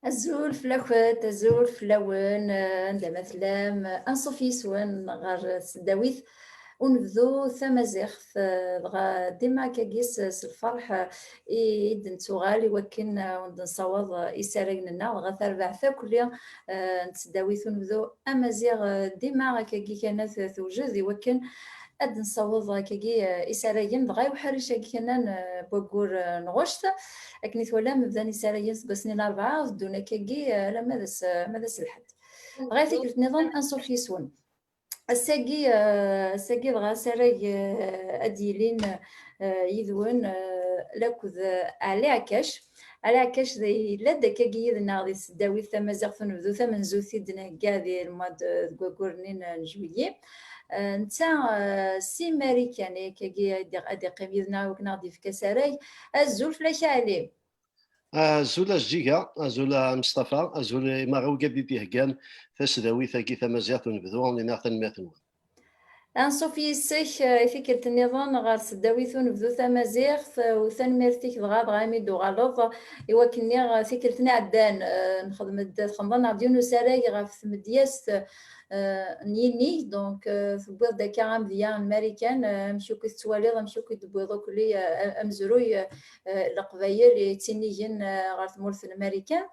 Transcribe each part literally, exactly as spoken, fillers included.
Azul fell-akent, azul fell-awen, eh, anda ma tellam, eh, anṣuf yes-wen ɣer tesdawit unebdu tamaziɣt, eh, dɣa dima akkagi s, s lferḥ, eh, i, i d-nettuɣal i wakken, eh, ad d-nessaweḍ, eh, isaragen-nneɣ, dɣa tarbaɛt akk-lli, eh, n tesdawit unebdu amaziɣ, eh, dima akkagi kan ad t-, tewjed i wakken ad d-nessaweḍ akkagi, eh, isaragen, dɣa i uḥric-agi kan n, eh, waggur, eh, n ɣuct. Akken i twalam, bdan isaragen seg wass-nni n larebɛa, teddun akkagi, eh, alamma d ass, alamma d ass lḥedd. Dɣa i tikkelt nniḍen, anṣuf yes-wen. Ass-agi, eh, ass-agi dɣa asarag, eh, ad d-yilin, eh, yid-wen, eh, lakked, eh, Ɛli Ɛkac. Ɛli Ɛkac d, yella-d akkagi yid-neɣ di tesdawit tamaziɣt unebdu tamenzut i d-nhegga di lmad, eh, deg waggur-nni n, n juillet. Eh, netta, eh, si Marikan, akkagi ad d-, ad d-iqqim yid-neɣ i wakken ad d-yefk asarag. Azul fell-ak a Ɛli. Azul a Zǧiga, azul a Mestafa, azul i merra wigad i d-iheggan tasdawit-agi tamaziɣt unebdu, nniɣ tanemmirt-nwen. Anṣuf yes-k, eh, i tikkelt nniḍen ɣer tesdawit unebdu tamaziɣt, eh, u tanemmirt-ik dɣa, dɣa imi d-tuɣaleḍ, i wakken nniɣ, eh, tikkelt-nni iɛeddan, eh, nxedm-d, txedmeḍ-aneɣ-d yiwen usarag ɣef tmedyazt, eh, n yinig, donc, eh, tewwiḍ-d akka amedya n Marikan, eh, amek akk i tettwaliḍ, amek akk i d-tewwiḍ akk-lli, eh, amezruy, eh, eh, Leqbayel yettinigen, eh, ɣer tmurt n Marikan.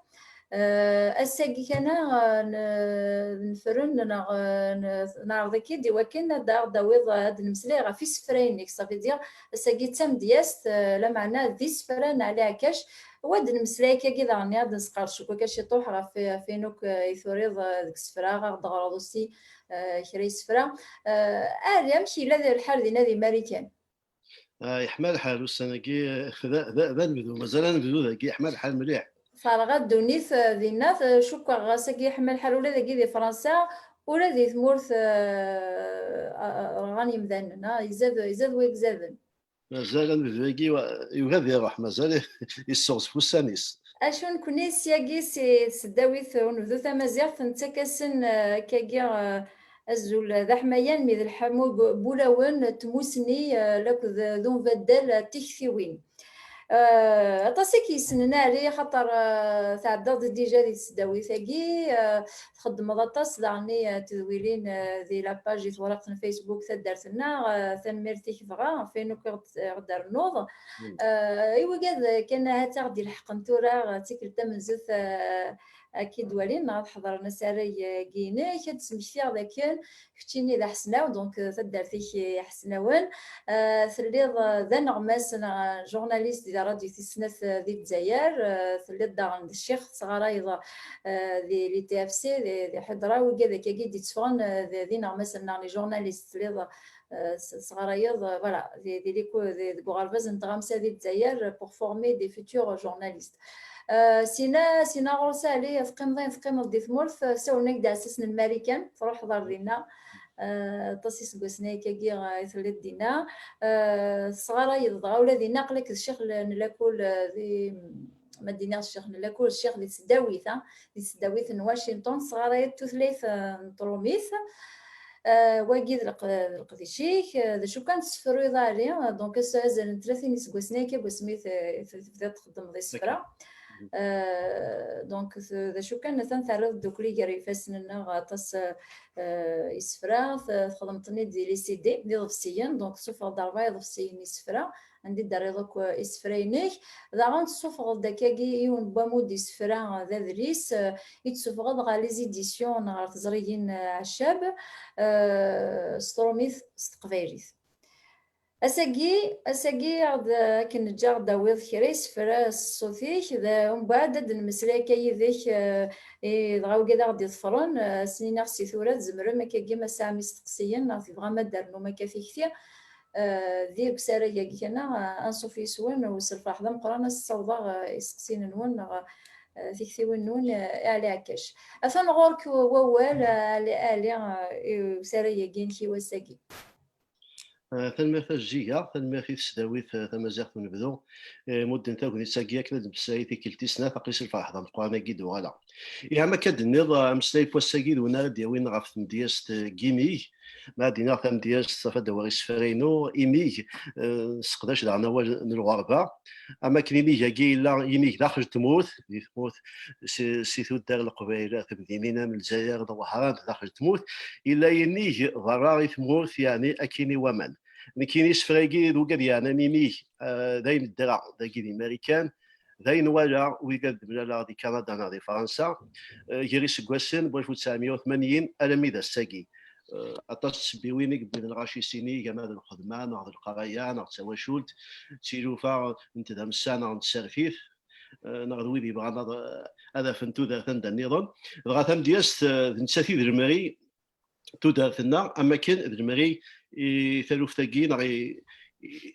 Eh, ass-agi kan, eh, n-, nefren neɣ, eh, n-, neɛreḍ-ik-id i wakken ad aɣ-d-tawiḍ, eh, ad d-nemmeslay ɣef isefra-inek. Ça veut dire, ass-agi d tamedyazt, eh, lameɛna d isefra n Ɛli Ɛkac. U ad d-nemmeslay akkagi daɣen, ad d-nesqerdec akk akka ciṭuḥ ɣef, ɣef wayen akk, eh, i turiḍ, eh, deg isefra, ad aɣ-d-teɣreḍ aussi, eh, kra isefra. Eh, Ɛli, amek yella lḥal dinna di Marikan? Ah, yeḥma lḥal ussan-agi, d, d, d anebdu, mazal anebdu dagi, yeḥma lḥal mliḥ. Terɣa ddunit, eh, dinna, t-, cukkeɣ ass-agi yeḥma lḥal ula dagi di Fransa, ula di tmurt, eh, eh, rɣan yemdanen, ah, izad, izad wayegzaden. Mazal anebdu-agi wa-, yugi ad iruḥ, mazal yesseɣzef ussan-is. Acu nekni syagi si tesdawit unebdu tamaziɣt, nettak-asen, eh, akkagi, eh, azul d aḥmayan, mi d lḥamu g-, n wulawen n tmusni, eh, lakked d umbaddal n tiktiwin. Eh, aṭas i k-yessnen a Ɛli, axaṭer, eh, tɛeddaḍ-d dija di tesdawit-agi, eh, txeddmeḍ aṭas daɣen i, eh, tedwilin, eh, di la page, di tewriqt n Facebook taddart-nneɣ, eh, tanemmirt-ik dɣa ɣef wayen akk i ɣ-d-, i ɣ-d-ternuḍ. Mm. Eh, i wigad kan ahat i ɣ-d-ilḥeqen tura, eh, d tikkelt tamenzut, eh, ad k-id-walin neɣ ad ḥeḍren asarag-agi-inek, ad d-smektiɣ dakken keččini d aḥesnaw, donc, eh, taddart-ik Iḥesnawen. Eh, telliḍ, eh, d aneɣmas neɣ journaliste di ṛadyu tis snat, eh, di Lezzayer. Eh, telliḍ daɣen d ccix, teɣrayeḍ, eh, di l'I T F C, di, di Ḥidra, wigad akkagi d-itteffɣen, eh, d, d ineɣmasen neɣ les journalistes. Telliḍ, eh, s-, teɣrayeḍ, eh, voilà, di, di liku-, di, deg uɣerbaz n tɣamsa di Lezzayer, eh, pour former des futurs journalistes. Eh, sina, sina ɣur-s a Ɛli, teqqimeḍ ayen teqqimeḍ di tmurt, eh, sawlen-ak-d iɛessasen n Marikan, truḥeḍ ar dinna. Eh, aṭas iseggasen akkagi, eh, i telliḍ dinna. Eh, tesɣarayeḍ dɣa ula dinna, aql-ak d ccix n, n lakul, eh, di, ma d-iniɣ ccix n lakul, ccix di tesdawit, ah, di tesdawit n Washington, tesɣarayeḍ tutlayt, eh, n trumit. Eh, wagi d leq-, d leqdic-ik, eh, d acu kan tessefruyeḍ a Ɛli, eh, donc ass-, azal n tlatin iseggasen akka, deg wasmi t-, t-, tebdiḍ txeddmeḍ isefra. Mhm. Eh, donc, t-, d acu kan, atan terriḍ ddukkli gar yifassen-nneɣ aṭas, eh, isefra, t-, txedmeḍ-ten-id di les C D, d iḍebsiyen, donc tessufɣeḍ-d rebɛa iḍebsiyen isefra, anda i d-terriḍ akk isefra-inek. Daɣen tessufɣeḍ-d akkagi yiwen n wamud isefra d adlis, eh, i d-tessufɣeḍ ɣer les éditions neɣ ɣer teẓrigin, eh, Ɛeccab, eh, s trumit, s teqbaylit. Ass-agi, ass-agi ad, akken neǧǧa ad d-tawiḍ kra isefra s ṣṣut-ik, d, umbeɛd ad d-nemmeslay akka yid-k, eh, i, dɣa wigad ad ɣ-d-iḍefren, eh, ad sen-iniɣ si tura tzemrem akkagi ma tesɛam isteqsiyen neɣ tebɣam ad d-ternum akka tikti, eh, di usarag-agi kan, eh, anṣuf yes-wen, u s lferḥ d ameqqran ad s-ssawḍeɣ, eh, isteqsiyen-nwen neɣ, eh, tiktiwin-nwen, eh, i Ɛli Ɛekkac. Atan ɣur-k wawal, eh, Ɛli, Ɛli, eh, i usarag-agi-inek i wass-agi. Eh, tanemmirt a Zǧiga, tanemmirt i tesdawit, eh, tamaziɣt unebdu, eh, mudden tagnit-agi akken ad d-nemmeslay tikkelt tis snat, aql-i s lferḥ d ameqqran-agi d-uɣaleɣ. Ihi, am akka d-tenniḍ, eh, ameslay n wass-agi d win ara d-yawin ɣef tmedyazt, eh, n yimig, Ma ad d-iniɣ tamedyazt, tafat d awal isefra-inu, imig, eh, nesseqdac daɣen awal n lɣerba. Am akken imig-agi yella imig daxel n tmurt, di tmurt si, si tuddar n Leqbayel ar temdinin am Lezzayer d Wehran daxel n tmurt, yella inig berra i tmurt, yeɛni akkin i waman. Nekkini isefra-agi d wigad yeɛnan imig, eh, d ayen ddreɣ dagi di Marikan, d ayen walaɣ wigad d-mlaleɣ di Kanada neɣ di Fransa, eh, gar iseggasen n walef u tesɛemya u tmanyin alammi d ass-agi. Eh, aṭas n tsebbiwin i yewwin lɣaci s inig, ama d lxedma, neɣ d lqraya, neɣ d tawacult, d tilufa n tdamsa, neɣ n tsertit, eh, neɣ d wid yebɣan ad, ad afen tudert anda nniḍen. Dɣa tamedyazt, eh, d nettat i d lemri, tudert-nneɣ, am akken d lemri i taluft-agi neɣ i,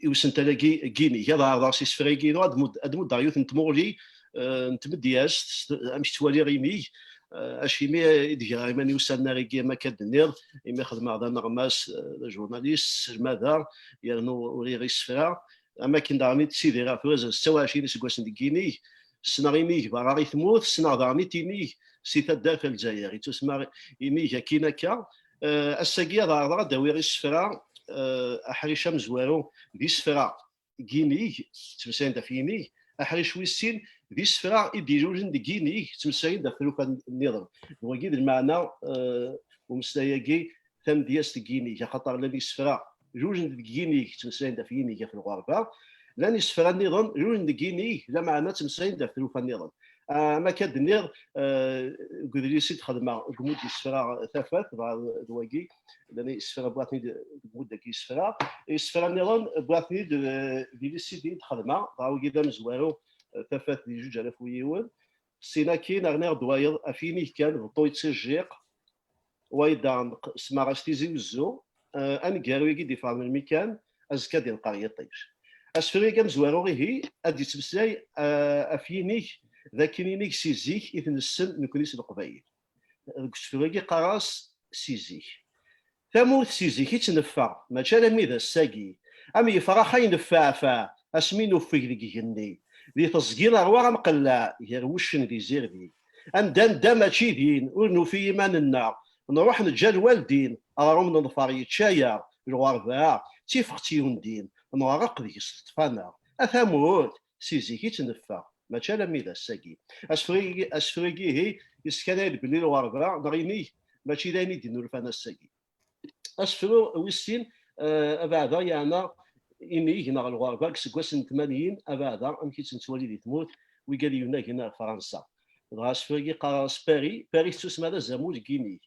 i usental-agi n yinig. Ad ɛerḍeɣ s isefra-agi-inu, ad d-mudd-, ad d-muddeɣ yiwet n tmuɣli, eh, n tmedyazt, s-, amek ttwaliɣ imig, eh, acimi i d-greɣ iman-iw s annar-agi, am akka d-nniɣ, imi xedmeɣ d aneɣmas, eh, d ajurnalist, sselmadeɣ, yernu uriɣ isefra. Am akken daɣen i ttidireɣ tura zdat setta u ɛecrin iseggasen deg yinig, ssneɣ inig berra i tmurt, ssneɣ daɣen i tinig si taddart n Lezzayer. Yettusemma inig akkin akka. Eh, ass-agi ad ɛerḍeɣ ad d-awiɣ isefra, eh, aḥric amezwaru d isefra n yinig, ttmeslayen-d ɣef yinig, aḥric wis sin d isefra i d-ilulen deg yinig, ttmeslayen-d ɣef tlufa nniḍen. D wagi d lmeɛna, eh, umeslay-agi, tamedyazt deg yinig, axaṭer llan isefra lulen deg yinig, ttmeslayen-d ɣef yinig, ɣef lɣerba, llan isefra nniḍen lulen deg yinig, lameɛna ttmeslayen-d ɣef tlufa nniḍen. Ah, am akka d-nniɣ, eh, deg udlis i d-xedmeɣ, deg umud yesfra tafat, dɣa d wagi, llan isefra wwiɣ-ten-id deg umud-agi yesfra. Isefra nniḍen wwiɣ-ten-id, eh, di lisidi i d-xedmeɣ, dɣa wagi d amezwaru, eh, tafat di juǧ alaf u yiwen. Sin akkin, rniɣ-d wayeḍ ɣef yinig kan, beṭṭu yettijjiq, wayeḍ daɣen smaɣ-as Tizi Wezzu, eh, aneggaru-agi d-iferrun melmi kan, azekka ad yenqer yiṭij. Asefru-agi amezwaru ihi, ad d-yettmeslay, eh, ɣef yinig, d akken inig si zik i t-nessen nekni s Leqbayel. Deg usefru-agi qqareɣ-as si zik. Tamurt si zik i tt-neffeɣ, mačči alammi d ass-agi. Am yefrax ay neffeɛfeɛ, asmi nuffeg deg igenni. Di teẓgi nerwa amqelleɛ, gar wuccen d izirdi. Anda nedda mačči din, ur nufi iman-nneɣ. Nruḥ neǧǧa lwaldin, aɣrum n ḍfer yečča-yaɣ, lɣerba, d tifeqt yundin, nɣerreq deg-s teṭṭef-aneɣ. A tamurt, si zik i tt-neffeɣ, mačči alammi d ass-agi. Asefru-agi, asefru-agi ihi, yeskanay-d belli lɣerba, neɣ inig, mačči d ayen i d-innulfan ass-agi. Asefru wis sin, eh, abeɛda yeɛna inig neɣ lɣerba deg iseggasen n tmanyin, abeɛda amek i tt-nettwali di tmurt, wigad yunagen ar Fransa. Dɣa asefru-agi qqareɣ-as Paris, Paris tettusma d azamul n yinig.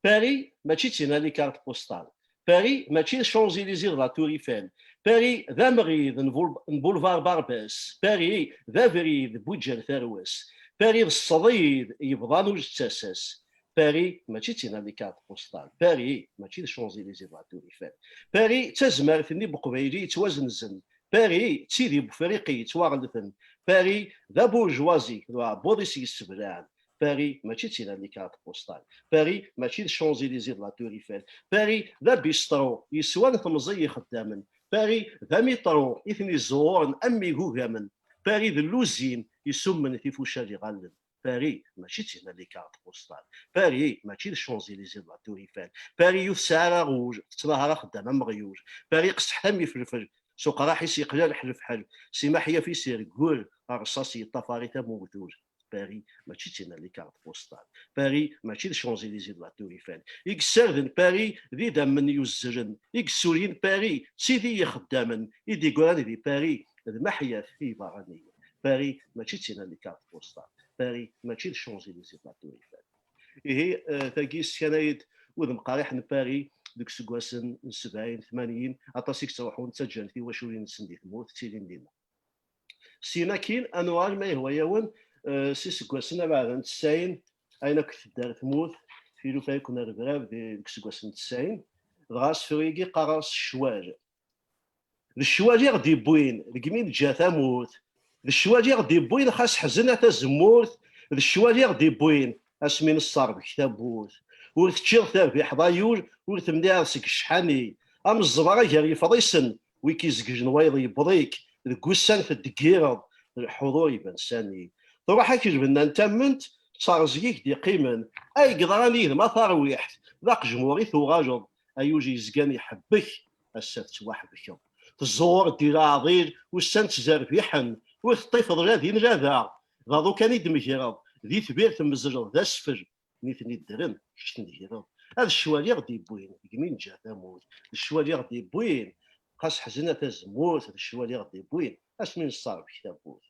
Paris mačči d tin-a les cartes postales. Paris mačči d Champs-Élysées d la Tour Eiffel. Paris d amɣid n bul-, n boulevard Barbès. Paris d abrid n Buǧǧal Tarwest. Paris d ṣṣdid yebḍan ur d-ttasas. Paris mačči d tin-a les cartes postales. Paris mačči d Champs-Élysées d la Tour Eiffel. Paris d tazmert-nni n Uqbayli yettwazenzen. Paris d tidi n Wefriqi yettwaɣelten. Paris d aburjwazi d uɛebbuḍ-is yesseblaɛen. Paris mačči d tin-a les cartes postales. Paris mačči d Champs-Élysées d la Tour Eiffel. Paris d abistru yeswan temẓi ixeddamen. Paris d amitru i ten-iẓewren am igugamen. Paris d lluzin isummen tifucal iɣallen. Paris mačči d tin-a les cartes postales. Paris mačči d Champs-Élysées d la Tour Eiffel. Paris ur tesɛi ara rouge, tettnahar axeddam am uɣyul. Paris qesḥet am ifelfel, s uqraḥ-is yeqla leḥlefḥel, s imaḥyaf-is ireggel, rrṣaṣ yeṭṭafar-it am uwtul. Paris mačči d tin-a les cartes postales. Paris mačči d Champs-Élysées d la Tour Eiffel. I yessarden Paris d idammen yuzzlen. I yessulyen Paris d tidi ixeddamen. I d-yeggran di Paris d maḥyaf i iberraniyen. Paris mačči d tin-a les cartes postales. Paris mačči d Champs-Élysées d la Tour Eiffel. Ihi, eh, tagi yeskanay-d udem qerriḥ n Paris deg iseggasen n sebɛin, tmanyin, aṭas i yettruḥun ttaǧǧan tiwaculin-nsen di tmurt, ttilin dinna. Syin akkin, ad nuɣal ma yehwa-yawen, eh, s iseggasen abeɛda n tesɛin, ayen akk tedder tmurt, tilufa i ken-rrebrab di-, deg iseggasen n tesɛin, dɣa asefru-agi qqareɣ s ccwal. D ccwal i ɣ-d-iwwin deg mi neǧǧa tamurt, d ccwal i ɣ-d-iwwin xas ḥzen a tazemmurt, d ccwal i ɣ-d-iwwin asmi nesserbeḥ tawwurt. Ur teččiḍ tarbiḥeḍ ay ul, ur temniɛeḍ seg ccḥani, am ẓẓber ager yefḍisen, wi k-izeglen wayeḍ yewweḍ-ik, deg wussan teddeggireḍ, lḥuḍur iban sani. Truḥ-ak lbenna n tamment, d terẓeg i k-d-iqqimen, ay yeḍran yid-m a tarwiḥt, d aqejmur i tuɣaleḍ, ay ul yezgan iḥebbek, ass-a tettwaḥebkeḍ. Tẓur-d i leɛḍil ussan ttezerbiḥen, ur teṭṭifeḍ la din la da. D aḍu kan i d-tmegreḍ, di tbir temmezleḍ d asfel, nitni ddren, kečč tnegreḍ. Ad ccwal i ɣ-d-iwwin, deg mi neǧǧa tamurt, d ccwal i ɣ-d-iwwin, xas ḥzen a tazemmurt, d ccwal i ɣ-d-iwwin, asmi nesserbec tawwurt.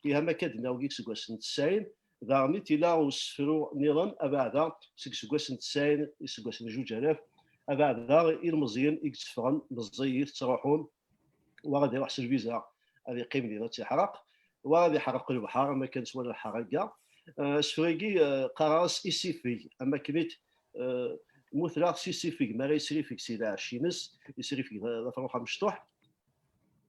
Ihi am akka d-nnaw deg iseggasen n tesɛin, daɣen i tila usefru nniḍen abeɛda seg iseggasen n tesɛin, iseggasen n zuǧ alaf, abeɛda ilmeẓyen i yetteffɣen meẓẓiyit ttruḥun, wa ad iruḥ s lviza ad iqqim din ad tt-iḥreq, wa ad iḥreq lebḥer am akken s wala lḥerga. Eh, asefru-agi, eh, qqareɣ-as isifeg, am akken i t-, eh, mutleɣ s isifeg, mi ara yesrifeg si lɛecc-ines, yesrifeg d, d afrux amecṭuḥ.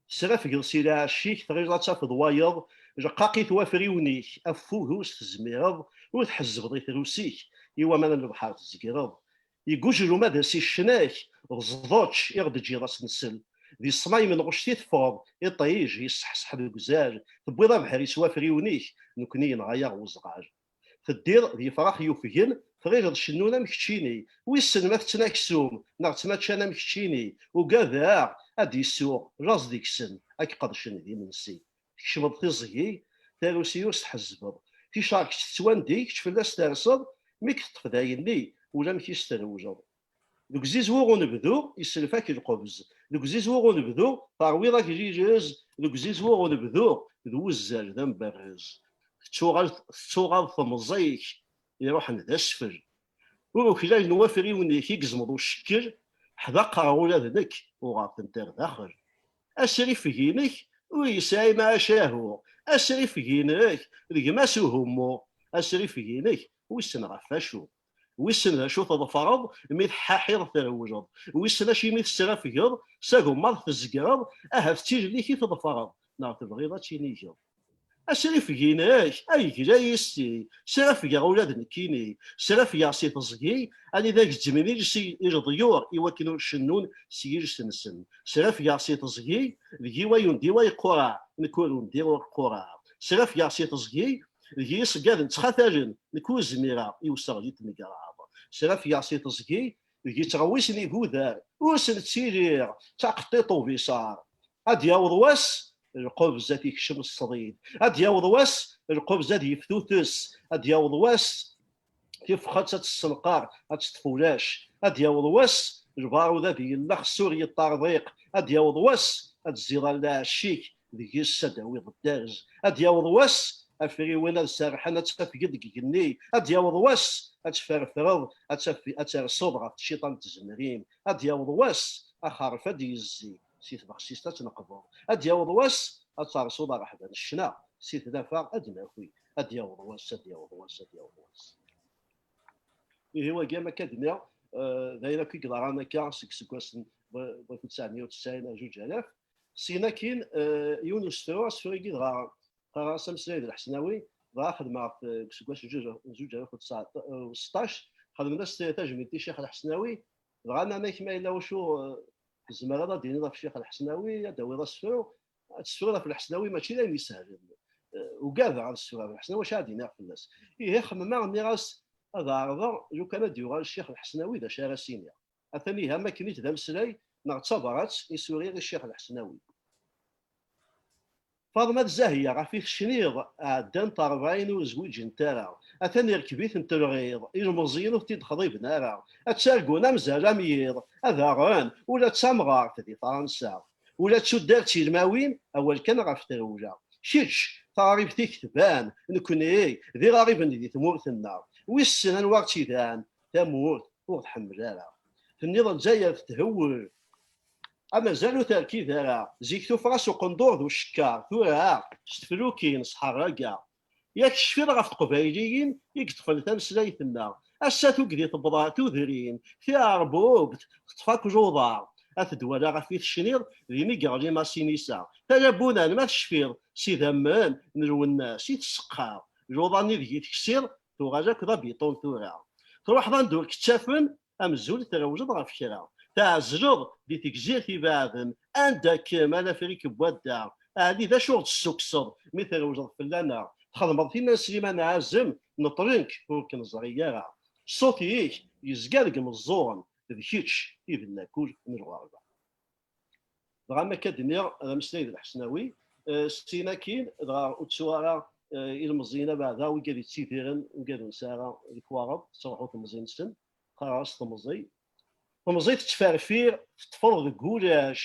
Tesrafgeḍ si lɛecc-ik, tɣileḍ ad tafeḍ wayeḍ, leqqaq-it wafriwen-ik, affug ur s-tezmireḍ, ur tḥezzbeḍ i trus-ik, i waman n lebḥer tzegreḍ. Iguǧ lumad as iccen-ak, d ẓḍeč i ɣ-d-ǧǧiḍ ass-nsel. Di ṣṣma-m n ɣect i teffɣeḍ, iṭij yesseḥseḥ deg uzal, tewwiḍ abeḥri s wafriwen-ik, nekni yenɣa-yaɣ uzɣal. Teddiḍ d yefrax yufgen, tɣileḍ cennun am keččini, wissen ma tetten aksum neɣ ttmaččan am keččini, ugadeɣ ad d-isuɣ laẓ deg-sen, ad k-qedcen d imensi. Tkecmeḍ tiẓgi, tarusi ur s-tḥezzbeḍ. Ticerket tettwandi, kečč fell-as terseḍ, mi k-teṭṭef d ayenni, ulamek i s-trewleḍ. Deg uzizwu unebdu, yesself-ak lqebz. Deg uzizwu unebdu, terwiḍ agrirez. Deg uzizwu unebdu, d wuzzal d amberrez. Tettuɣal, tettuɣal temẓi-k, iruḥen d asfel. Ur uklalen wafriwen-ik i yezmeḍ ucekkel, ḥdaqreɣ ula d nekk, uɣeɣ-tent ar daxel. Asrifeg-inek ur yesɛi maɛacahu. Asrifeg-inek d gma-s uhummu. Asrifeg-inek wissen ɣef wacu. Wissen d acu tḍefreḍ mi tḥaḥiḍ trewleḍ. Wissen acimi tesrafgeḍ, s agemmaḍ tzegreḍ, ahat d tilelli i tḍefreḍ, neɣ tebɣiḍ ad tinigeḍ. Asrifeg-inek, ay gla yis-i, srafgeɣ ula d nekkini, srafgeɣ si teẓgi, anida gezzmen iles i, i leḍyur i wakken ur cennun s yiles-nsen. Srafgeɣ si teẓgi, deg-i wa yundi wa yeqqureɛ, nekk ur undiɣ ur qqureɣ. Srafgeɣ si teẓgi, deg-i iṣeggaden ttxatalen, nekk ur zmireɣ i useɣli n tmegraḍ. Srafgeɣ si teẓgi, deg-i ttɣewwisen igudar, ur sen-ttiliɣ d taqeṭṭiṭ ubiṣar. Ad d-yaweḍ wass, lqebz ad t-ikcem ṣṣdid. Ad d-yaweḍ wass, lqebz ad yeftutus. Ad d-yaweḍ wass, tifxet ad tessenqar, ad teṭṭef ulac. Ad d-yaweḍ wass, lbarud ad yellex, s ur yeṭṭerḍiq. Ad d-yaweḍ wass, ad tziḍal lɛecc-ik, deg-s ad d-tawiḍ dderz. Ad d-yaweḍ wass, afriwen ad serrḥen, ad tafgeḍ deg igenni. Ad d-yaweḍ wass, ad tferfreḍ, ad taf-, ad terseḍ ɣef tciṭa n tzemrin. Ad d-yaweḍ wass, axerref ad d-yezzi, si tbexsist ad tneqbeḍ. Ad d-yaweḍ wass, ad terseḍ rreḥba n ccna, si tnafa ad d-naki. Ad d-yaweḍ wass, ad d-yaweḍ wass, ad d-yaweḍ wass. Ihi wagi am akka d-nniɣ, eh, d ayen akk i yeḍran akka seg iseggasen n alef u tesɛemya u tesɛin ar zuǧ alaf. Syin akkin, eh, yiwen n usefru, asefru-agi dɣa qqareɣ-as ameslay d Lḥesnawi, dɣa xedmeɣ-t, eh, deg useggas n zuǧ alaf u seṭṭac, xedmen-as tajmilt i Ccix Lḥesnawi, dɣa nnan-ak ma yella wacu, eh, tzemreḍ ad d-tiniḍ ɣef Ccix Lḥesnawi, ad d-tawiḍ asefru, ad tessefruḍ ɣef Lḥesnawi, mačči d ayen isehlen. Eh, ugadeɣ ad sefruɣ ɣef Lḥesnawi, wacu ad d-iniɣ fell-as? Ihi xemmemeɣ, nniɣ-as ad ɛerḍeɣ, lukan ad d-yuɣal Ccix Lḥesnawi, d acu ara s-iniɣ? Atan ihi am akken i d ameslay neɣ d tabrat i s-uriɣ i Ccix Lḥesnawi. Faḍma d Zahya ɣef i tecniḍ, ɛeddant rebɛin ur zwiǧent ara. Atan irkeb-itent lɣiḍ, ilmeẓyen ur t-id-xḍiben ara. Ad targun amzal am yiḍ, ad aɣen ula d tamɣart di Fransa. Ula d tuddar d tilmawin, awal kan ɣef trewla. Kečč, taɣribt-ik tban, nekni d iɣariben di tmurt-nneɣ. Wissen anwa ɣ-tt-idan, tamurt ur ɣ-tḥemmel ara. Tenniḍ Lezzayer tethewwel, amazal ur terkid ara. Zik tuffɣa s uqendur d ucekkar, tura s teflukin, s ḥerraga. Yak tecfiḍ ɣef teqbayliyin i yeṭṭfen tameslayt-nneɣ. Ass-a tugdi tewweḍ ɣer tudrin, tiɛerbubt teṭṭef akk luḍa. Ad t-id-walaɣ ɣef i tecniḍ, din i yeɣli Masinisa. Talabunan ma tecfiḍ s idammen n Lwennas i tseqqaḍ. Luḍa-nni deg i teksiḍ tuɣal akk d abiṭun tura. Truḥeḍ anda ur k-ttafen, amzul trewleḍ ɣef kra. Tɛezleḍ di tegzirt ibeɛden, anda kem a Lafrik n wadda. Ɛli d acu ɣ-d-tessukseḍ mi trewleḍ fell-aneɣ? Txedmeḍ tinna n Sliman Ɛazem, neṭlen-k ur k-neẓri ara. Ṣṣut-ik yezga deg imeẓẓuɣen, d kečč i d llakul n lɣerba. Dɣa ma akka d-nniɣ, d ameslay d Lḥesnawi, eh, syin akkin, dɣa ur ttuɣ ara, eh, ilmeẓyen abeɛda, wigad yettidiren, wigad ur nesɛi ara lekwaɣeḍ, tettruḥu temẓi-nsen, qqareɣ-as temẓi. Temẓi tettferfir, teṭṭfeḍ deg ulac,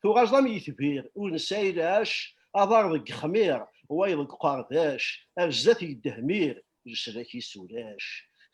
tuɣaleḍ am yetbir, ur nesɛi lɛac, aḍar deg yexmir, wayeḍ deg uqerdac, ar zdat yeddehmir, leslak-is ulac.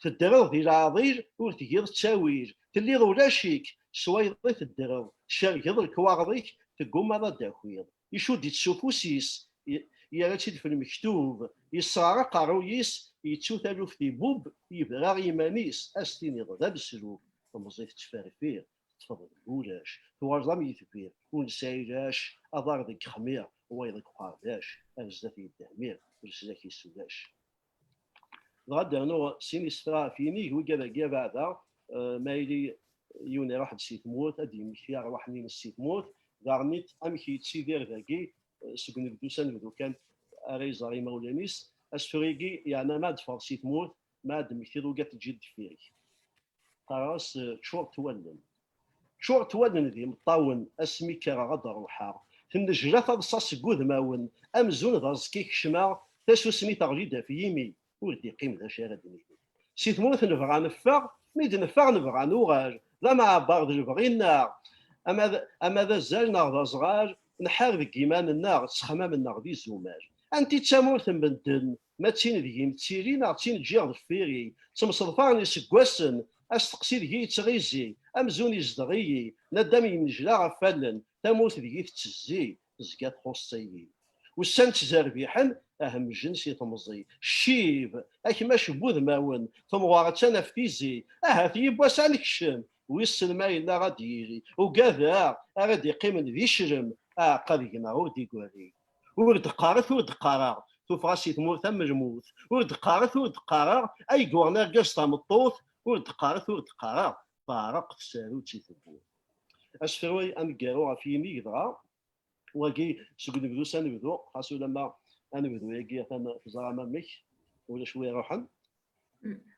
Teddreḍ di leɛḍil, ur tgiḍ ttawil, telliḍ ulac-ik, s wayeḍ i teddreḍ, tcergeḍ lekwaɣeḍ-ik, teggummaḍ ad d-takiḍ. Icudd-itt s ufus-is, i-, yerra-tt-id f lmektub, yesserɣ aqerruy-is, yettu taluft ibubb, yebra i yiman-is, ad s-tiniḍ d ameslub, temẓi tettferfir, teṭṭfeḍ deg ulac, tuɣaleḍ am yetbir, ur nesɛi lac, aḍar deg yexmir, wayeḍ deg uqerdac, ar zdat yeddehmir, leslak-is ulac. Dɣa ad d-rnuɣ sin isefra ɣef yinig, wigad-agi abeɛda, eh, ma yili yiwen iruḥ-d si tmurt, ad d-yemmekti arwaḥ-nni-ines si tmurt, daɣen amek yettidir dagi, eh, seg unebdu s anebdu kan ara iẓer imawlan-is. Asefru-agi, yeɛna ma ad d-teffɣeḍ si tmurt, ma ad d-temmektiḍ, uga teǧǧiḍ deffir-k. Qqareɣ-as, eh, ččuṛt wallen. Ččuṛt wallen d imeṭṭawen, asmi kkreɣ ad d-ruḥeɣ. Tennejla taḍsa seg udmawen, amzun d aẓekka i kecmeɣ, tasusmi teɣli-d ɣef yimi, ur d-iqqim d acu ara d-nini. Si tmurt nebɣa neffeɣ, mi d-neffeɣ nebɣa nuɣal, d amɛebber d lebɣi-nneɣ, ama d, ama d azal neɣ d aẓɣal, nḥar deg yiman-nneɣ, ttexmam-nneɣ d izumal. Anti d tamurt n medden, ma d tin deg-i nettili neɣ d tin ǧǧiɣ deffir-i, ttemseḍfaren iseggasen, asteqsi deg-i yettɣizi, amzun izdeɣ-iyi, naddam yennejla ɣef wallen, tamurt deg-i tettezzi, tezga txuṣṣ-iyi. Ussan ttezerbiḥen, ahemmjen si temẓi, ccib, akmac n wudmawen, temɣer attan ɣef tizi, ahat yiwwas ad nekcem, wissen ma yella ad d-yili, ugadeɣ ara d-iqqimen d iclem, aɛeqqa deg-neɣ ur d-igari. Ur d-qqaret, ur d-qqareɣ, tuffɣa si tmurt am lmut. Ur d-qqaret, ur d-qqareɣ, ay yuɣen argaz tameṭṭut, ur d-qqaret, ur d-qqareɣ, teɛreq tsarut i tewwurt. Asefru aneggaru ɣef yinig dɣa, wagi seg unebdu s anebdu, xas ulamma anebdu-agi atan teẓram amek, ulac wi iruḥen.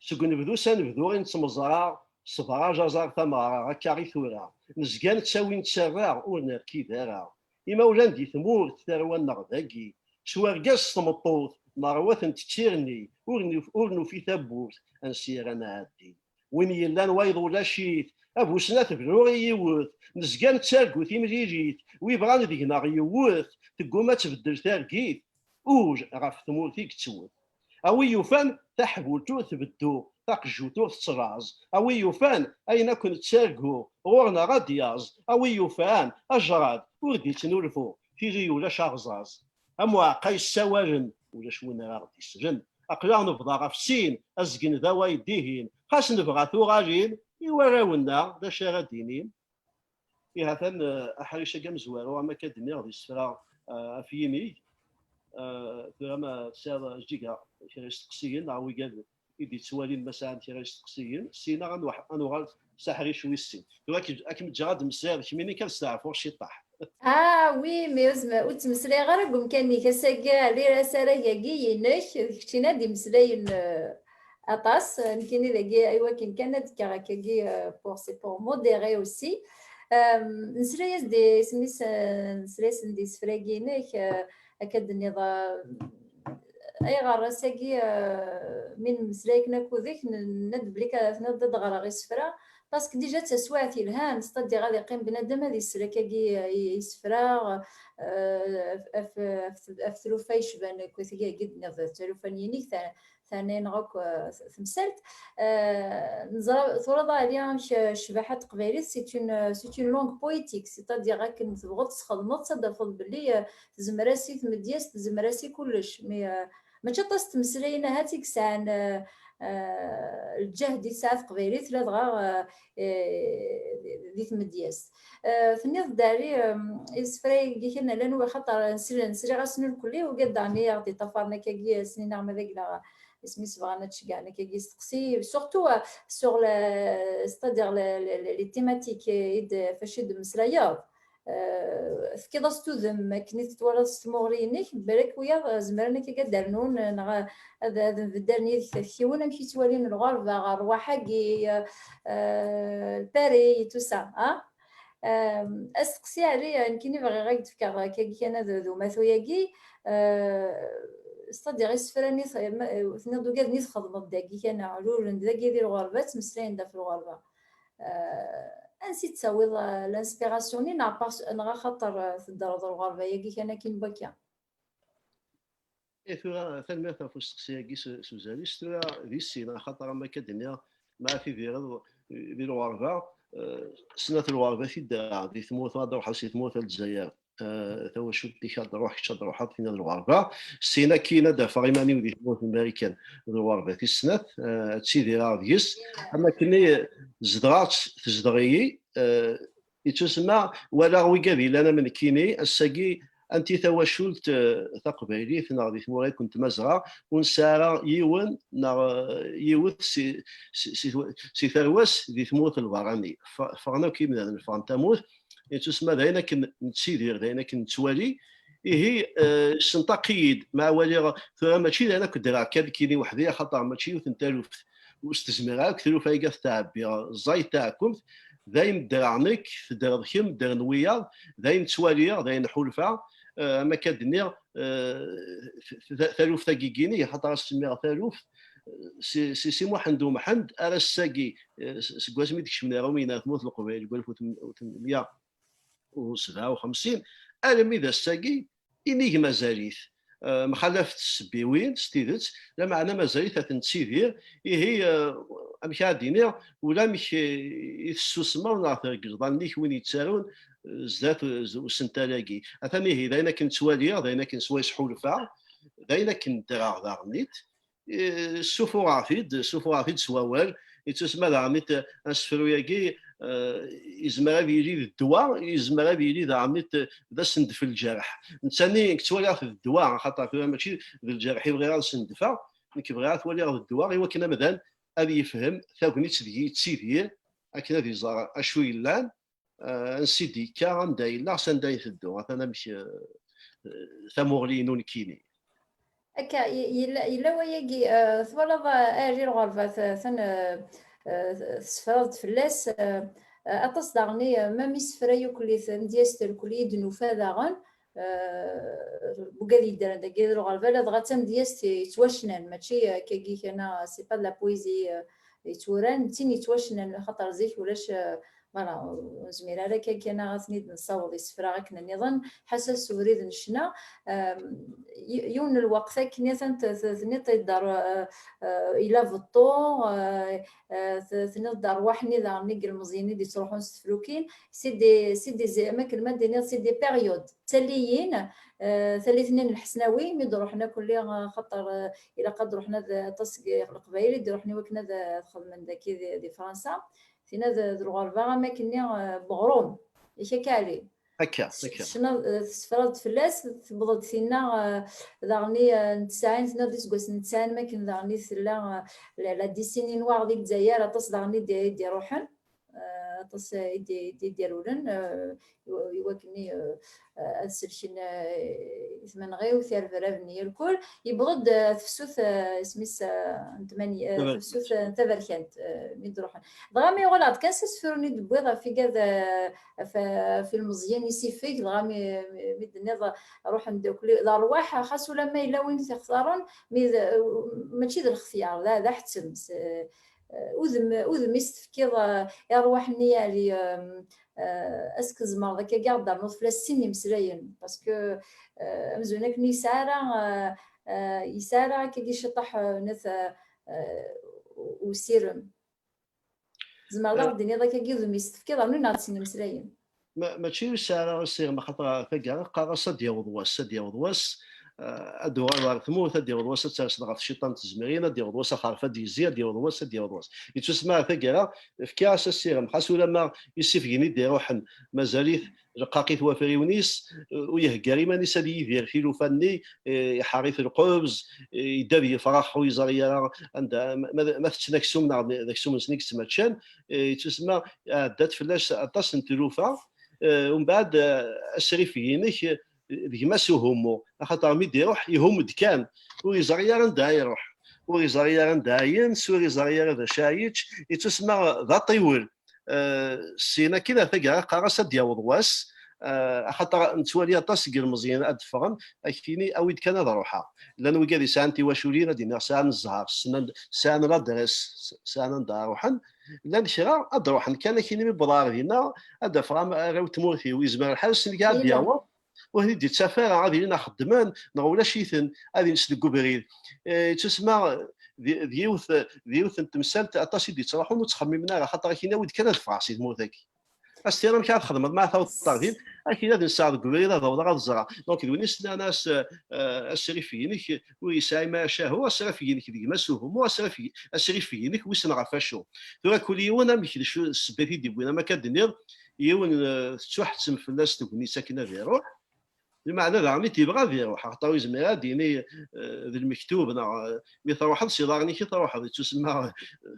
Seg unebdu s anebdu i nettmeẓra, ṣṣber ajaẓar tameɣra akka i tura. Nezga nettawi nettarra, ur nerkid ara. Imawlan di tmurt, tarwa-nneɣ dagi. S wergaz s tmeṭṭut, nerwa-tent d tirni, ur nuf-, ur nufi tawwurt ansi ara nɛeddi. Win yellan wayeḍ ulac-it, abusnat bru i yiwet, nezga nettargu timlilit, wi bɣan deg-neɣ yewwet, tegguma ad tbeddel targit, ul ɣef tmurt i yettwet. A wi yufan taḥbult ur tbeddu, taqejjut ur tettlaẓ. A wi yufan ayen akk nettargu ɣur-neɣ ad d-yaẓ. A wi yufan ajrad ur d-ittnulfu, tili ulac aɣẓaẓ. Am uɛeqqa yessawalen, ulac win ara ɣ-d-islen. Aql-aɣ nebḍa ɣef sin, azgen d away dihin. Xas nebɣa tuɣalin, i warraw-nneɣ, d acu ara d-inin? Ihi atan, eh, aḥric-agi amezwaru, am akka d-nniɣ, d isefra, eh, ɣef yinig. Eh, tura ma tesɛiḍ, eh, Ǧiga, kra isteqsiyen, neɣ wigad i d-yettwalin ma sɛan kra isteqsiyen, syin ad nuɣ-, ad nuɣal s aḥric wis sin. Tura ad k-, ad kem-ǧǧeɣ ad d-temmeslayeḍ kemmini kan, ad steɛfuɣ ciṭṭaḥ. Ah oui, mais ur zm-, ur ttmeslayeɣ ara deg umkan-ik. Ass-agi, rriɣ asarag-agi inek, d keččini ad d-imeslayen, eh, aṭas. Nekkini dagi, i wakken kan ad kkeɣ akkagi, eh, pour, c'est pour modérer aussi. Euh, nesla-yas-d isem-is, eh, nesla-yasen di isefra-agi-inek, eh, akka d-tenniḍ, eh, ayɣer ass-agi, eh, mi nemmeslay akken akked-k, n-, nenna-d belli ka-, tenniḍ-d ad d-ɣreɣ isefra, parce que déjà d taswiɛt yelhan, c'est-à-dire ad iqqim bnadem ad isel akkagi, eh, i, i isefra, eh, af, af, af, af tlufa yecban akked tigi-agi d-tenniḍ, d talufa n yinig, ta-, terna-aneɣ akk, eh, temsalt. Eh, neẓra, turiḍ a Ɛli amek, eh, ccbaḥa n teqbaylit, c'est une, c'est une langue poétique, c'est-à-dire akken tebɣuḍ tesxedmeḍ-tt, ad tafeḍ belli, eh, tezmer-as i tmedyazt, tezmer-as i kullec. Mais, eh, mačči aṭas n tmeslayin ahat i yesɛan, eh, eh, lǧehd i tesɛa teqbaylit, ladɣa, eh, eh, di tmedyazt. Eh, tenniḍ-d, Ɛli, eh, isefra-agi kan llan, wa xaṭer nsel-, sliɣ-asen irkelli, ugad daɣen i aɣ-d-iṭṭafaren akkagi, eh, snin-aɣ ma d agla, isem-is, bɣan ad ceggɛen akkagi isteqsi, surtout, eh, sur le, c'est-à-dire le, le, le, les thématiques, eh, i d-, fac i d-temmeslayeḍ. eh, tefkiḍ-as-t udem akken i t-twalaḍ s tmuɣli-inek, balak wiyaḍ, eh, zemren akka ad d-rnun, eh, neɣ ad, ad nbeddalen yid-k taktiwin, amek i ttwalin lɣerba ɣer rrwaḥ-agi, eh, eh, Paris, tout ça, ah? Eh, asteqsi, Ɛli, eh, nekkini bɣiɣ ad k-d-fkeɣ akkagi kan ad d umatu-agi, eh, c'est-à-dire isefra-nni, ma, eh, tenniḍ-d ugaden i txedmeḍ dagi kan, ɛlulen dagi di lɣerba, ttmeslayen-d ɣef lɣerba. Eh, ansi d-tawiḍ, eh, l'inspiration-nni, neɣ parce, neɣ axaṭer, eh, teddreḍ lɣerba-agi kan akin n wakka? Eh, tura, tanemmirt ɣef usteqsi-agi s, s uzal-is. Tura, di sin, axaṭer am akka d-nniɣ, ma tidireḍ, eh, di lɣerba, eh, snat lɣerbat i ddreɣ di tmurt, ad ruḥeɣ si tmurt n Lezzayer, eh, tawacult-ik ad d-ruḥ, kečč ad d-ruḥeḍ, tinna d lɣerba. Sin akkin ad d-afeɣ iman-iw di tmurt n Marikan, d lɣerba tis snat, eh, ad ttidireɣ deg-s. Am akken i zedɣeɣ-tt, tezdeɣ-iyi, eh, yettusemma, walaɣ wigad yellan am nekkini, ass-agi, anti tawacult, eh, taqbaylit neɣ di tmura akk n Tmazɣa, ur nesɛi ara yiwen neɣ, eh, yiwet si, si, si, si tarwa-s di tmurt n lberrani. Ff-, ffɣen akk imdanen, ffɣen tamurt, yettusemma d ayen akken nettidir, d ayen akken nettwali. Ihi, eh, senṭaq-iyi-d, ma waliɣ tura mačči d ayen akk ddreɣ kan nekkini weḥd-i, axaṭer mačči yiwet n taluft ur s-tezmir ara akk tlufa-agi ad tettɛebbi, ẓẓay taɛkumt, d ayen ddreɣ nekk, teddreḍ kemm, ddren wiyaḍ, d ayen ttwaliɣ, d ayen ḥulfaɣ, eh, am akka d-nniɣ, eh, t-, t-, taluft-agi-gini, axaṭer as-semmiɣ taluft, eh, si, si Si Muḥend Umḥend ar ass-agi, eh, s-, seg wasmi d-kecmen Iṛumyen ar tmurt n Leqbayel deg walef u tmenya u sebɛa u xemsin, armi d ass-agi, inig mazal-it. Eh, mxalafet tsebbiwin, s tidet, lameɛna mazal-it ad ten-nettidir. Ihi, eh, amek ara d-iniɣ, ulamek, eh, i tessusmeḍ neɣ tregleḍ allen-ik win yettarun, eh, zdat, eh, usental-agi. Atan ihi, d ayen akken ttwaliɣ, d ayen akken swayes ḥulfaɣ, d ayen akken ddreɣ daɣen-it. Eh, ssufuɣeɣ-t-id, ssufuɣeɣ-t-id s wawal, yettusemma daɣen-it, eh, asefru-agi, eh, yezmer ad yili d ddwa, yezmer ad yili daɣen-it, eh, d asendef n lǧerḥ. Netta-nni, nekk ttwaliɣ-t d ddwa, axaṭer tura mačči d lǧerḥ i bɣiɣ ad sendfeɣ, nekk bɣiɣ ad t-waliɣ d ddwa, i wakken amdan ad yefhem tagnit deg-i yettidir, akken ad iẓer acu yellan, eh, ansi d-yekka, anda yella, s anda iteddu. Atan amek, eh, eh, tamuɣli-inu nekkini. Akka, y-, yella, yella wayagi, eh, twalaḍ, eh, Ɛli, lɣerba t-, atan, eh, eh, tessefraḍ-d fell-as, eh, eh, aṭas daɣen i, eh, ma mi sefra yukel i tmedyazt irkel i d-nufa daɣen, eh, bugad yeddren dagi di lɣerba, ladɣa d tamedyazt yettwacnan, mačči, eh, akkagi kan, c'est pas de la poésie, eh, yettwuran, d tin yettwacnan, axaṭer zik ulac, eh, voilà, ur nezmir ara akka kan ad ten-id-nessaweḍ isefra akken nniḍen, ḥaca s ubrid n ccna. Em, y-, yiwen n lweqt akken i tent-, t-, tenniḍ idder, eh, eh, ila beṭṭu, eh, eh, t-, tenniḍ-d rrwaḥ-nni daɣen i yilmeẓyen i d-yettruḥun s teflukin, c'est des, c'est des, am akken ma d-tiniḍ, c'est des périodes, d talliyin, eh, tallit-nni n Lḥesnawi, mi d-ruḥen akk-nni, eh, xaṭer, eh, ilaq ad ruḥen ad, aṭas seg Leqbayel i d-ruḥen i wakken ad, eh, xedmen daki di, di Fransa. Tinna d, d lɣerba am akken-nni, eh, n weɣrum. Yak akka, Ɛli? Akka, s-, akka. Ccna, eh, tessefraḍ-d fell-as, tewweḍ-d tinna, eh, daɣen i, eh, n tesɛin, tenniḍ d iseggasen n tesɛin, am akken daɣen i tella, eh, la, la décennie noire di Lezzayer, aṭas daɣen i d-, i d-iruḥen, eh, aṭas, eh, i d-, i d-, i d-irulen, eh, i wa-, i wakken i, eh, eh, ad selken, eh, i tmenɣiwt, irberraben-nni irkul. Yewweḍ-d, eh, tefsut, eh, isem-is, eh, n tmanya, eh, Taberkant. Tefsut, eh, n taberkant, eh, mi d-ruḥen. Dɣa mi uɣaleɣ-d kan s asefru-nni d-wwiḍ ɣef igad, eh, ɣef, ɣef ilmeẓyen isifeg, dɣa mi, mi, mi d-tenniḍ ruḥen-d akk d ṛṛwaḥ, xas ulamma yella win t-ixtaren, mi d, mačči d lextyar, d, d aḥettem. S-, eh, udem, udem i s-tefkiḍ, eh, i ṛṛwaḥ-nni, yeɛni, eh, eh, est-ce que tzemreḍ akka ad d-ternuḍ fell-as sin imeslayen, parce que, eh, amzun akken yesɛa ara, eh, eh, yesɛa ara akkagi ciṭṭaḥ, eh, net, eh, eh, usirem. Tzemreḍ ad, eh, ɣ-d-tiniḍ akkagi udem i s-tefkiḍ, rnu neɣ d sin imeslayen. Ma-, mačči ur sɛiɣ ara usirem, axaṭer taggara qqareɣ-as ad d-yaweḍ wass, ad d-yaweḍ wass, eh, ad d-uɣaleɣ ɣer tmurt, ad d-yaweḍ wass ad terseḍ ɣef cciṭan n tzemrin, ad d-yaweḍ wass axerf ad d-yezzi, ad d-yaweḍ wass, ad d-yaweḍ wass. Yettusemma ar taggara, fkiɣ-as asirem, xas ulamma isifgen i d-iruḥen, mazal-it leqqaq-it wafriwen-is, eh, ur iheggar iman-is ad yidir tilufa-nni, eh, iḥar-it lqebz, eh, yedda d yefrax, ur yeẓri ara anda, ma, ma, ma tetten aksum neɣ d, d aksum-nsen i yettmaččan, eh, yettusemma, iɛedda-d fell-as aṭas n tlufa, Eh, umbeɛd, eh, asrifeg-inek, eh, d gma-s uhummu, axaṭer mi d-iruḥ, ihum-d kan. Ur iẓri ara anda ara iruḥ. Ur iẓri ara anda ara yens, ur iẓri ara d acu ara yečč. Yettusemma d aṭiwel. Eh, syin akkin ar taggara qqareɣ-as ad d-yaweḍ wass, eh, axaṭer nettwali aṭas n yilmeẓyen ad d-ffɣen, ad k-yini awi-d kan ad ruḥeɣ. Llan wigad yesɛan tiwaculin, ad d-iniɣ sɛan zzher, sɛan, sɛan ladres, sɛan anda ara ruḥen. Llan kra ad d-ruḥen kan, ad k-yini mi wwḍeɣ ɣer dinna, ad d-afeɣ am-, arraw n tmurt-iw, yezmer lḥal ass-nni ad d-yaweḍ, ur ten-id-yettaf ara, ad ilin a xeddmen, neɣ ulac-iten, ad ins deg ubrid. Eh, yettusemma d, d yiwet, d yiwet n temsalt aṭas i d-yettruḥun ur ttxemmimen ara, xaṭer akin awi-d kan ad ffɣeɣ si tmurt-agi. As-tiniḍ amek ara txedmeḍ ma tawḍeḍ ɣer din, akin ad nseɣ deg ubrid ad awḍeɣ ad ẓreɣ. Donc d win yeslan as-, eh, asrifeg-inek ur yesɛi ma acahu, asrifeg-inek d gma-s uhummu, asrifeg, asrifeg-inek wissen ɣef acu. Tura kul yiwen amek d acu ssebba i d-yewwin, am akka d-tenniḍ, yiwen, eh, tettuḥettem fell-as tegnit akken ad iruḥ. Lmeɛna daɣen i t-yebɣa ad iruḥ, axaṭer ur yezmir ad d-yini, eh, d lmektub, neɣ, eh, mi truḥeḍ s iḍarren-ik i truḥeḍ, yettusemma, eh,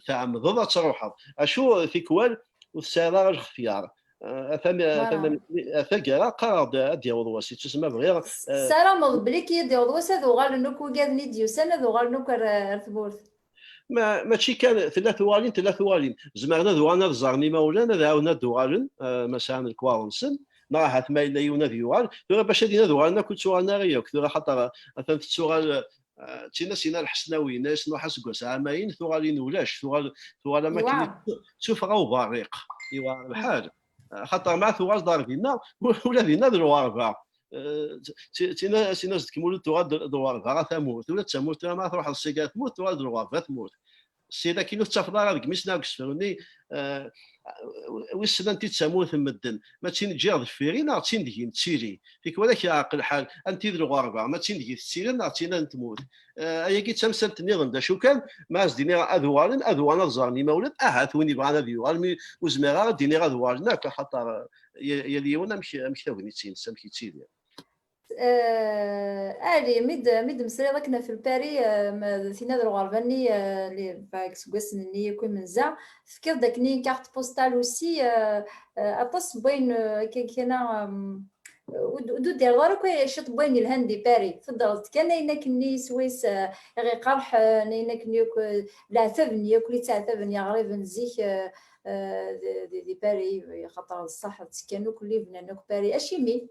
tɛemmdeḍ ad truḥeḍ. Acu, eh, tikwal ur tesɛiḍ ara lextyar. Eh, atan, eh, atan, eh, taggara qqareɣ-d ad d-yaweḍ wass, yettusemma bɣiɣ, eh, Ssarameḍ belli ad d-yaweḍ wass ad uɣalen akk wigaden i d-yusan, ad uɣalen akk ar, ar tmurt. Ma, mačči kan tella tuɣalin, tella tuɣalin. Zemren ad uɣalen ad ẓren imawlan, ad ɛawden ad d-uɣalen, eh, ma sɛan lekwaɣeḍ-nsen, neɣ ahat ma yella yiwen ad yuɣal. Tura bac ad in ad uɣalen akk ur ttuɣalen ara yakk. Tura xaṭer, eh, atan tettuɣal, eh, d tin as-yenna Lḥesnawi, yenna-yasen ruḥ aseggas ɛamayen, tuɣalin ulac, tuɣal, tuɣal am akken ttufeɣ uberriq, yewɛer lḥal. Eh, xaṭer ma tuɣaleḍ ɣer dinna, ula dinna d lɣerba. Eh, d-, d-, tin-, tin-as d-kemmel tuɣal d, d lɣerba ɣer tamurt. Ula d tamurt, ma truḥeḍ seg tmurt, tuɣal d lɣerba tmurt. Syin akin ur tettafeḍ ara deg mi sneɣ deg usefru-nni, eh, wissen anti d tamurt n medden. Ma d tin ǧǧiɣ deffir-i, neɣ d tin deg-i nettili. Tikwal ad k-iɛreq lḥal, anti d lɣerba, ma d tin deg-i tettili, neɣ d tin n tmurt. Eh, ayagi d tamsalt nniḍen, d acu kan, ma as-d-iniɣ ad uɣalen, ad uɣalen ad ẓren imawlan, ahat win yebɣan ad yuɣal, mi ur zmireɣ ara ad d-iniɣ ad uɣalen akk, axaṭer, eh, yal, yal yiwen amek, amek tagnit-ines, amek yettili. Eh, Ali, mi d-, mi d-mesliḍ akken ɣef Lpari, eh, ma d tin ad lɣerba-nni, eh, li-, enfin, deg iseggasen-nni akk imenza, tefkiḍ-d akken carte postale aussi, eh, eh, aṭas n wayen, eh, akka, akka, em, ur d-, ur d-tudireḍ ara akk ciṭ n wayen yelhan di Paris. Teddreḍ-d kan ayen akkenni swayes, eh, i ɣ-iqerḥen, ayen akkenni akk, eh, leɛtab-nni akk i ttɛataben yeɣriben zik, eh, eh, di, di, di Paris, xaṭer d ṣṣeḥ ttekkan akk li bnan akk Paris. Acimi?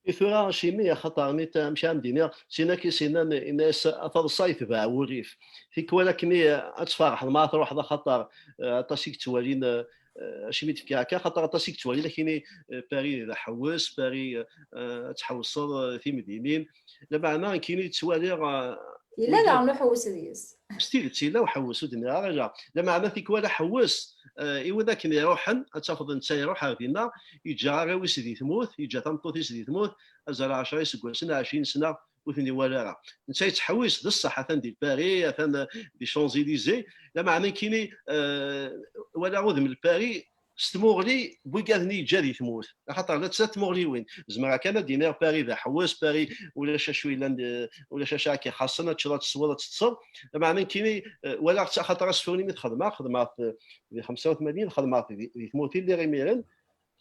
I tura, acimi, axaṭer nit, amek ara m-d-iniɣ, sin akk i s-yennan, yenna-yas, a taḍsa yetbeɛ wurrif. Tikwal akkenni ad tferḥeḍ ma truḥeḍ, axaṭer, eh, aṭas i yettwalin, eh, eh, acimi d-fkiɣ akka, axaṭer aṭas i yettwalin akkenni, eh, Paris d aḥewwes, Paris, eh, ad tḥewwseḍ, eh, timdinin. Lameɛna nekkini ttwaliɣ, eh, Yella daɣen uḥewwes deg-s. S tidet, yella uḥewwes, ur d-nniɣ ara ala. Lameɛna tikwal aḥewwes, eh, i wid akken iruḥen, ad tafeḍ netta iruḥ ar dinna, yeǧǧa arraw-is di tmurt, yeǧǧa tameṭṭut-is di tmurt, azal ɛecra iseggasen, ɛecrin sna, ur ten-iwala ara. Netta yettḥewwis, d ṣṣeḥ, atan di Paris, atan, eh, di Champs-Élysées. Lameɛna nekkini, eh, walaɣ udem n Paris, s tmuɣli n wigaden i yeǧǧa di tmurt. Axaṭer la tlata tmuɣliwin. Zemreɣ kan ad d-iniɣ Paris d aḥewwes, Paris ulac acu yellan d, ulac acu akka ixaṣṣen, ad teččeḍ, ad tesweḍ, ad teṭṭseḍ. Lameɛna nekkini, eh, walaɣ-tt, axaṭer asefru-nni mi t-xedmeɣ, xedmeɣ-t, eh, di xemsa u tmanyin, xedmeɣ-t di, di tmurt i lliɣ imiren.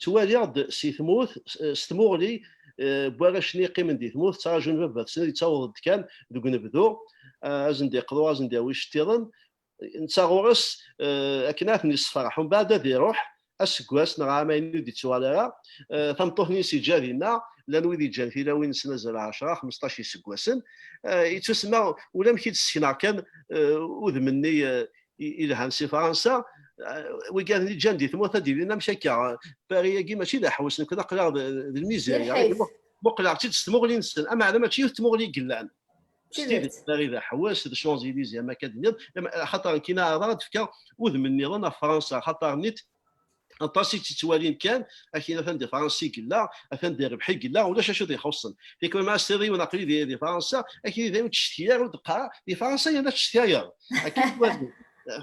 Ttwaliɣ-d si tmurt, s, s tmuɣli, eh, n warrac-nni yeqqimen di tmurt, ttraǧun baba-tsen, ad yettaweḍ-d kan deg unebdu, eh, ad sen-d-iqḍu, ad sen-d-yawi iceṭṭiḍen. Netta ɣur-s, eh, akken ad ten-yessefreḥ. Umbeɛd ad iruḥ, aseggas neɣ ɛamayen ur d-yettuɣal ara, eh, tameṭṭut-nni-ines yeǧǧa dinna, llan wid yeǧǧan tilawin-nsen azal ɛecra, xmesṭac iseggasen. Eh, yettusemma, ulamek i d-ssekneɣ kan, eh, udem-nni, eh, i-, ilhan si Fransa, eh, wigaden i ǧǧan di tmurt ad d-ilin amek akka, Paris-agi mačči d aḥewwes, nekkni aql-aɣ d, d lmizerya. Muqleɣ-tt-id s tmuɣli-nsen, ameɛna mačči yiwet tmuɣli i yellan. S tidet, Paris d aḥewwes, d Champs-Élysées, am akka d-tenniḍ. Lem-, axaṭer nekkini ɛerḍeɣ ad d-fkeɣ udem nniḍen ɣef Fransa, axaṭer nit aṭas i tt-yettwalin kan, akken atan di Fransa i yella, atan di rrbeḥ i yella, ulac acu d-ixuṣṣen. Tikwal ma as-tiniḍ i yiwen aql-i di, di Fransa, akken d ayen ur ttcetki ara, ur d-qqar, di Fransa yerna ttcetkayeḍ. Akken i ttwalin.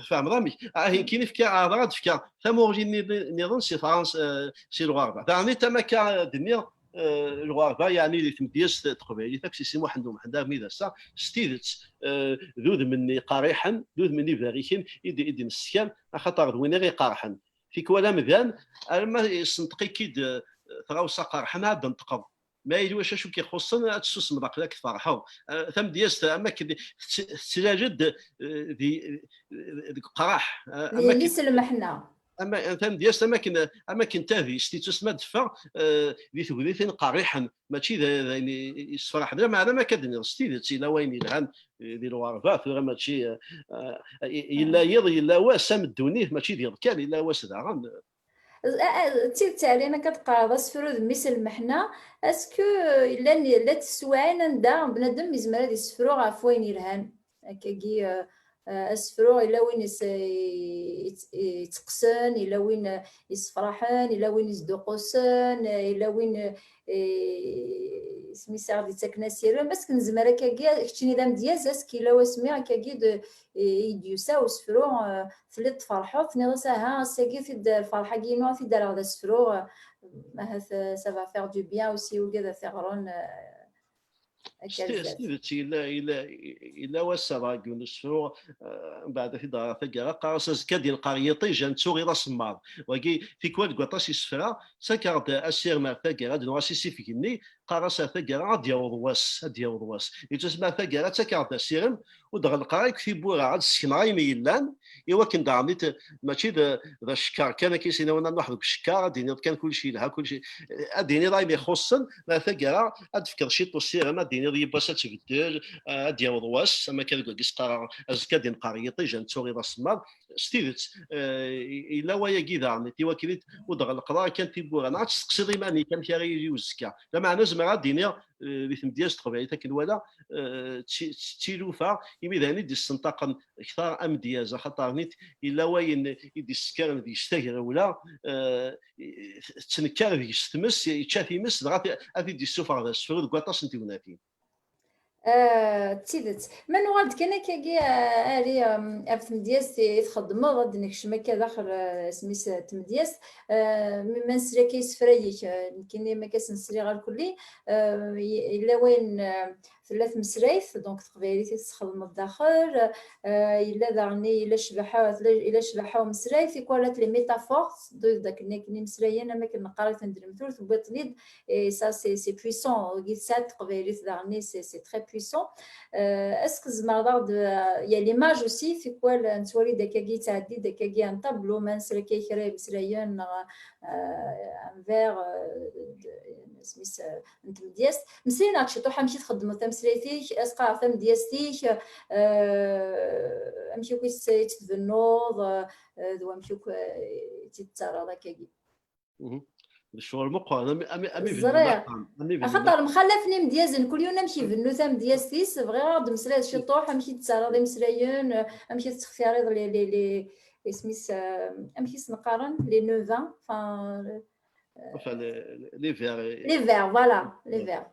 Fehmeḍ amek? Ah, nekkini fkiɣ, ɛerḍeɣ ad d-fkeɣ tamuɣli nni-, nniḍen si Fransa, eh, si lɣerba. Daɣen nit am akka d-nniɣ, eh, lɣerba, yeɛni di tmedyazt teqbaylit, akk si Si Muḥend Umḥend armi d ass-a, s tidet, eh, d udem-nni qerriḥen, d udem-nni berriken i d, i d-nessekkan, axaṭer d win i ɣ-iqerḥen. Tikwal amdan, arma yessenṭeq-ik-id, eh, tɣawsa qerḥen, ad d-tenṭqeḍ. Ma yella wacu acu k-ixuṣṣen, ad tessusmeḍ, aql-ak tferḥeḍ. Eh, tamedyazt, am akken tt-, tettlal-d, eh, di, eh, deg uqraḥ. Eh, Di am akken yelli-s lmeḥna. Ama, tamedyazt, am akken, am akken tadist, ittusem ad d-teffeɣ, eh, di tegnit-in qerriḥen, mačči d, d ayen i, i yessefraḥen. Lameɛna, ma akka d-nniɣ s tidet, yella wayen yelhan, eh, di lɣerba, tura mačči, eh, eh, yella yiḍ, yella wass, am ddunit, mačči d iḍ kan, yella wass daɣen. Eh, eh, d tidet, Ɛli, ma akka d-teqqareḍ asefru d mmi-s n lmeḥna, est-ce que, eh, llan, llant teswiɛin anda bnadem yezmer ad yessefru ɣef wayen yelhan? Akkagi, eh, eh, asefru, yella win is-, i-, i-, itteqqsen, yella win, eh, yessefraḥen, yella win isduqqusen, eh, yella win, eh, isem-is aɣ-d-yettaken asirem. Est-ce que nezmer akkagi, keččini d amedyaz, est-ce que yella wasmi akkagi d-, i, i d-yusa usefru, eh, telliḍ tferḥeḍ, tenniḍ-as, "Aha, ass-agi tid-, lferḥ-agi-inu ad t-id-rreɣ d asefru, eh, ahat, eh, ça va faire du bien aussi i wigad ad t-iɣren, eh, akka." S ti-, s zdat. Tidet, yella, yella, yella wass ara deg usefru, eh, mbeɛd ad t-id-rreɣ taggara, qqar-as, "Azekka ad d-yenqer yiṭij, ad nettuɣ iḍ asemmaḍ." Wagi, tikwal deg waṭas isefra, ttakeɣ-d asirem ar taggara, ad nuɣ-as isifeg-nni, qqar-as ar taggara, "Ad d-yaweḍ wass, ad d-yaweḍ wass." Yettusma ar taggara, ttakeɣ-d asirem, ur d-ɣellqeɣ akk tiwwura, ad d-sekneɣ ayen yellan, i wakken daɣen i t-, mačči d, d acekker kan, akka i s-yenna Wanna Nuḥ deg ucekker, ad d-tiniḍ kan kullec yelha, kullec, ad d-tiniḍ ayen ixuṣṣen, ma taggara ad d-tefkeḍ ciṭ usirem, ad d-tiniḍ yiwwas ad tbeddel, ad d-yaweḍ wass, am akka deg wagis qqareɣ, "Azekka ad d-yenqer yiṭij, ad nettuɣ iḍ asemmaḍ." S tidet, eh, yella wayagi daɣen, i wakken i t-, ur d-ɣellqeḍ ara kan tiwwura, neɣ ad testeqsiḍ iman-ik amek ara yili uzekka. Lameɛna zemreɣ ad d-iniɣ, eh, di tmedyazt teqbaylit akken wala, eh, d ti-, d tilufa, imi d ayen i d-issenṭaqen kter amedyaz, axaṭer nit yella wayen i d-issekkaren deg-s tagrawla, eh, tettnekkar deg-s tmes, yečča times, dɣa ti-, ad t-id-yessufeɣ d asefru deg waṭas n tegnatin. Eh, d tidet. Ma nuɣal-d kan akkagi, eh, Ɛli, em, ɣef tmedyazt i, i txeddmeḍ, ad d-nekcem akka daxel, eh, isem-is, eh, tmedyazt. Eh, mi ma nesla akka i isefra-ik, eh, nekkini ma akka s-nesliɣ irkelli, eh, y-, yella wayen, eh, tella tmeslayt, donc teqbaylit i tesxedmeḍ daxel, eh, yella daɣen, yella ccbaḥa, tella, yella ccbaḥa umeslay, tikwal les métaphores, d, d akken, akken imeslayen, am akken neqqar-iten d lemtul, tewwiḍ-ten-id, et ça, c'est, c'est puissant, deg tesɛa teqbaylit daɣen, c'est, c'est très puissant. Euh, est-ce que tzemreḍ ad, euh, il y a l'image aussi, tikwal nettwali-d akkagi yettɛeddi-d akkagi un tableau, ma nesla akka i kra imeslayen, neɣ, euh, un vers, euh, de, isem-is, euh, n tmedyazt. Mmeslay-aneɣ-d ciṭuḥ amek i txeddmeḍ tameslayt-ik, aseqqareɣ tamedyazt-ik, euh, amek akk i tt-, i tt-tbennuḍ, euh, d wamek akk, euh, i tt-id-ttarraḍ akkagi. Mhm. D ccɣel meqqren, am, am, am ibennu Ẓriɣ. Axaṭer mxallafen imedyazen, kul yiwen amek ibennu tamedyazt-is, bɣiɣ ad d-temmeslayeḍ ciṭuḥ amek i d-tettarraḍ imeslayen, amek i tettextiriḍ les, les, les, isem-is, euh, amek i sen-qqaren, les neuvains, enfin, euh, Enfin, les, les vers, les vers, voilà, les vers.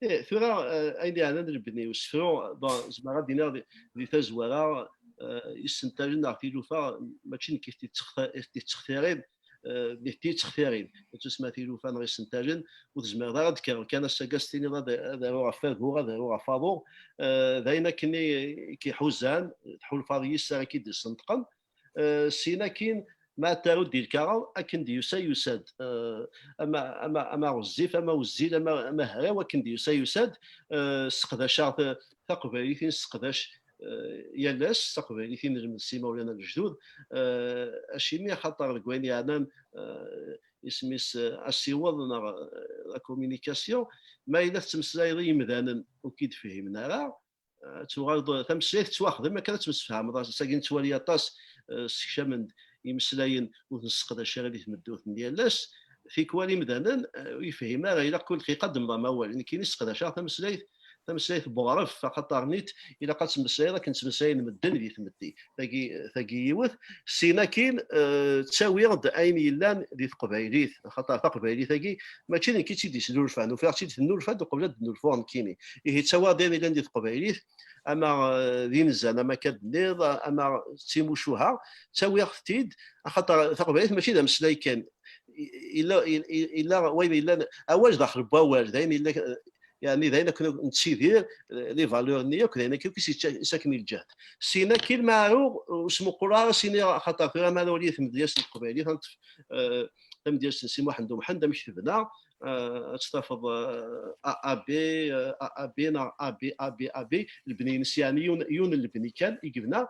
Eh, tura, eh, ayen yeɛnan lebni usefru, bon, zemreɣ ad d-iniɣ di, di tazwara, eh, isental-nni neɣ tilufa, mačči nekk i t-yettexta-, i t-yettextirin, eh, d nitni i yettextirin. Tusma tilufa neɣ isental-nni, ur tezmireḍ ara ad d-kkreḍ kan ass-agi ad s-tiniḍ ad, ad aruɣ ɣef wagu, ad aruɣ ɣef waḍu. Eh, d ayen akken i, i k-iḥuzan, tḥulfaḍ yis ara k-id-isenṭqen. Eh, syin akkin, ma ad taruḍ di lkaɣeḍ, akken d-yusa, yusa-d. Eh, ama, ama, ama ɣezzif, ama wezzil, ama, ama hraw, akken d-yusa, yusa-d. Eh, sseqdaceɣ ta-, taqbaylit i nesseqdac, eh, yal ass, taqbaylit i nelmed s imawlan d lejdud. Eh, acimi? Axaṭer deg wayen yeɛnan, eh, isem-is, eh, asiweḍ neɣ, eh, la communication, ma yella tettmeslayeḍ i yimdanen ur k-id-fhimen ara, ad tuɣaleḍ, tameslayt tettwaxdem akken ad temsefhameḍ. Ass-agi nettwali aṭas, eh, ssekcamen-d imeslayen ur t-nesseqdac ara di tmeddurt n yal ass. Tikwal imdanen, eh, ur yefhim ara, ilaq kul dqiqa ad d-temḍam awal. Nekkini sseqdaceɣ tameslayt, tameslayt n weɣref, axaṭer nit ilaq ad temmeslayeḍ akken ttmeslayen medden di tmetti. Tagi, tagi yiwet. Sin akkin, eh, ttawiɣ-d ayen yellan di teqbaylit, axaṭer taqbaylit-agi mačči d nekk i tt-id-yesnulfan, ufiɣ-tt-id tennulfa-d uqbel ad d-nnulfuɣ nekkini. Ihi ttawiɣ-d ayen yellan di teqbaylit, ama, eh, d inzan, ama akka d-nniḍ, ama d timucuha, ttawiɣ-t-id, axaṭer taqbaylit mačči d ameslay kan. I-, illa, i-, i-, illa wayen yellan, awal daxel n wawal, d ayen yella, eh, Yeɛni d ayen akken nettidir, les valeurs-nni akk d ayen akken i s-yettaken lǧehd. Syin akkin ma aruɣ, ur smuqquleɣ ara syin, axaṭer tura ma nwali tamedyazt n teqbaylit, ad neṭṭef, eh, tamedyazt n Si Muḥend U Mḥend, amek tebna, eh, ad tt-tafeḍ, eh, A A B, eh, A A B neɣ A B A B A B, lebni-ines yeɛni yiwen, yiwen n lebni kan i yebna.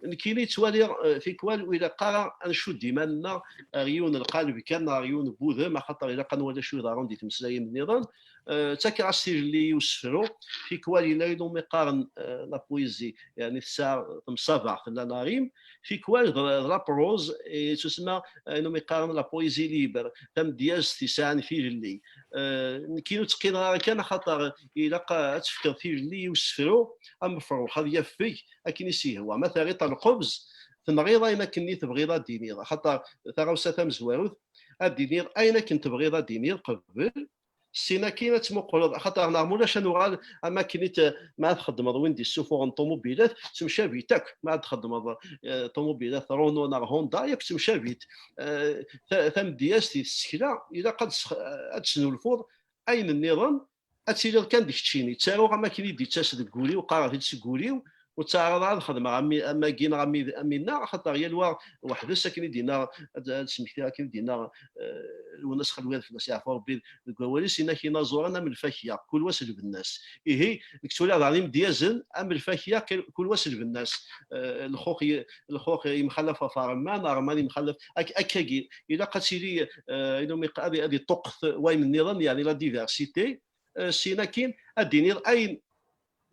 Nekkini ttwaliɣ, eh, tikwal ur ilaq ara ad ncudd iman-nneɣ ar yiwen n lqaleb kan neɣ ar yiwen n wudem, axaṭer ilaq ad nwali acu iḍerrun di tmeslayin nniḍen. Eh, ttakeɣ-as tilelli i usefru, tikwal yella ayen umi qqaren, eh, la poésie, yeɛni tesɛa temsabeɣt, tella la rime, tikwal d, d la prose, eh, tusemma, eh, ayen umi qqaren la poésie libre, tamedyazt yesɛan tilelli. Eh, nekkini ur ttqinaɣ ara kan, axaṭer ilaq ad tefkeḍ tilelli i usefru, amefruḥ, ad yafeg akken i s-yehwa. Ma terriḍ lqebz, tenɣiḍ ayen akken i tebɣiḍ ad d-tiniḍ. Axaṭer taɣawsa tamezwarut, ad d-tiniḍ ayen akken tebɣiḍ ad d-tiniḍ qbel, syin akkin ad tmuqleḍ. Axaṭer neɣ mulac ad nuɣal am akken i t-, ma ad txeddmeḍ win d-issufuɣen ṭumubilat, ttemcabit akk. Ma ad txeddmeḍ, eh, ṭumubilat Renault neɣ Honda, yakk ttemcabit. Eh, ta-, tamedyazt di tsekla, ilaq ad s-, ad tesnulfuḍ ayen nniḍen, ad tiliḍ kan d keččini. Ttaruɣ am akken i d-yettas deg wul-iw, qqareɣ-t-id seg wul-iw, ur ttaɛraḍ ara ad xedmeɣ am, am wagi neɣ am, am winna, axaṭer yal wa weḥd-s, akken i d-yenna, ad, ad smektiɣ akken i d-yenna, eh, Lwennas Xelwiɣ, fell-as yeɛfu Rebbi, deg wawal-is, yenna-k: inaẓuren am lfakya, kul wa s lbenna-s. Ihi, nekk ttwaliɣ daɣen imedyazen am lfakya, kul, kul wa s lbenna-s. Eh, lxux y-, lxux yemxalaf ɣef ṛṛemman, ṛṛemman yemxalaf, ak-, akkagi, ilaq ad tili, eh, ayen umi q-, ad, ad iṭuqqet wayen nniḍen, yeɛni la diversité. Eh, syin akkin ad d-tiniḍ ayen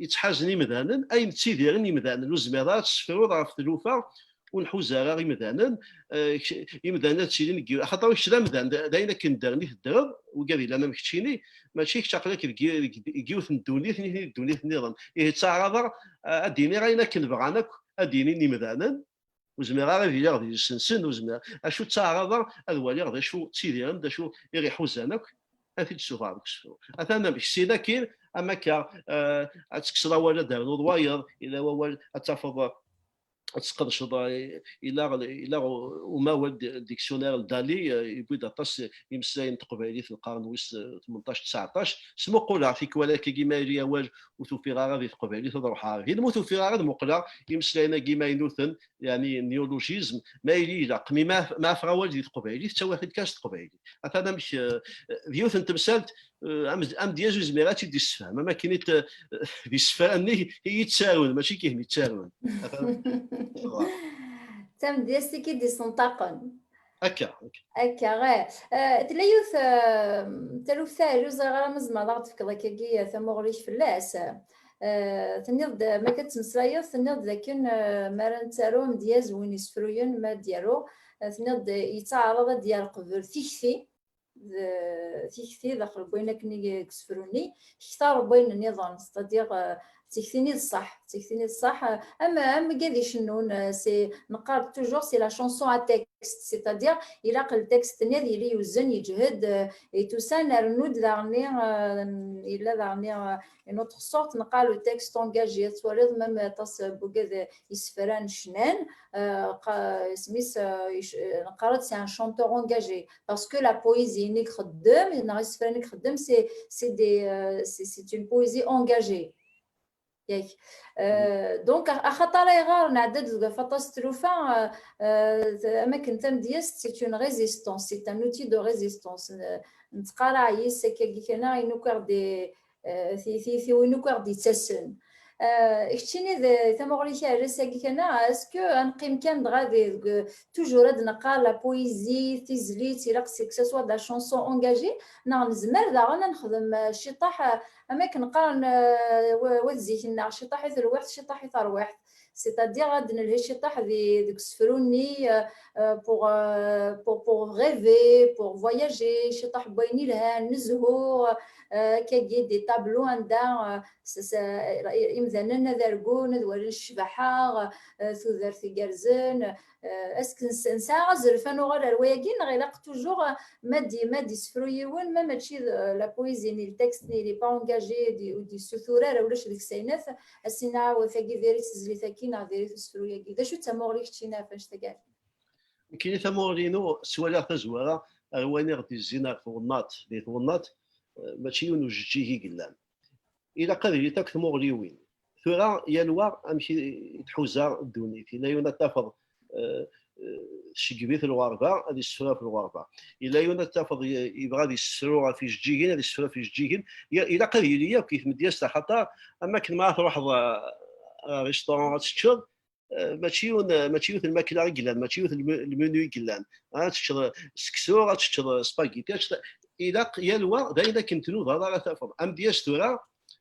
yettḥazen imdanen, ayen ttidiren imdanen. Ur zmireḍ ara ad tessefruḍ ɣef tlufa ur nḥuza ara imdanen. Eh, kečč, imdanen ad ttilin deg yiwen, axaṭer kečč d amdan, d, d ayen akken ddren i teddreḍ, wigad yellan am keččini, mačči kečč aql-ak deg, deg, deg yiwet n ddunit, nitni deg ddunit nniḍen. Ihi ttaɛraḍeɣ, eh, ad d-iniɣ ayen akken bɣan akk ad d-inin imdanen, ur zmireɣ ara ad iliɣ deg-sen, ur zmireɣ. Acu ttaɛraḍeɣ ad waliɣ d acu ttidiren, d acu i ɣ-iḥuzan akk, ad t-id-ssufɣeɣ deg usefru. Atan amek, syin akkin, am akka, eh, ad tekkseḍ awal, ad d-ternuḍ wayeḍ, yella wawal, ad tafeḍ, ad tesqedceḍ, eh, ila, ila umawal d-, dictionnaire n Dali, eh, yewwi-d aṭas imeslayen n teqbaylit n lqern wis, eh, tmenṭac, tseɛṭac. Smuquleɣ tikwal akkagi, ma yili awal ur t-ufiɣ ara di teqbaylit, ad ruḥeɣ ar din. Ma ur t-ufiɣ ara, ad muqleɣ imeslayen-agi imaynuten, yeɛni néologisme, ma yili ilaq, mi ma, ma afeɣ awal di teqbaylit, ttawiɣ-t-id kan s teqbaylit. Atan amek, eh, d yiwet n temsalt, eh, am-, amedyaz ur yezmir ad tt-id-yessefhem, am akken i t-, d isefra-nni i yettarun, mačči kihen yettarun. Atan, d tamedyazt i k-id-isenṭaqen. Akka, akka. Akka, eh. Eh, tella yiwet, eh, taluft-a, ur ẓriɣ ara ma tzemreḍ ad ɣ-d-tefkeḍ akkagi, eh, tamuɣli-k fell-as. Eh, tenniḍ-d, ma akka tettmeslayeḍ, tenniḍ-d dakken, eh, mi ara nettaru amedyaz, win isefruyen, mi ara d-yaru, eh, tenniḍ-d, eh, yettaɛraḍ ad d-yerr qbel tikti, d tikti daxel n wayen akken i deg usefru-nni, kter n wayen nniḍen, c'est-à-dire, euh, d tikti-nni d ṣṣeḥ, d tikti-nni d ṣṣeḥ, euh, am, am wigad icennun, euh, c'est, neqqar toujours c'est la chanson à texte, c'est-à-dire ilaq ltekst-nni ad yili yewzen, yeǧhed, euh, et tout ça, nernu-d daɣenni, euh, yella daɣenni, euh, une autre sorte, neqqar le texte engagé, ad twaliḍ même aṭas n wigad isefran cnan, euh, qa-, isem-is, euh, ic-, euh, neqqar-d c'est un chanteur engagé, parce que la poésie-nni i ixeddem, neɣ isefra-nni i ixeddem, c'est, c'est des, euh, c'est, c'est une poésie engagée. Yak. Euh, donc, a-, axaṭer ayɣer nɛedda-d deg afaṭas n tlufa, euh, euh, am akken tamedyazt, c'est une résistance, c'est un outil de résistance. N-, nettqaraɛ yis akkagi kan, ayen akk i ɣ-d-, euh, ti-, ti-, tiwin akk i ɣ-d-yettasen. Euh, keččini d tamuɣli-k ar ass-agi kan, est-ce que ad neqqim kan dɣa di, deg, toujours ad neqqar la poésie, tizlit, ilaq c'est que ça soit de la chanson engagée, neɣ nezmer daɣen ad nexdem, euh, ciṭaḥ, euh, am akken qqaren, euh, wa-, wat zik-nneɣ, ciṭaḥ i telwiḥt, ciṭaḥ i terwiḥt. C'est-à-dire ad nelhi ciṭaḥ di, deg usefru-nni, euh, euh, pour, euh, pour, pour rêver, pour voyager, ciṭaḥ n wayen ilhan, nezhu, euh, akkagi, des tableaux anda, euh, s-, s-, imdanen ad argun, ad walin ccbaḥa, euh, tudert igerrzen, euh, est-ce que nes-, nesɛa azref ad nuɣal ar wayagi, neɣ ilaq toujours, euh, ma d-, ma d-isefru yiwen, ma mačči d, euh, la poésie-nni, le texte-nni, il est pas engagé, di-, ur d-yessutur ara, ulac deg-s ayen at, ad s-nɛawed tagi diri tezlit-agi neɣ diri usefru-agi. D acu d tamuɣli keččini ɣef annect-agi? Nekkini tamuɣli-inu, ttwaliɣ tazwara ar wayen i ɣ-d-yezzin ar twennaḍt. Di twennaḍt, eh, mačči yiwen ujeǧǧig i yellan. ilaq ad ilint akk tmuɣliwin. Tura, yal wa amek i, i tḥuza ddunit. Yella yiwen ad tafeḍ, eh, eh, tceggeb-it lɣerba, ad isefru ɣef lɣerba. Yella yiwen ad tafeḍ ye-, yebɣa ad isefru ɣef ijeǧǧigen, ad isefru ɣef ijeǧǧigen. Ya-, ilaq ad yili akk i tmedyazt, axaṭer am akken ma truḥeḍ, eh, ɣer restaurant ad teččeḍ, eh, mačči yiwen, mačči yiwet lmakla i yellan, mačči yiwet lme-, lmenu i yellan. Ad teččeḍ seksu, ad teččeḍ spaghetti, ad teččeḍ, ilaq yal wa d ayen akken tnudaḍ ara tafeḍ. Amedya-s tura,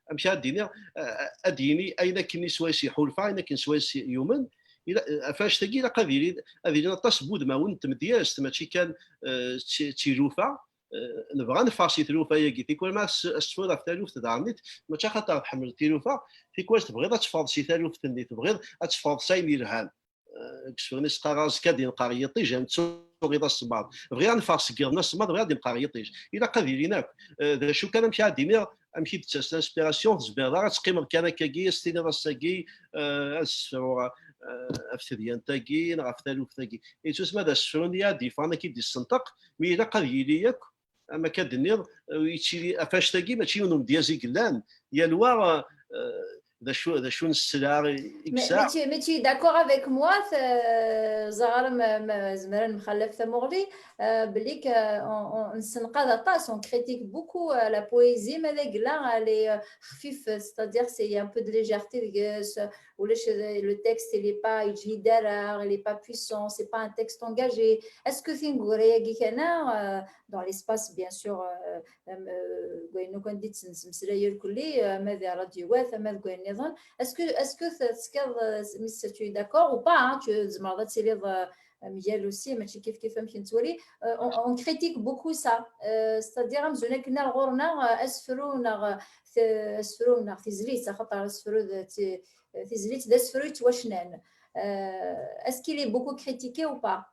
amek ara d-iniɣ, eh, ad d-yini ayen akken swayes iḥulfa, ayen akken swayes yumen. Ila-, ɣef annect-agi ilaq ad ilin, ad ilin aṭas n wudmawen n tmedyazt, mačči kan, eh, d ti-, d tilufa. Eh, nebɣa ad neffeɣ si tlufa-agi. Tikwal ma as-, as teffreḍ ɣef taluft daɣen-it, mačči axaṭer tḥemmleḍ tilufa, tikwal tebɣiḍ ad teffɣeḍ si taluft-nni, tebɣiḍ ad teffɣeḍ s ayen yelhan. Eh, deg isefra-nni s-qqareɣ azekka ad yenqer yiṭij, ad nettuɣ iḍ asemmaḍ. Bɣiɣ ad neffeɣ seg yiḍ n asemmaḍ, bɣiɣ ad yenqer yiṭij. Ilaq ad ilin akk. Eh, d acu kan, amek ara d-iniɣ, amek i d-tettas l'inspiration, tezmireḍ ara ad teqqimeḍ kan akkagi, ad s-tiniḍ ass-agi, eh, ad sefruɣ, eh, ɣef tedyant-agi, neɣ ɣef taluft-agi. Yettusma d asefru-nni ara d-yeffɣen, ad k-id-issenṭeq, mi ilaq ad yili akk, am akka d-tenniḍ, eh, yettili, ɣef annect-agi, mačči yiwen umedyaz i yellan, yal wa, eh, d acu, d acu n sselɛa i, i Mais, yesɛa. mais tu, mais tu es d'accord avec moi, euh, ẓer ma, ma zemreɣ ad nemxallaf tamuɣli, euh, belli que on, on, nessenqad aṭas, on critique beaucoup, euh, la poésie, ma d agla, elle est, euh, xfif, c'est-à-dire c'est, il y a un peu de légèreté deg-s, ulac, euh, le texte, il est pas, yeǧhid ara, il est pas puissant, c'est pas un texte engagé. Est-ce que tineggura-agi kan, euh, dans l'espace, bien sûr, euh, am, euh, deg wayen akk anda i d-nettmeslay irkelli, euh, ama di rradyu-wat, ama deg wayen nniḍen, est-ce que, est-ce que t-, teskiḍ, euh, mi s-, tu es d'accord ou pas, hein, tu, tzemreḍ ad tiliḍ, euh, mgal aussi, mačči kif kif amek nettwali. Euh, on, on critique beaucoup ça. Euh, c'est-à-dire, amzun akken ar ɣur-neɣ, euh, asefru neɣ, euh, t-, asefru neɣ tizlit, axaṭer asefru d ti-, tizlit d asefru yettwacnan. Euh, est-ce qu'il est beaucoup critiqué ou pas?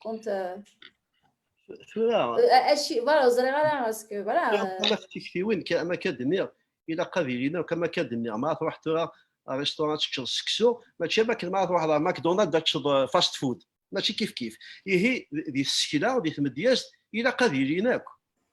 Quand, euh, Tura, euh, aci-, voilà, ur ẓriɣ ara, parce que, voilà, tura, euh, tura tiktwin, ka-, am akka d-nniɣ, ilaq ad ilin akk, am akka d-nniɣ, ma truḥ tura ar restaurant ad teččeḍ seksu, mačči am akken ma truḥeḍ ar McDonald's ad teččeḍ, eh, fast food. Mačči kif kif. Ihi, di, di tsekla, di tmedyazt, ilaq ad ilin akk.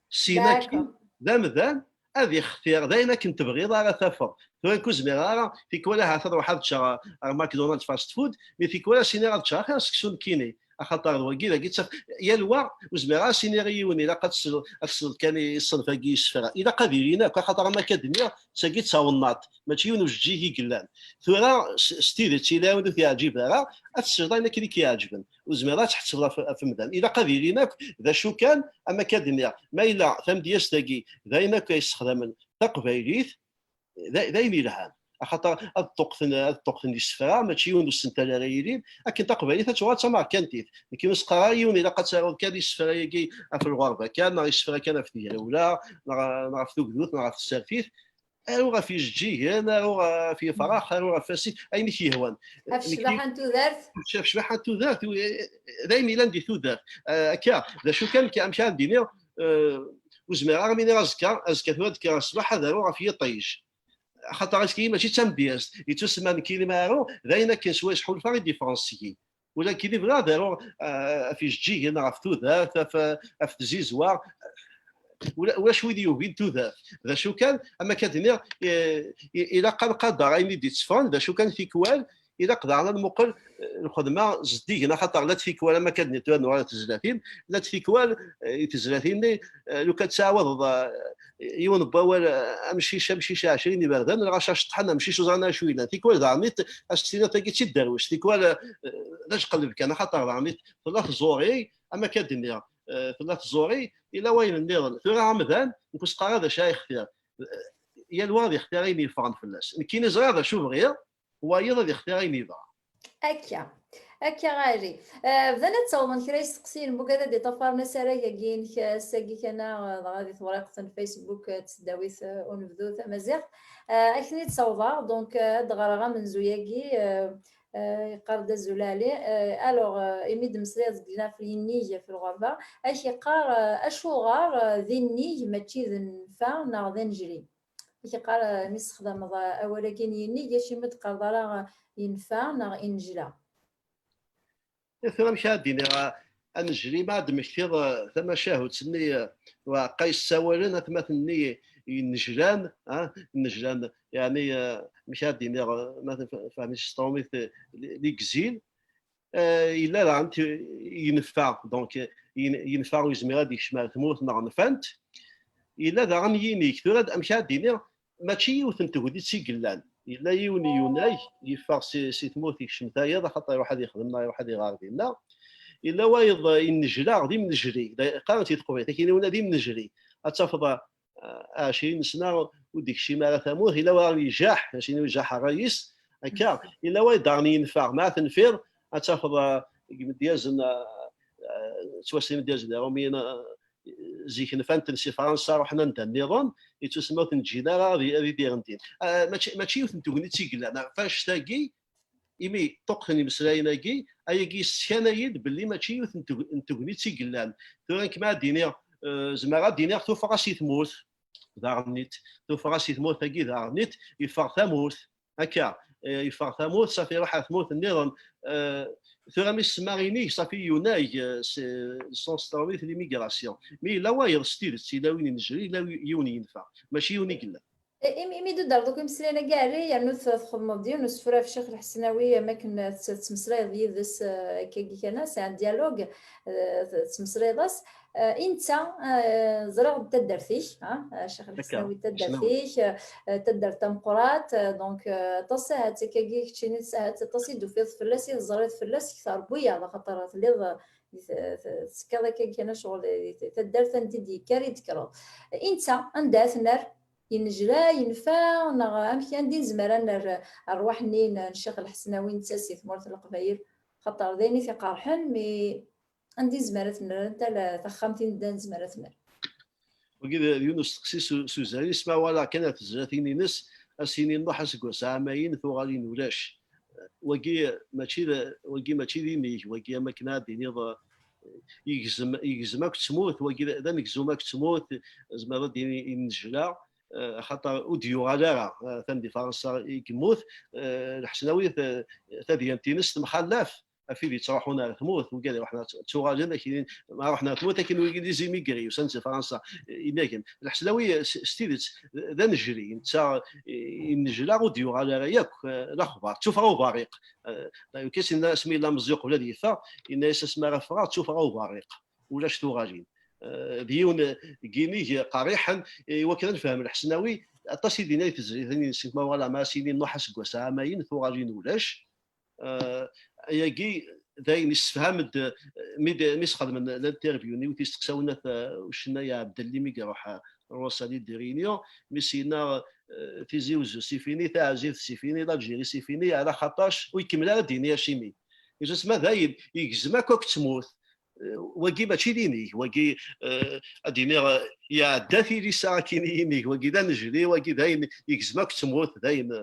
Sin akken, D'accord. d amdan, ad ixtir, d ayen akken tebɣiḍ ara tafeḍ. Tura nekk ur zmireɣ ara, tikwal ahat ad ruḥeɣ ad ččeɣ ar McDonald's fast food, mi tikwal ad s-iniɣ ad ččeɣ axir seksu nekkini. Axaṭer d wagi, dagi ttaf-, yal wa, ur zmireɣ ad s-iniɣ i yiwen, ilaq ad tesleḍ, ad tesleḍ kan i ṣṣenf-agi isefra. Ilaq ad ilin akk, axaṭer am akka d-nniɣ, d tagi d tawennaṭ, mačči yiwen ujeǧǧig i yellan. Tura, s, s tidet, ila win ur t-yeɛǧib ara, ad tesleḍ ayen akken i k-iɛeǧben. Ur zmireɣ ad tḥettbeḍ ɣef, ɣef umdan. Ilaq ad ilin akk, d acu kan, am akka d-nniɣ, ma yella tamedyazt-agi, d ayen akk ay yessexdamen taqbaylit, d, d ayen yelhan. Axaṭer ad ṭṭuqten, ad ṭṭuqten isefra, mačči yiwen ur sental ara yilin, akken taqbaylit ad tuɣal d tamerkantit. Nekk ur s-qqareɣ ara yiwen ilaq ad taruḍ kan isefra-agi ɣef lɣerba kan, neɣ isefra kan ɣef tegrawla, neɣ, neɣ ɣef tugdut, neɣ ɣef tsertit. Aru ɣef ijeǧǧigen, aru ɣef yifrax, aru ɣef wasif, ayen i k-yehwan. Ɣef Nekk ccbaḥa n tudert. Ɣef ccbaḥa n tudert, d ayen yellan di tudert. Eh, akka, d acu kan, amek ara d-iniɣ, eh, ur zmireɣ ara mi iniɣ azekka, azekka tura ad kkreɣ ṣṣbeḥ ad aruɣ ɣef yiṭij. Axaṭer aski mačči d tamedyazt, yettusemma nekkini ma aruɣ, d ayen akken swayes ḥulfaɣ i d-yeffɣen seg-i. Ula nekkini bɣiɣ ad aruɣ, eh, ɣef ijeǧǧigen, ɣef tudert, ɣef, ɣef tzizwa. Ula, ulac wid yugin tudert. D acu kan, am akka d-nniɣ, eh, i-, ilaq ad nqader ayen i d-itteffɣen, d acu kan tikwal, ilaq daɣen ad nmuqel, eh, lxedma zeddigen, axaṭer llant tikwal, am akka d-nniɣ, tura nuɣal ɣer tezlatin, llant tikwal, eh, i tezlatin-nni, eh, lukan tettɛawadeḍ, eh, yiwen n wawal, eh, amcic, amcic ɛecrin iberdan, lɣaci ceṭṭḥen, amcic ur ẓrin acu yellan. Tikwal daɣen-it, ad s-tiniḍ tagi d tidderwect, tikwal, eh, d ajeqleb kan, axaṭer daɣen-it tella tẓuri, am akka d-nniɣ, eh, tella tẓuri, yella wayen nniḍen. Tura amdan, nekk ur s-qqareɣ d acu ara yextir. Eh, yal wa ad yextir ayen yeffɣen fell-as. Nekkini ẓriɣ d acu bɣiɣ, wayeḍ ad yextir ayen yebɣa. Akka. Akka ɣali. Eh, bdan ad ttawḍen kra isteqsiyen, mugad ad d-iṭafaren asarag-agi-inek, eh, ass-agi kan, eh, dɣa di tewriqt n Facebook, eh, n tesdawit, eh, Unebdu Tamaziɣt. Eh, ad k-ten-id-ssawḍeɣ, donc, eh, ad d-ɣreɣ amenzu-agi, eh, eh, yeqqar-d azul Ɛli. Eh, alors, eh, imi d-temmeslayeḍ deg ɣef yinig ɣef lɣerba, ad k-yeqqar, eh, acuɣer, eh, d inig mačči d nnfa neɣ d anejli? Ad k-yeqqar, eh, mi tessexdameḍ, eh, awal-agi n yinig, acimi ur d-teqqareḍ ara, eh, yenfa neɣ inejla? Tura amek ara d-iniɣ, eh, anejli, ma ad d-temmektiḍ, eh, tamacahut-nni, eh, uɛeqqa yessawalen, atmaten-nni yennejlan, ah, yennejlan, yeɛni, eh, amek ad d-iniɣ, eh, ma tef-, fehmi s tṛumit, eh, l'exil, eh, yella daɣen t-, yenfa, donc, eh, yen-, yenfa ur yezmir ad yekcem ar tmurt neɣ nfant. Yella daɣen yinig, tura d-, amek ad d-iniɣ, mačči yiwet n tegnit i yellan. Yella yiwen yunag, yeffeɣ si, si tmurt, yekcem tayeḍ, axaṭer iruḥ ad yexdem neɣ iruḥ ad iɣer dinna. Yella wayeḍ, eh, yennejla, d imnejli. Da, qqaren-t i teqbaylit, akken i yewna d imnejli. Ad tafeḍ, eh, ɛecrin sna ur d-ikcim ara tamurt, yella wayeḍ ijaḥ, acimi ijaḥ ṛṛay-is, akka, yella wayeḍ daɣen yenfa, ma tenfiḍ, ad tafeḍ, eh, deg imedyazen, eh, eh, ttwassen imedyazen iṛumyen, eh, zik nfan-ten si Fransa, ruḥen anda nniḍen, yettusemma ur ten-ǧǧin ara ad, ad idiren din. Eh, mačči, mačči yiwet n tegnit i yellan, ɣef annect-agi, imi ṭṭuqqten imeslayen-agi, ayagi yesskan-iyi-d belli mačči yiwet n teg-, n tegnit i yellan. Tura nekk ma ad d-iniɣ, eh, zemreɣ ad d-iniɣ tuffɣa si tmurt, daɣen-it, tuffɣa si tmurt-agi daɣen-it, yeffeɣ tamurt. Akka, eh, yeffeɣ tamurt, safi iruḥ ar tmurt nniḍen. Eh, tura mi semma inig, safi yunag, eh, s, s tṛumit l'immigration. Mi yella wayeḍ s tidet, yella win inejri, yella wi-, yiwen yenfa. Mačči yiwen i yellan. I-, imi, imi d-udreḍ akk imeslayen-agi, ɛli, yernu t-, txedmeḍ-d yiwen usefru ɣef Ccix Lḥesnawi, am akken tt-, tettmeslayeḍ yid-s, eh, akkagi kan, c'est un dialogue, eh, tettmeslayeḍ-as. Eh, i netta, eh, ẓriɣ d taddart-ik, ha, eh, Ccix Lḥesnawi d taddart-ik, eh, taddart tameqqrant, eh, donc, eh, aṭas ahat akkagi keččini ahat aṭas i d-tufiḍ fell-as, i teẓriḍ fell-as, kter n wiyaḍ, axaṭer telliḍ, eh, di t-, t-, tettekkaḍ akkagi kan ccɣel, di t-, taddart anda i d-yekker i d-tekkreḍ. I netta, anda ad t-nerr? Yennejla, yenfa, neɣ amek, anda i nezmer ad nerr rrwaḥ-nni n, n Ccix Lḥesnawi netta si tmurt n Leqbayel? Xaṭer d ayen i t-iqerḥen, mi anda i nezmer ad t-nerr, anta la-, taxxamt i nda nezmer ad t-nerr? Wagi d, d yiwen usteqsi s u-, s uzal-is, ma walaɣ kan ar tezlatin-ines, ad s-yini Nuḥ aseggas ɛamayen, tuɣalin ulac. Wagi mačči d, wagi mačči d inig, wagi am akken ad d-tiniḍ, eh, yegzem, yegzem akk d tmurt, wagi d, d anegzum akk d tmurt, zemreɣ ad d-yini yennejla, eh, axaṭer ur d-yuɣal ara, eh, atan di Fransa i yemmut, eh, Lḥesnawi, eh, tadyant-ines temxallaf ɣef wid yettruḥun ar tmurt, wigad iruḥen ar t-, ttuɣalen, akin, ma ruḥen ar tmurt, akin wigi d les immigrés, usan-d si Fransa, eh, inagen. Lḥesnawi, s, s tidet, d anejli, netta, eh, yennejla ur d-yuɣal ara yakk, eh, lexbar, d tuffɣa uberriq. Eh, d'ailleurs, kis yenna asmi yella meẓẓi qbel ad yeffeɣ, yenna-yas asmi ara ffɣeɣ, d tuffɣa uberriq, ulac tuɣalin. Eh, d yiwen, eh, n yinig qerriḥen, eh, i wakken ad nefhem Lḥesnawi, aṭas i d-yenna di tezlatin-ines, ma walaɣ ma as-yini Nuḥ aseggas ɛamayen, tuɣalin ulac. Eh, ayagi d ayen issefham-d, eh, mi d, mi s-xedmen l'interview-nni, wi t-isteqsawen at, eh, ucennay Ɛebdelli mi iruḥ, eh, Rosalie de Réunion, mi s-yenna, eh, Tizi Wezzu c'est fini, Taɛezibt c'est fini, l'Algérie c'est fini, ala xaṭac, ur ikemmel ara ad d-yini acimi. Yesusem d ayen yegzem akk akk d tmurt. Eh, wagi mačči d inig, wagi, eh, ad d-iniɣ, eh, iɛedda tilisa akkin i yinig, wagi d anejli, wagi d ayen yegzem akk d tmurt, d ayen, eh,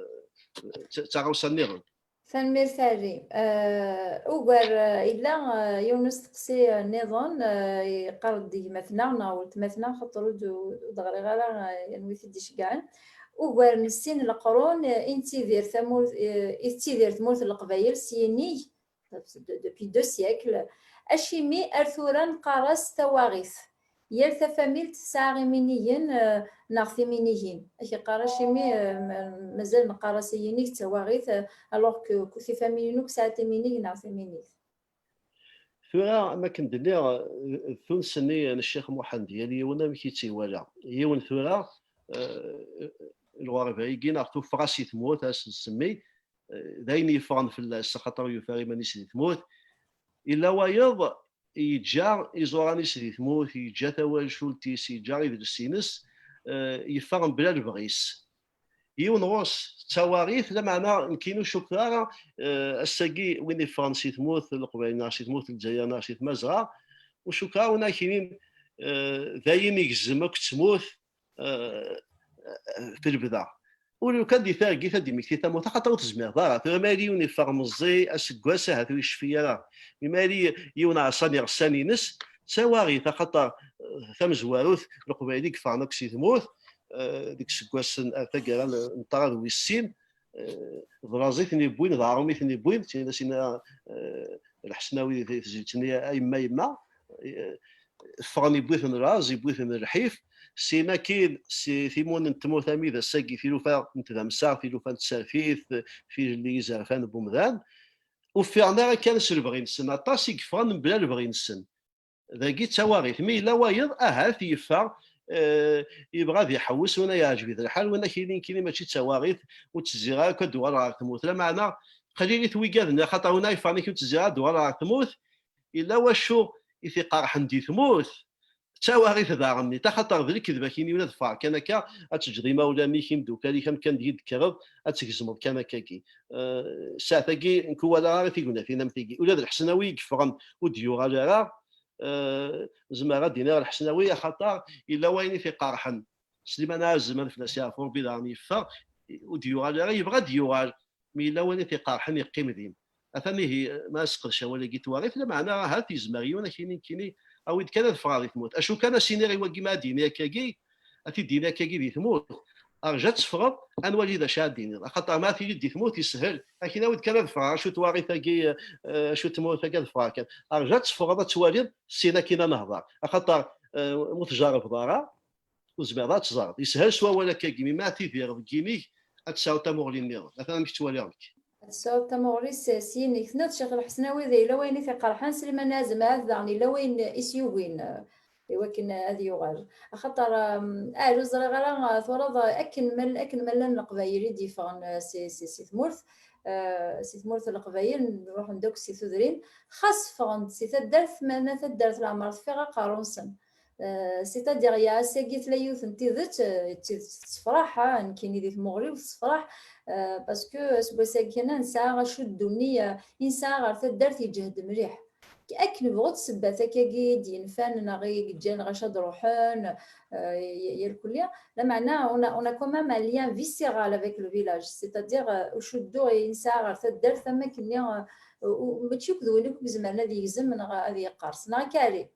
d, d taɣawsa nniḍen. Tanemmirt a Ɛli. Eh, ugar, eh, yella, eh, yiwen usteqsi, eh, nniḍen, eh, yeqqar-d gma-tneɣ neɣ weltma-tneɣ, xaṭer ur d-, ur d-ɣriɣ ara, eh, anwa i t-id-iceggɛen. Ugar n sin leqrun, eh, i nettidir tamurt, eh, i tettidir tmurt n Leqbayel s yinig, de-, depuis deux siècles. Acimi ar tura neqqar-as tawaɣit? Yal tafamilt tesɛa iminigen, eh, neɣ timinigin. Ad k-iqqar acimi, eh, ma-, mazal neqqar-as i yinig d tawaɣit, eh, alors que ku-, tifamilin akk sɛant iminig neɣ timinigt. Tura, am akken d-nniɣ, eh, d tunes-nni n Ccix Muḥend, yal yiwen amek i tt-iwala. Yiwen tura, eh, lɣerba-agi neɣ tuffɣa si tmurt, ad s-nsemmi, eh, d ayen yeffɣen fell-as, axaṭer yufa iman-is di tmurt. Yella wayeḍ yeǧǧa iẓuran-is di tmurt, yeǧǧa tawacult-is, yeǧǧa idles-ines, eh, yeffeɣ mebla lebɣi-s. Yiwen ɣur-s d tawaɣit, lameɛna nekkini ur cukkeɣ ara, eh, ass-agi win iffɣen si tmurt n Leqbayel neɣ si tmurt n Lezzayer neɣ si Tmazɣa, ur cukkeɣ ara win ara k-yinin, eh, d ayen igezzem akk d tmurt, eh, eh, fi lebda. Ur lukan di targit ad d-immekti tamurt, axaṭer ur tezmireḍ ara. Tura ma yili yiwen iffeɣ meẓẓi aseggas, ahat ur yecfi ara. Mi ma yili yiwen ɛṣan iɣessan-ines, d tawaɣit, axaṭer, eh, tamezwarut, Leqbayel i yeffɣen akk si tmurt, eh, deg iseggasen ar taggara n, n ṭṭrad wis sin, eh, d laẓ i ten-iwwin, d aɣrum i ten-iwwin, tin as-yenna, eh, Lḥesnawi di tezlit-nni a yemma, yemma, eh, ffɣen, yewwi-ten laẓ, yewwi-ten lḥif. Sin akkin, si timun n tmurt, armi d ass-agi, tilufa n tdamsa, tilufa n tsertit, tilelli, izerfan n umdan, ur ffiɣen ara kan s lebɣi-nsen. Aṭas i yeffɣen mebla lebɣi-nsen. Dagi d tawaɣit. Mi yella wayeḍ, ahat yeffeɣ, eh, yebɣa ad iḥewwes, win ay yeɛjeb-it lḥal, win ak-yini nekkini mačči d tawaɣit, ur ttezziɣ ara akk ad d-uɣaleɣ ɣer tmurt. Lameɛna qlilit wigad-nni, axaṭer win ay yeffɣen akken ur ttezziɣ ara ad d-uɣaleɣ ɣer tmurt, yella wacu i t-iqerḥen di tmurt. D tawaɣit daɣen-nni, axaṭer d lekdeb akini, ula d ffɣeɣ kan akka, ad teǧǧeḍ imawlan-ik, imdukal-ik, amkan deg i d-tekkreḍ, ad tgezmeḍ kan akkagi. Eh, ssaɛt-agi nekk ur walaɣ ara tignatin am tigi. Ula d Lḥesnawi i yeffɣen ur d-yuɣal ara, eh, zemreɣ ad d-iniɣ Lḥesnawi, axaṭer yella wayen i t-iqerḥen. Sliman Ɛazem, ad fell-as yeɛfu Rebbi, daɣen yeffeɣ, ur d-yuɣal ara, yebɣa ad d-yuɣal, mi yella wayen i t-iqerḥen yeqqim din. Atan ihi, ma yesseqdec awal-agi n twaɣit, lameɛna ahat yezmer yiwen akini nekkini, awi-d kan ad ffɣeɣ di tmurt. Acu kan, ad s-iniɣ i wagi ma ad d-yini akkagi, ad t-id-yini akkagi di tmurt. Rju ad teffɣeḍ, ad nwali d acu ad d-tiniḍ. Axaṭer ma ad tiliḍ di tmurt, yeshel. Akin awi-d kan ad ffɣeɣ, acu twaɣit-agi, eh, acu tmurt-agi, ad ffɣeɣ kan. Rju ad teffɣeḍ, ad twaliḍ, sin akin ad nehḍer. Axaṭer, eh, ur tjerrbeḍ ara, ur tezmireḍ ad teẓreḍ. Yeshel s wawal akkagi, mi ma ad tidireḍ deg yimi-k, ad tesɛuḍ tamuɣli nniḍen. Atan amek ttwaliɣ nekk. Ad tesɛuḍ tamuɣli s, s yimi-k. Tenniḍ Ccix Lḥesnawi d yella wayen i t-iqerḥen, Sliman Ɛazem ahat daɣen yella wayen i s-yugin, eh, i wakken ad yuɣal. Axaṭer, em, ah, ur ẓriɣ ara, eh, twalaḍ, eh, akken ma, akken ma llan Leqbayel i d-yeffɣen, eh, si, si, si tmurt, eh, si tmurt n Leqbayel, ruḥen-d akk si tudrin, xas ffɣen-d si taddart, ma, ma taddart leɛmer teffiɣ aqerru-nsen. Euh, c'est-à-dire, il y a ass-agi tella yiwet n tidet, euh, d tidet tessefraḥ, ah, nekkini di tmuɣli-w tessefraḥ, euh, parce que aseggas-agi kan nesɛa acuddu-nni, euh, i nesɛa ɣer taddart yeǧhed mliḥ. Akken bɣu ssebbat akkagi i d-yenfan neɣ i yeǧǧan ɣac ad ruḥen, euh, y-, y-, y-, lkulli, lameɛna on a, on a quand même un lien viscéral avec le village, c'est-à-dire, euh, acuddu i nesɛa ɣer taddart am akken-nni, euh, u-, mačči akk d win akk i izemren ad yegzem neɣ ad yeqqers, neɣ akka ɛli?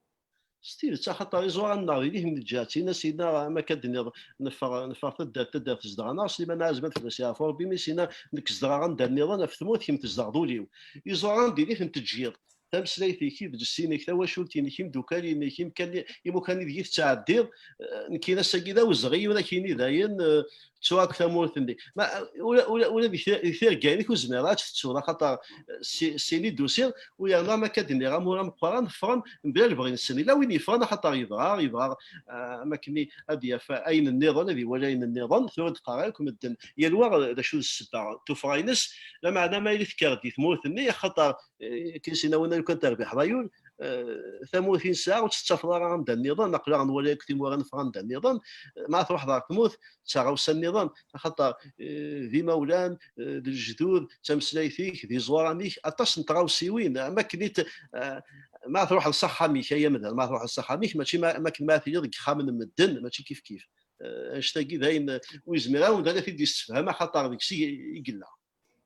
S tidet, axaṭer iẓuran-nneɣ di lihim n lǧihat-in, ass-inna, am akka d-tenniḍ, neffeɣ, neffeɣ taddart, taddart zedɣeɣ-neɣ, Sliman Ɛazem ad fell-as yeɛfu Rebbi, mi s-yenna, nekk zedɣeɣ anda nniḍen, ɣef tmurt, kemm tzedɣeḍ ul-iw. Iẓuran di lihim n teǧǧiḍ, tameslayt-ik, idles-inek, tawacult-inek, imdukal-inek, imkan, imukan ideg i tettɛeddiḍ, eh, nekkini ass-agi d awezɣi, ur ak-yini dayen, eh, ttuɣ akk tamurt-nni. Ma, ula, ula, ula di ti-, di tirga-inek ur zmireɣ ad tt-tettuḍ, axaṭer, eh, si, sini d-usiɣ, u yerna ma akka d-nniɣ amur ameqqran, ffɣen mebla lebɣi-nsen. Yella win yeffɣen axaṭer yebɣa, yebɣa, eh, am akken ad d-yaf ayen nniḍen, ad iwali ayen nniḍen, tura d-qqaren akk medden. Yal wa d acu d ssebba n tuffɣa-ines, lameɛna ma yili tekker-d di tmurt-nni, axaṭer, eh, akken s-yenna winna, lukan terbiḥeḍ ay ul, eh, tamurt i nesɛa ur tt-tettafeḍ ara anda nniḍen, aql-aɣ nwali akk timura neffeɣ anda nniḍen, eh, ma truḥeḍ ɣer tmurt, d taɣawsa nniḍen, axaṭer, eh, d imawlan, eh, d lejdud, d tameslayt-ik, d iẓuran-ik, aṭas n tɣawsiwin, am akken i t-, eh, ma truḥeḍ s axxam-ik, ay amdan, ma truḥeḍ s axxam-ik, mačči ma, am akken ma tiliḍ deg yexxamen n medden, mačči kif kif. Eh, annect-agi d ayen, eh, ur yezmir ara umdan ad t-id-yessefhem, axaṭer deg-s i, i yella.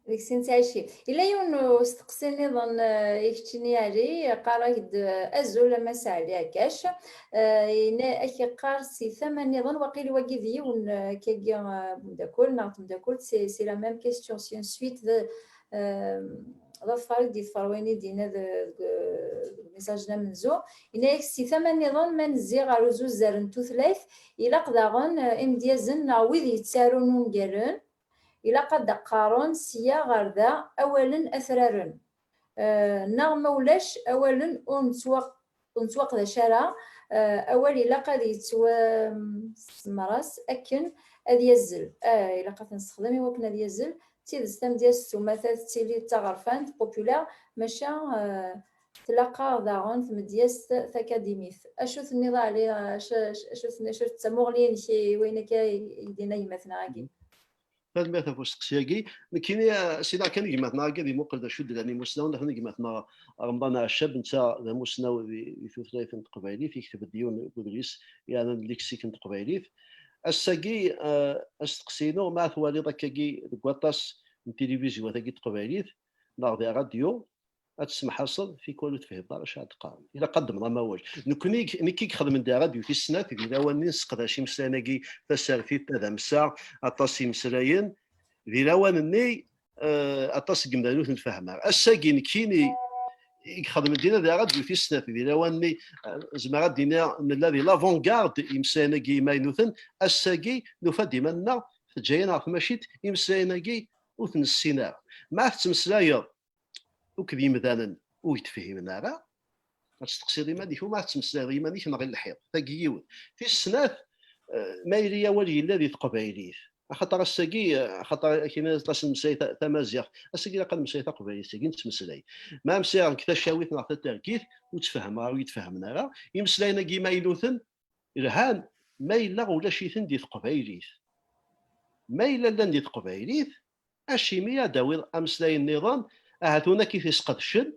Deg-s i nettɛici. Yella yiwen n usteqsi nniḍen, eh, i keččini, Ɛli, yeqqar-ak-d, eh, azul a Mass Ɛli Ɛkac. Eh, yenna-, ak-yeqqar si tama nniḍen, waqil wagi d yiwen, eh, akkagi, eh, umeddakel neɣ temdakkelt, c'est, c'est la même question, c'est une suite de, eh, d aḍfar i d-yeḍfer wayen i d-yenna de-, deg, deg umessage-nni amenzu. Yenna-ak si tama nniḍen, ma nezzi ɣer uzuzzer n tutlayt, ilaq daɣen, eh, imedyazen neɣ wid yettarun ungalen, ilaq ad d-qqaren sya ɣer da awalen atraren. Eh, neɣ ma ulac awalen ur nettwaq-, ur nettwaqdac ara, eh, awal ilaq ad yettwasemras akken ad yazzel. Eh, ilaq ad t-nessexdem i wakken ad yazzel. D tidet, tamedyazt s umata tettili d taɣerfant, populaire, maca, eh, tlaq-aɣ daɣen tmedyazt takadimit. Acu tenniḍ, Ɛli? Acu, acu, acu tenniḍ, acu d tamuɣli-inek i wayen akka i d-yenna gma-tneɣ-agi? Tanemmirt ɣef usteqsi-agi. Nekkini, eh, sinaɣ kan gma-tneɣ-agi ad imuqel d acu d-llan imusnawen, atan gma-tneɣ Remḍan Ɛeccab, netta d amusnaw di, di tutlayt n teqbaylit, yekteb-d yiwen n udlis yeɛnan leksik n teqbaylit. Ass-agi, eh, asteqsi-inu, ma twaliḍ akkagi deg waṭas n tilivizyu-agi n teqbaylit, neɣ di rradyu, ad tessemḥaseḍ, tikwal ur tefhimeḍ ara acu ara d-qqaren. Ilaq ad d-ddmeḍ amawal. Nekkni, nekk i ixedmen di rradyu tis snat, di lawan-nni nesseqdac imeslayen-agi, tasertit, tadamsa, aṭas imeslayen. Di lawan-nni, eh, aṭas n yemdanen ur ten-fehmeɣ. Ass-agi nekkini, i ixedmen dinna di rradyu tis snat, di lawan-nni, eh, zemreɣ ad d-iniɣ nella di l'avant-garde imeslayen-agi imaynuten. Ass-agi nufa-d iman-nneɣ teǧǧa-yaɣ ɣer tmacint imeslayen-agi ur ten-nessin ara. Ma tettmeslayeḍ akked yimdanen ur k-d-fhimen ara, ad testeqsiḍ iman-ik, u ma tettmeslayeḍ iman-ik neɣ i lḥiḍ. Tagi yiwet. Tis snat, eh, ma yili awal yella di teqbaylit, axaṭer ass-agi, eh, axaṭer akken aṭas nmeslay ta-, tamaziɣt, ass-agi ilaq ad nmeslay taqbaylit, tagi nettmeslay. Ma meslayeɣ deg tacawit neɣ tatergit, ur ttfehmeɣ ara, ur yi-d-fehmen ara. Imeslayen-agi imaynuten, lhan ma yella ulac-iten di teqbaylit. Ma yella llan di teqbaylit, acimi ad d-tawiḍ ameslay nniḍen, ahat win akka i t-isqedcen,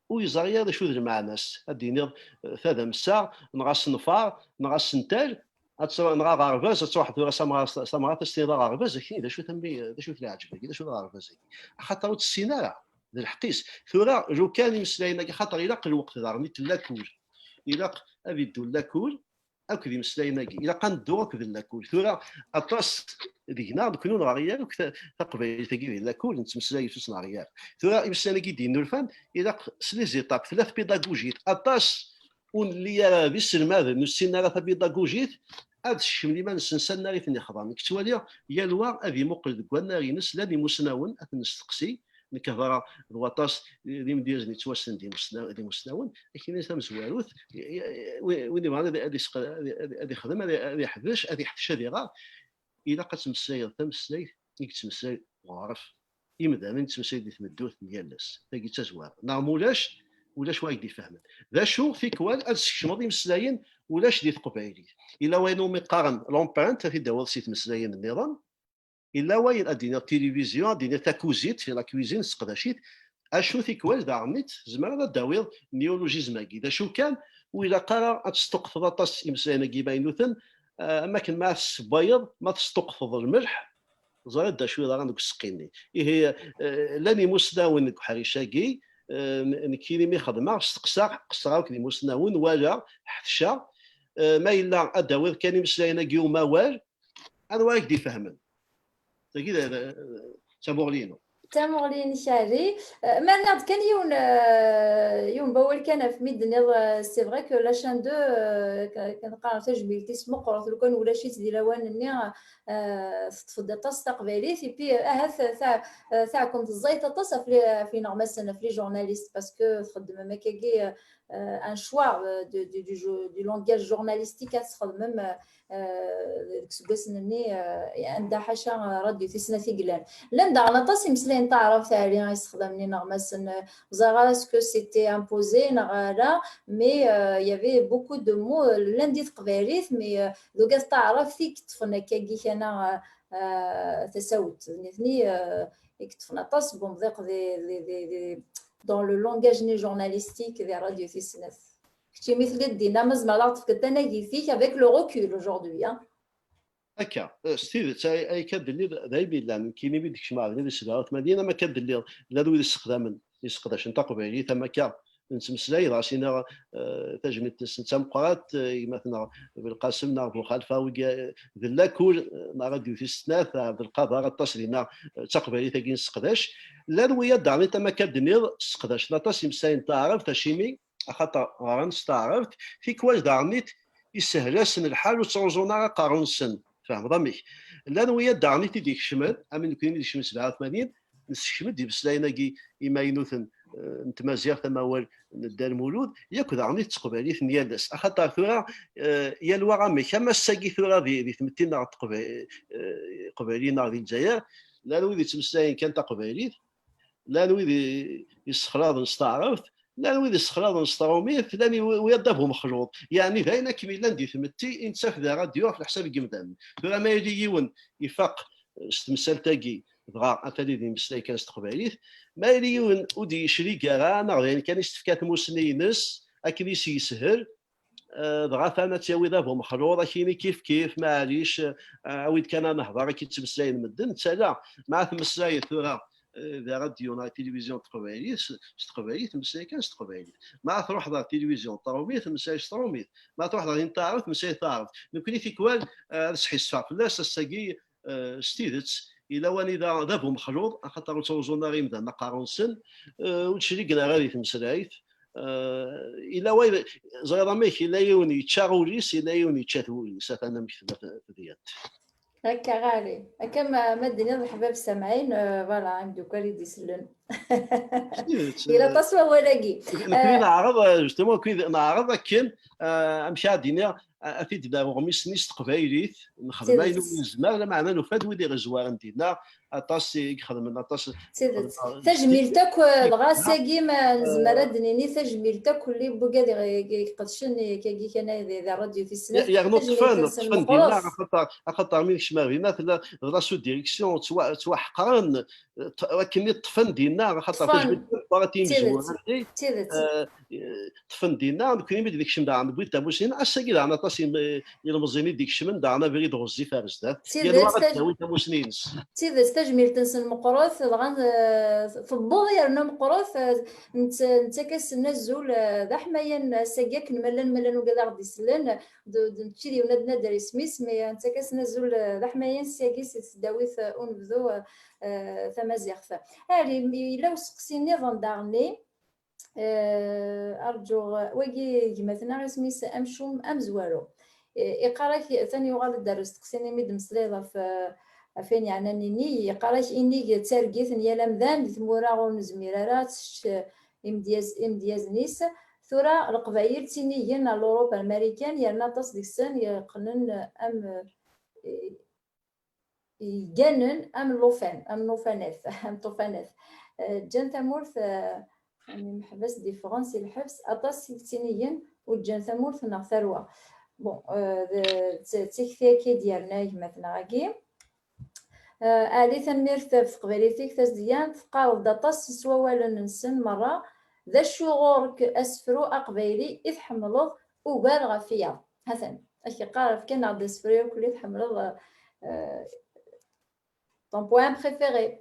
ur yeẓri ara d acu d lmeɛna-s. Ad d-tiniḍ, eh, tadamsa, neɣ asenfar, neɣ asental, ad tru-, neɣ aɣerbaz, ad truḥeḍ tura s amɣar-, s tamɣart, ad s-tiniḍ aɣerbaz, ad k-tini d acu-t a mmi, d acu-t leɛǧeb-agi, d acu d aɣerbaz-agi? Axaṭer ur tessin ara, d lḥeqq-is. Tura, lukan imeslayen-agi, axaṭer ilaq lweqt daɣen i tellakul. Ilaq ad iddu llakul akked imeslayen-agi. Ilaq ad neddu akked llakul. Tura, aṭas deg-neɣ, nekni ur neɣri ara akk ta-, taqbaylit-agi di llakul, nettmeslay ur neɣri ara. Tura, imeslayen-agi d-yennulfan, ilaq s les étapes, tella tpédagogie. Aṭas ur nelli ara d iselmaden, ur ssinen ara tapédagogie, ad sekcmen iman-nsen s annar i ten-ixḍan. Nekk ttwaliɣ yal wa ad imuqel deg wannar-ines, llan imusnawen, ad ten-nesteqsi, nekk hedreɣ d waṭas d imedyaz-nni yettwassnen d imusna-, d imusnawen, akken tamezwarut, i-, i-, wi-, win yebɣan ad, ad isq-, ad, ad, ad ixdem, ad, ad iḥbec, ad iḥbec, ad iɣer, ilaq ad tmeslayeḍ tameslayt i yettmeslay uɣref. Imdanen yettmeslay di tmeddurt n yal ass. Tagi d tazwara. Neɣ mulac, ulac wa ak-d-ifehmen. D acu, tikwal, ad tsekcmeḍ imeslayen ulac di teqbaylit. Yella wayen umi qqaren l'empreinte, ad t-id-tawiḍ si tmeslayin nniḍen. Yella wayen, ad d-iniɣ tilivizyu, ad d-iniɣ takuzit, la cuisine, seqdac-it. Acu tikwal daɣen-it, tzemreḍ ad d-tawiḍ néologisme-agi. D acu kan, ur ilaq ara ad tesṭuqteḍ aṭas imeslayen-agi imaynuten, eh, am akken ma tessewwayeḍ, ma tesṭuqteḍ lmelḥ, ẓriɣ d acu yeḍran deg useqqi-nni. Ihi, eh, llan imusnawen deg uḥric-agi, eh, n-, nekkini mi xedmeɣ, steqsaɣ, qeṣṣreɣ akked imusnawen, walaɣ, ḥetceɣ, eh, ma yella ad d-tawiḍ kan imeslayen-agi umawal, anwa i k-d-ifehmen? Tagi d, d, d tamuɣli-inu. D tamuɣli-inek, Ɛli. Eh, ma rniɣ-d kan yiwen, eh, yiwen n wawal kan ɣef mi d-tenniḍ, eh, c'est vrai que la chaîne deux, eh, ka-, kan qqaren tajmilt-is meqqret, lukan ulac-itt di lawan-nni, eh, teṭṭef-d aṭas taqbaylit, et puis, eh, ahat ta-, eh, taɛkemt ẓẓayet aṭas ɣef les, ɣef yineɣmasen, ɣef les journalistes, parce que txeddmem akkagi, eh, eh, un choix, eh, de, de, du jo-, du langage journalistique ad txedmem, eh, eh, deg iseggasen-nni, eh, anda ḥaca, eh, radyu tis snat i yellan. Llan daɣen aṭas imeslayen n taɛrabt, Ɛli, i yessexdamen ineɣmasen, eh, ẓriɣ ara est-ce que c'était imposé neɣ ala, mais, euh, il y avait beaucoup de mots, euh, llan di teqbaylit, mais, euh, d ugad taɛrabt i yeṭṭfen akkagi kan, euh, euh, tasawt. D nitni, euh, i yeṭṭfen aṭas n umḍiq di, di, di, di, dans le langage-nni journalistique di radyu tis snat. Keččimi telliḍ dinna, ma tzemreḍ ad ɣ-tefkeḍ tanagit-ik avec le recul aujourd'hui, hein. Akka, eh, s tidet, ay, ay akka d-telliḍ, d ayen yellan, nekkini mi d-kecmeɣ ɣer din di sebɛa u tmanyin, am akka d-telliḍ, llan wid yessexdamen, yesseqdacen taqbaylit, am akka nettmeslay, dɣa s-iniɣ, eh, tajmilt-nsen d tameqqrant, eh, gma-tneɣ Belqasem neɣ Buxalfa, wigi, eh, d llakul, eh, neɣ radyu tis snat, eh, Ɛebdelqader, aṭas dinna, eh, d taqbaylit-agi nesseqdac. Llan wiyaḍ daɣen, am akka d-tenniḍ, sseqdacen aṭas imeslayen n taɛrabt, acimi? Axaṭer ɣran s taɛrabt, tikwal daɣen-it isehel-asen lḥal, ur ttruẓun ara aqerru-nsen. Tfehmeḍ amek? Llan wiyaḍ daɣen-it i d-ikecmen, am nekkni mi d-ikecmen sebɛa u tmanyin, nessekcem-d imeslayen-agi imaynuten, eh, n tmaziɣt, amawal n Dda Lmulud, yakk daɣen-it d teqbaylit n yal ass. Axaṭer tura, eh, yal wa amek, am ass-agi tura di, di tmetti-nneɣ teqba-, eh, iqbayliyen-nneɣ di Lezzayer, llan wid yettmeslayen kan taqbaylit, llan wid i-, yessexlaḍen s taɛrabt, llan wid yessexlaḍen s trumit, llan i-, wiyaḍ d abu mexluḍ. Yeɛni d ayen akken yellan di tmetti i nettaf di rradyu ɣef leḥsab n yimdanen. Tura ma yili yiwen ifaq s temsalt-agi, dɣa atan ad yemmeslay kan s teqbaylit, ma yili yiwen ur d-yeclig ara, neɣ d ayen kan i s-tefka tmussni-ines akken i s-yeshel, eh, dɣa atan ad tt-yawi d abu mexluḍ, akini kif kif, maɛlic, eh, awi-d kan ad nehḍer, akken ttmeslayen medden, netta la, ma temmeslayeḍ tura, eh, di rradyu neɣ tilivizyu n teqbaylit, s, s teqbaylit, temmeslay kan s teqbaylit. Ma truḥeḍ ɣer tilivizyu n trumit, temmeslay s trumit. Ma truḥeḍ ɣer din taɛrabt, temmeslay s taɛrabt. Nekkni tikwal, eh, ad sḥissfeɣ fell-as ass-agi, eh, s tidet, Yella wanida d abumexluḍ, axaṭer ur ttruẓun ara imdanen aqerru-nsen, eh, ur d-cligen ara di tmeslayt. Eh, yella wa, ẓriɣ amek, yella yiwen yečča ul-is, yella yiwen yečča-t wul-is, atan amek tella t-, tedyant. Akka ɣali. Akka ma, ma d-tiniḍ leḥbab samɛin, eh, voilà, imdukkal i d-isellen. Tidet, yella eh, aṭas wawal-agi. Nekni eh, neɛreḍ, eh, justement, nekni neɛreḍ akken, eh, amek ara d-iniɣ, a-, ad t-id-naɣ uɣmis-nni s teqbaylit, nexdem ayen umi nezmer, lameɛna nufa-d wid iɣezwaren dinna, aṭas i ixedmen, aṭas. D tidet. Tajmilt akk, dɣa ass-agi ma nezmer ad d-nini tajmilt akk n wigad i, i, iqedcen akkagi kan di, di ṛṛadyu tis snat. Yernu ṭṭfen, ṭṭfen dinna, axaṭer, axaṭer mi nekcem ar dinna, tella, d la sous-direction, ttwa-, ttwaḥeqren, ṭ-, akken i ṭṭfen dinna, axaṭer tajmilt akk ara d-yezwaren. D tidet. Eh, ṭṭfen dinna, nekkni mi d-nekcem daɣen, newwi-d tamusni, ass-agi daɣen aṭas n yilmeẓyen i d-ikecmen, daɣen abrid ɣezzif ar zdat. Yal wa ad d-tawi tamusni-ines. D tidet, tajmilt-nsen meqqret, dɣa, eh, tewweḍ yerna meqqret, eh, nett-, nettak-asen azul, eh, d aḥmayan, ass-agi akken ma llan, ma llan wigad aɣ-d-isellen, d, d, mačči d yiwen ad nader isem-is, mais nettak-asen azul, eh, d aḥmayan syagi si tesdawit, eh, unebdu, eh, tamaziɣt. Ali, yella useqsi nniḍen daɣen-nni. Eh, arǧu, wagi gma-tneɣ isem-is Amcum Amezwaru. Eh, iqqar-ak, atan yuɣal-d ar usteqsi-nni mi d-meslayeḍ ɣef, eh, ɣef wayen yeɛnan inig, iqqar-ak inig d targit n yal amdan di tmura ur nezmir ara ad tečč, eh, imedyaz-, imedyazen-is. Tura Leqbayel ttinigen ar Lurup, ar Marikan, yerna aṭas deg-sen yeqqnen am, eh, yegganen am llufan, am llufanat, am ṭufanat. Eh, ǧǧan tamurt, eh, am imeḥbas d-iffɣen si lḥebs, aṭas i yettinigen ur ǧǧan tamurt neɣ tarwa. Bon, eh, d, d, d tikti akka i d-yerna gma-tneɣ-agi. Eh, Ali, tanemmirt ɣef teqbaylit-ik tazeddant, teqqareḍ-d aṭas s wawalen-nsen merra. D acu ɣur-k asefru aqbayli i tḥemmleḍ ugar ɣef wiyaḍ? Hatan, ad k-yeqqar, efk-aneɣ-d asefru akk i tḥemmleḍ, eh, ton poème préféré.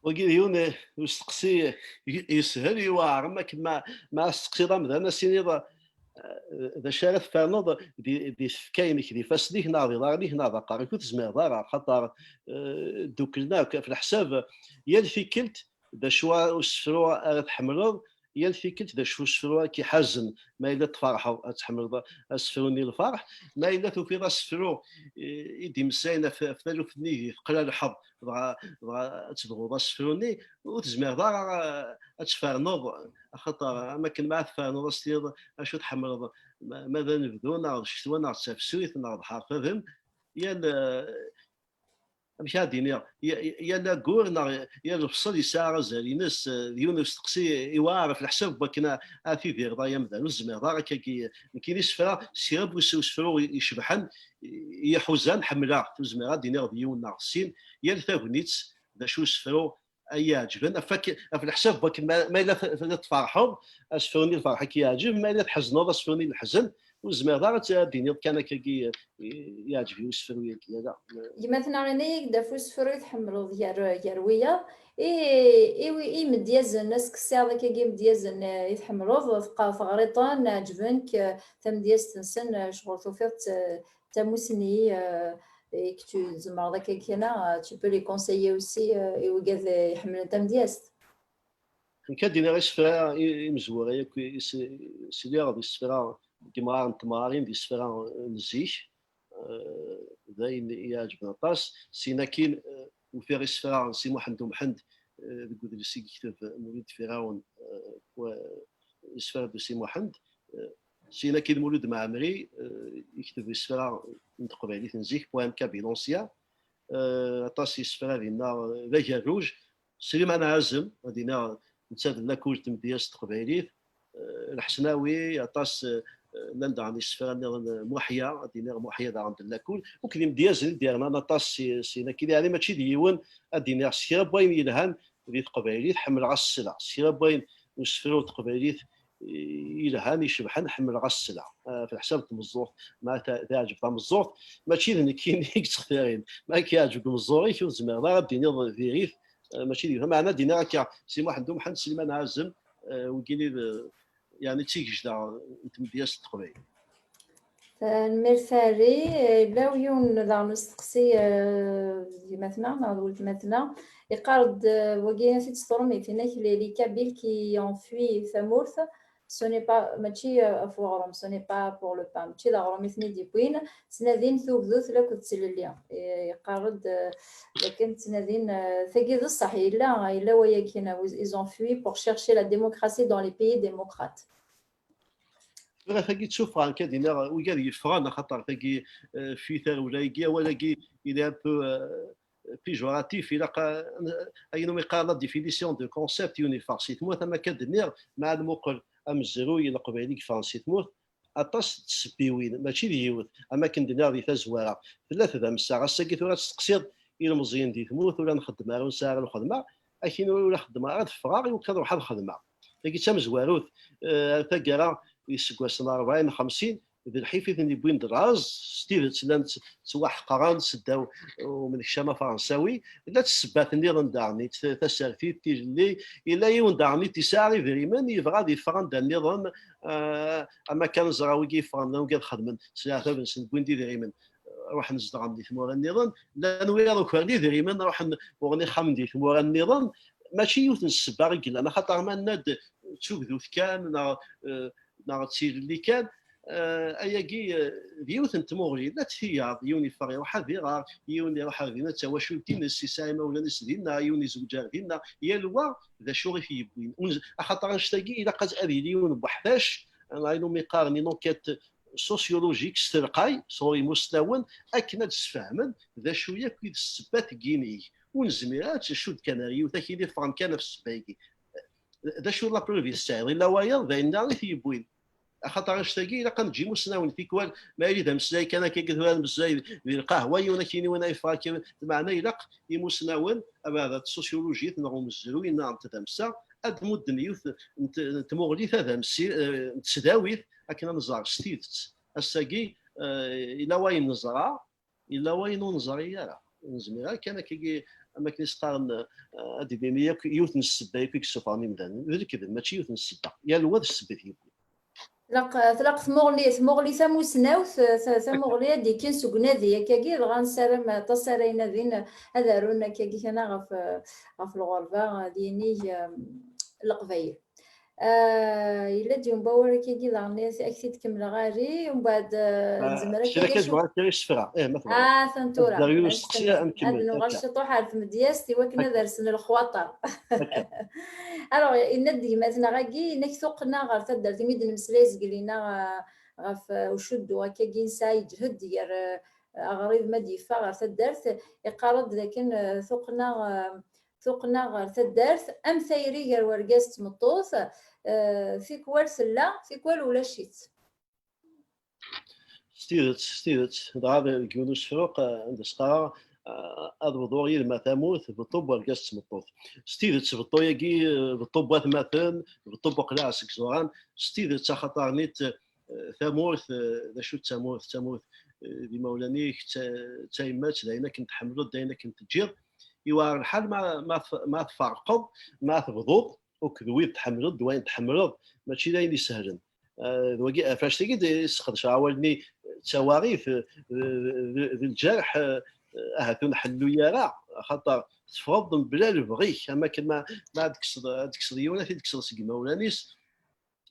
Wagi d yiwen, eh, n usteqsi, eh, yeshel, yewɛer, am akken ma, ma as-teqsiḍ amdan, as-tiniḍ, eh, d acu ara tferneḍ di, di tfekka-inek, di ifassen-ik, neɣ di iḍarren-ik, neɣ d aqerru-k, ur tezmireḍ ara, axaṭer, eh, dduklen akk, ɣef leḥsab, yal tikkelt, d acu usefru ara tḥemmleḍ, yal tikkelt d acu usefru ara k-iḥazen. Ma yella tferḥeḍ, ad tḥemmleḍ asefru-nni n lferḥ. Ma yella tufiḍ asefru i, i d-imeslayen ɣef, ɣef taluft-nni i teqlalḥeḍ, dɣa, dɣa ad tebɣuḍ asefru-nni, ur tezmireḍ ara ad tferneḍ, axaṭer am akken ma ad tferneḍ ad s-tiniḍ acu tḥemmleḍ, ma, ma d anebdu, neɣ d ccetwa, neɣ d tafsut, neɣ d ḥerf adem. Yal, eh, amek ara d-iniɣ, y-, y-, yal aggur neɣ yal lefṣel yesɛa azal-ines, eh, d yiwen n usteqsi iwɛer ɣef leḥsab n wakken a, a tidireḍ ay amdan. Ur tezmireḍ ara akkagi. Nekkini isefra, s kra n us-, usefru icebḥen, i, i iḥuzan, ḥemmleɣ-t. Ur zmireɣ ad d-iniɣ d yiwen neɣ d sin. Yal tagnit d acu usefru ay iɛeǧben. Ɣef wak-, ɣef leḥsab n wakken ma, ma yella t-, tella tferḥeḍ, asefru-nni n lferḥ ad k-yeɛǧeb, ma yella tḥezneḍ, asefru-nni n leḥzen, ur tezmireḍ ara ad, ad d-tiniḍ kan akkagi, eh, yeɛǧeb-iyi usefru-agi, ala. Gma-tneɣ yenna-yak-d ɣef usefru i tḥemmleḍ gar, gar wiyaḍ. I, i wi-, i imedyazen, ad s-kessiɣ akkagi imedyazen, eh, i tḥemmleḍ, teqqa-, teɣriḍ-ten, ɛeǧben-k, eh, tamedyazt-nsen, eh, ccɣel tufiḍ-tt, eh, tamusni, eh, et que tu tzemreḍ akka kan, eh, tu peux les conseiller aussi, eh, i wigad, eh, iḥemmlen tamedyazt. Nekk ad d-iniɣ isefra i-, imezwura yakk i s-, sliɣ d isefra n yimɣaren n temɣarin, d isefra n zik, eh, d ayen i iɛeǧben aṭas. Sin akkin, eh, ufiɣ isefra n Si Muḥend Umḥend, eh, deg udlis i yekteb Mulud Firawen, eh, wa-, isefra d Si Muḥend, eh, sin akkin Mulud Mɛemmri, eh, yekteb isefra n teqbaylit n zik, poème kabyle ancien, eh, aṭas isefra dinna, eh, d agerruj. Sliman Ɛazem, ad iniɣ, netta d lakul n tmedyazt teqbaylit. Eh, Lḥesnawi, aṭas, eh, llan daɣen isefra nniḍen, eh, Muḥya, ad iniɣ Muḥya daɣen d lakul. Akked imedyazen i d-yernan aṭas si, sin akkin, yeɛni mačči d yiwen, ad iniɣ s kra n wayen yelhan di teqbaylit, ḥemmleɣ ad s-sleɣ. S kra n wayen n usefru n teqbaylit, eh, yelhan, icebḥen, ḥemmleɣ ad s-sleɣ. Eh, ɣef leḥsab n tmeẓẓuɣt, ma ta-, teɛǧeb tameẓẓuɣt, mačči d nekkini i yettextirin. Ma k-yeɛǧeb deg umeẓẓuɣ-ik, ur tezmireḍ ara ad d-tiniḍ diri-t, eh, mačči d yiwet. Meɛna ad d-iniɣ akka, Si Muḥend Umḥend, Sliman Ɛazem, eh, wigini d, yeɛni d tigejda n tmedyazt n teqbaylit. Tanemmirt a Ri. Yella yiwen daɣen usteqsi, eh, d gma-tneɣ neɣ d weltma-tneɣ. Iqqar-d, eh, wagi ad t-id-tesṭurem, ifinak les, les Kabyles qui ont fui tamurt, ce n'est pas, mačči, eh, ɣef weɣrum, ce n'est pas pour le pain, mačči d aɣrum i ten-id-yewwin, ttnadin tugdut lakked tlelli. Eh, iqqar-d, eh, akken ttnadin, eh, tagi d ṣṣeḥ, yella, yella wayagi, ils ont fui pour chercher la démocratie dans les pays démocrates. Tura tagi ttufɣen, kan d-iniɣ, wigad yeffɣen, axaṭer tagi, eh, fi tarewla-agi, awal-agi, il est un peu, eh, péjoratif, ilaq, eh, ayen umi qqaren la définition de concept, yiwen yeffeɣ si tmurt, ama kan d-nniɣ, ma ad nmuqel amezruy n Leqbayel i yeffɣen si tmurt, aṭas n tsebbiwin, mačči d yiwet, am akken d-nniɣ di tazwara, tella tdamsa. Ass-agi tura ad testeqsiḍ ilmeẓyen di tmurt, ur la nxeddem ara, ur nesɛi ara lxedma, akin ur la xeddmeɣ ara, ad ffɣeɣ i wakken ad ruḥeɣ ad xedmeɣ. Tagi d tamezwarut, eh, taggara iseggasen rebɛin, xemsin, d lḥif i ten-yewwin d laẓ, s tidet llan tt-, ttwaḥeqren seddaw umnekcam afransawi. Llant ssebbat nniḍen daɣen, t-, tasertit, tilelli, yella yiwen daɣen i t-yesɛa idrimen, yebɣa ad yeffeɣ anda nniḍen, eh, ama kan ẓra wigi yeffɣen, llan wigi ad xedmen s leɛtab-nsen, wwin-d idrimen, eh, ruḥen zedɣen di tmura nniḍen, llan wiyaḍ ukren idrimen, ruḥen uɣen ixxamen di tmura nniḍen. Mačči yiwet n ssebba i yellan, axaṭer ma nenna-d d tugdut kan, neɣ, eh, neɣ d tilelli kan, eh, ayagi, eh, d yiwet n tmuɣli, la t-tiyaḍ, yiwen yeffeɣ iruḥ ad iɣer, yiwen iruḥ ar dinna d tawacult-ines, yesɛa imawlan-is dinna, yiwen izewǧ ar dinna, yal wa d acu i t-yewwin. Ur nez-, axaṭer annect-agi ilaq ad, ad yili yiwen n weḥdac, ayen umi qqaren une enquête sociologique s telqay, sɣur imusnawen, akken ad d-sfehmen d acu yakk i d ssebba n yinig. Ur nezmir ara ad tt-ncudd kan ar yiwet, akin i ffɣen kan ɣef ssebba-agi. D acu la preuve i tesɛiḍ? Illa wayeḍ, d ayen-nniḍen i t-yewwin. Axaṭer annect-agi ilaq ad neǧǧ imusnawen tikwal, ma yili d ameslay kan akka tura meslay di lqahwa, yiwen ad k-yini win ay yeffeɣ akka, meɛna ilaq imusnawen, abeɛda n tsusyulujit neɣ umezruy neɣ n tdamsa, ad d-mudden yiwet n t-, n tmuɣli tadamsi-, eh, n tesdawit, akken ad nẓer s tidet. Ass-agi, eh, illa wayen neẓra, illa wayen ur neẓri ara. Ur nezmir ara kan akkagi, am akken i s-qqaren, eh, ad d-nini yakk yiwet n ssebba yakk i yessufɣen imdanen. D lekdeb, mačči yiwet n ssebba. Yal wa d ssebba i t-yewwin. Tlaq, tlaq tmuɣli, tmuɣli tamusnawt, ta-, tamuɣli ad d-ikkin seg unadi akkagi, dɣa nessaram aṭas ara inadin ad arun akkagi kana ɣef, ɣef lɣerba d yinig, em, n Leqbayel. Ah, yella-d yiwen n wawal akkagi daɣen, ad ak-t-id-kemmleɣ a Ri, umbeɛd, ah, nezmer akkagi ad nuɣal tura i isefra. Eh, ma tebɣiḍ. Ah, atan tura. Ad nuɣal ciṭuḥ ar tmedyazt i wakken ad rsen lexwaṭer. Alors, yenna-d gma-tneɣ-agi, yenna-k tuqqna ɣer taddart, imi d-nemmeslay zgelli-nneɣ, ah, ɣef, ah, ucuddu akkagi nesɛa yeǧhed gar, ah, aɣrib ma d-yeffeɣ ɣer taddart, iqqar-d dakken, ah, tuqqna, ah, tuqqna ɣer taddart, am tayri gar wergaz d tmeṭṭut, eh, tikwal tella, tikwal ulac-itt. S tidet, s tidet, dɣa deg yiwen usefruq, eh, anda s-qqareɣ, eh, ad bḍuɣ yid-m a tamurt, beṭṭu n wergaz d tmeṭṭut. S tidet, beṭṭu-yagi, eh, beṭṭu n watmaten, beṭṭu n uqlaɛ seg iẓuran, s tidet, axaṭer nit, eh, tamurt, eh, d acu d tamurt? D tamurt, eh, d imawlan-ik, d ta-, d tayemmat, d ayen akken tḥemmleḍ, d ayen akken teǧǧiḍ. Yewɛer lḥal ma, ma tf-, ma tferqeḍ, ma tebḍuḍ akked wid tḥemmleḍ, d wayen tḥemmleḍ, mačči d ayen isehlen. Eh, d wagi, ɣef wannect-agi d-, sqedceɣ awal-nni d tawaɣit, eh, d, d, d lǧerḥ, eh, ahat ur nḥellu ara, axaṭer teffɣeḍ mebla lebɣi-k, am akken ma, ma ad tekkseḍ, ad tekkseḍ yiwen, ad t-id-tekkseḍ seg imawlan-is,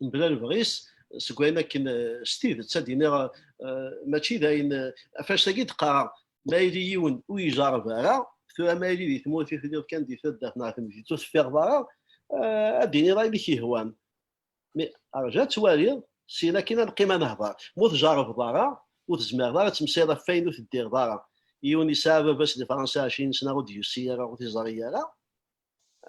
mebla lebɣi-s, seg wayen akken, eh, s tidet ad d-iniɣ, eh, mačči d ayen, eh, ɣef wannect-agi d-qqareɣ, ma yili yiwen ur ijerreb ara, tura ma yili di tmurt i telliḍ kan di taddart neɣ temdint ur teffiɣeḍ ara, eh, ad d-iniḍ ayen i k-yehwan. Mi rǧu ad twaliḍ, syin akkin ad neqqim ad nehder. Ma ur tjerrbeḍ ara, ur tezmireḍ ara ad temsileḍ ɣef wayen ur teddireḍ ara. Yiwen yesɛa baba-s di Fransa ɛecrin sna ur d-yusi ara, ur t-iẓri ara.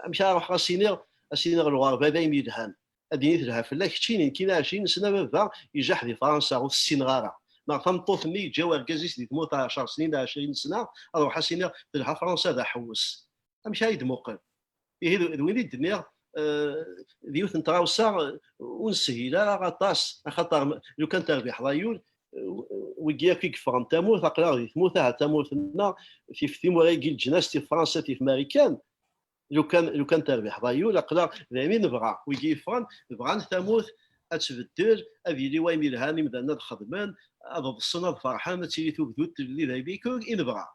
Amek ara ruḥeɣ ad s-iniɣ, ad s-iniɣ lɣerba d ayen yelhan? Ad yini telha fell-ak keččini, nekkini ɛecrin sna baba ijaḥ di Fransa, ur t-ssineɣ ara. Neɣ tameṭṭut-nni yeǧǧa urgaz-is di tmurt ɛecr snin, ɛecrin sna, ad ruḥeɣ ad s-iniɣ telha Fransa d aḥewwes. Amek ara yi-d-muqel? Ihi d, d win i d-nniɣ, eh, d yiwet n tɣawsa, eh, ur neshil ara aṭas, axaṭer m-, lukan terbiḥeḍ ayyur, eh, w-, wigi akk i yeffɣen tamurt, aql-aɣ di tmurt, ahat tamurt-nneɣ tif timura-agi leǧnas, tif Fransa, tif Marikan, lukan, lukan terbiḥeḍ ayyur, aql-aɣ d ayen i nebɣa. Wigi yeffɣen, bɣan tamurt ad tbeddel, ad yili wayen yelhan, imdanen ad xedmen, ad ḍsen, ad ferḥen, ad tili tugdut telli d ayen i nebɣa.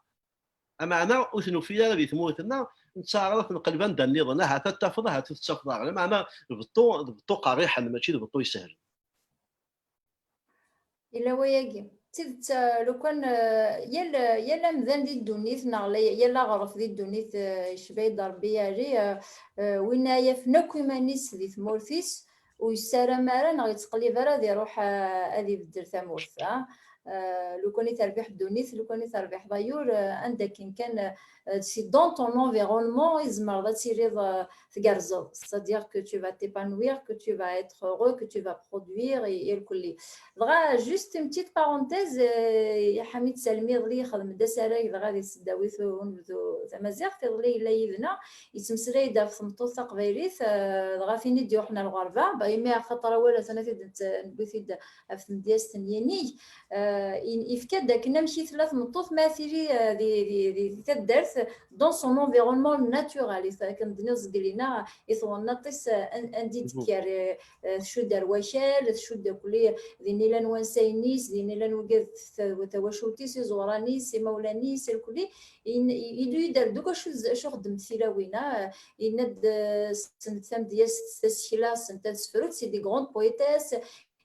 Ameɛna ur t-nufi ara di tmurt-nneɣ, nettaɛraḍ ad t-nqelleb anda nniḍen, ahat ad t-tafeḍ, ahat ur t-tettafeḍ ara. Lameɛna d beṭṭu, d beṭṭu qerriḥen, mačči d beṭṭu isehlen. Yella wayagi. D tidet, eh, lukan, eh, yal, yal amdan di ddunit, neɣ la, yal aɣref di ddunit, eh, yecba-yi-d Rebbi yeɛli, eh, eh, winna yafen akk iman-is di tmurt-is, ur yessaram ara neɣ yettqellib ara ad iruḥ, eh, ad ibeddel tamurt, ah. Eh, lukan i terbiḥ ddunit, lukan i terbiḥ d'ailleurs, eh, anda akken kan, eh, si dans ton environnement i tzemreḍ ad tiliḍ, eh, tgerrzeḍ, c'est-à-dire que tu vas t'épanouir, que tu vas être heureux, que tu vas produire et, et lkulli. Dɣa, juste une petite parenthèse, eh, Ḥamid Salmi iḍelli yexdem-d asarag dɣa di tesdawit unebdu tamaziɣt, iḍelli yella yid-neɣ, yettmeslay-d ɣef tmeṭṭut taqbaylit, eh, dɣa tin i d-yuḥen ar lɣerba, bah, imi axaṭer awal atan ad t-id-newwi-t-id ɣef tmedyazt n yinig, eh, in-, ifka-d akken amek i tella tmeṭṭut ma tili, eh, di, di, di, di taddart, dans son environnement naturel, i t-, akken d-nniɣ zgelina, i twennaḍt-is, eh, an-, anda i d-tekker, eh, eh, tcudd ar wakal, tcudd akk-, din i llan wansayen-is, din i llan wigad t-, tawacult-is, iẓuran-is, imawlan-is, irkelli, in-, i-, idu-yi-d ar deg acu z-, acu xeddment tilawin-a, eh, yenna-d, eh, ssent tamedyazt, tasekla, ssent ad sefrunt, c'est des grandes poétesses,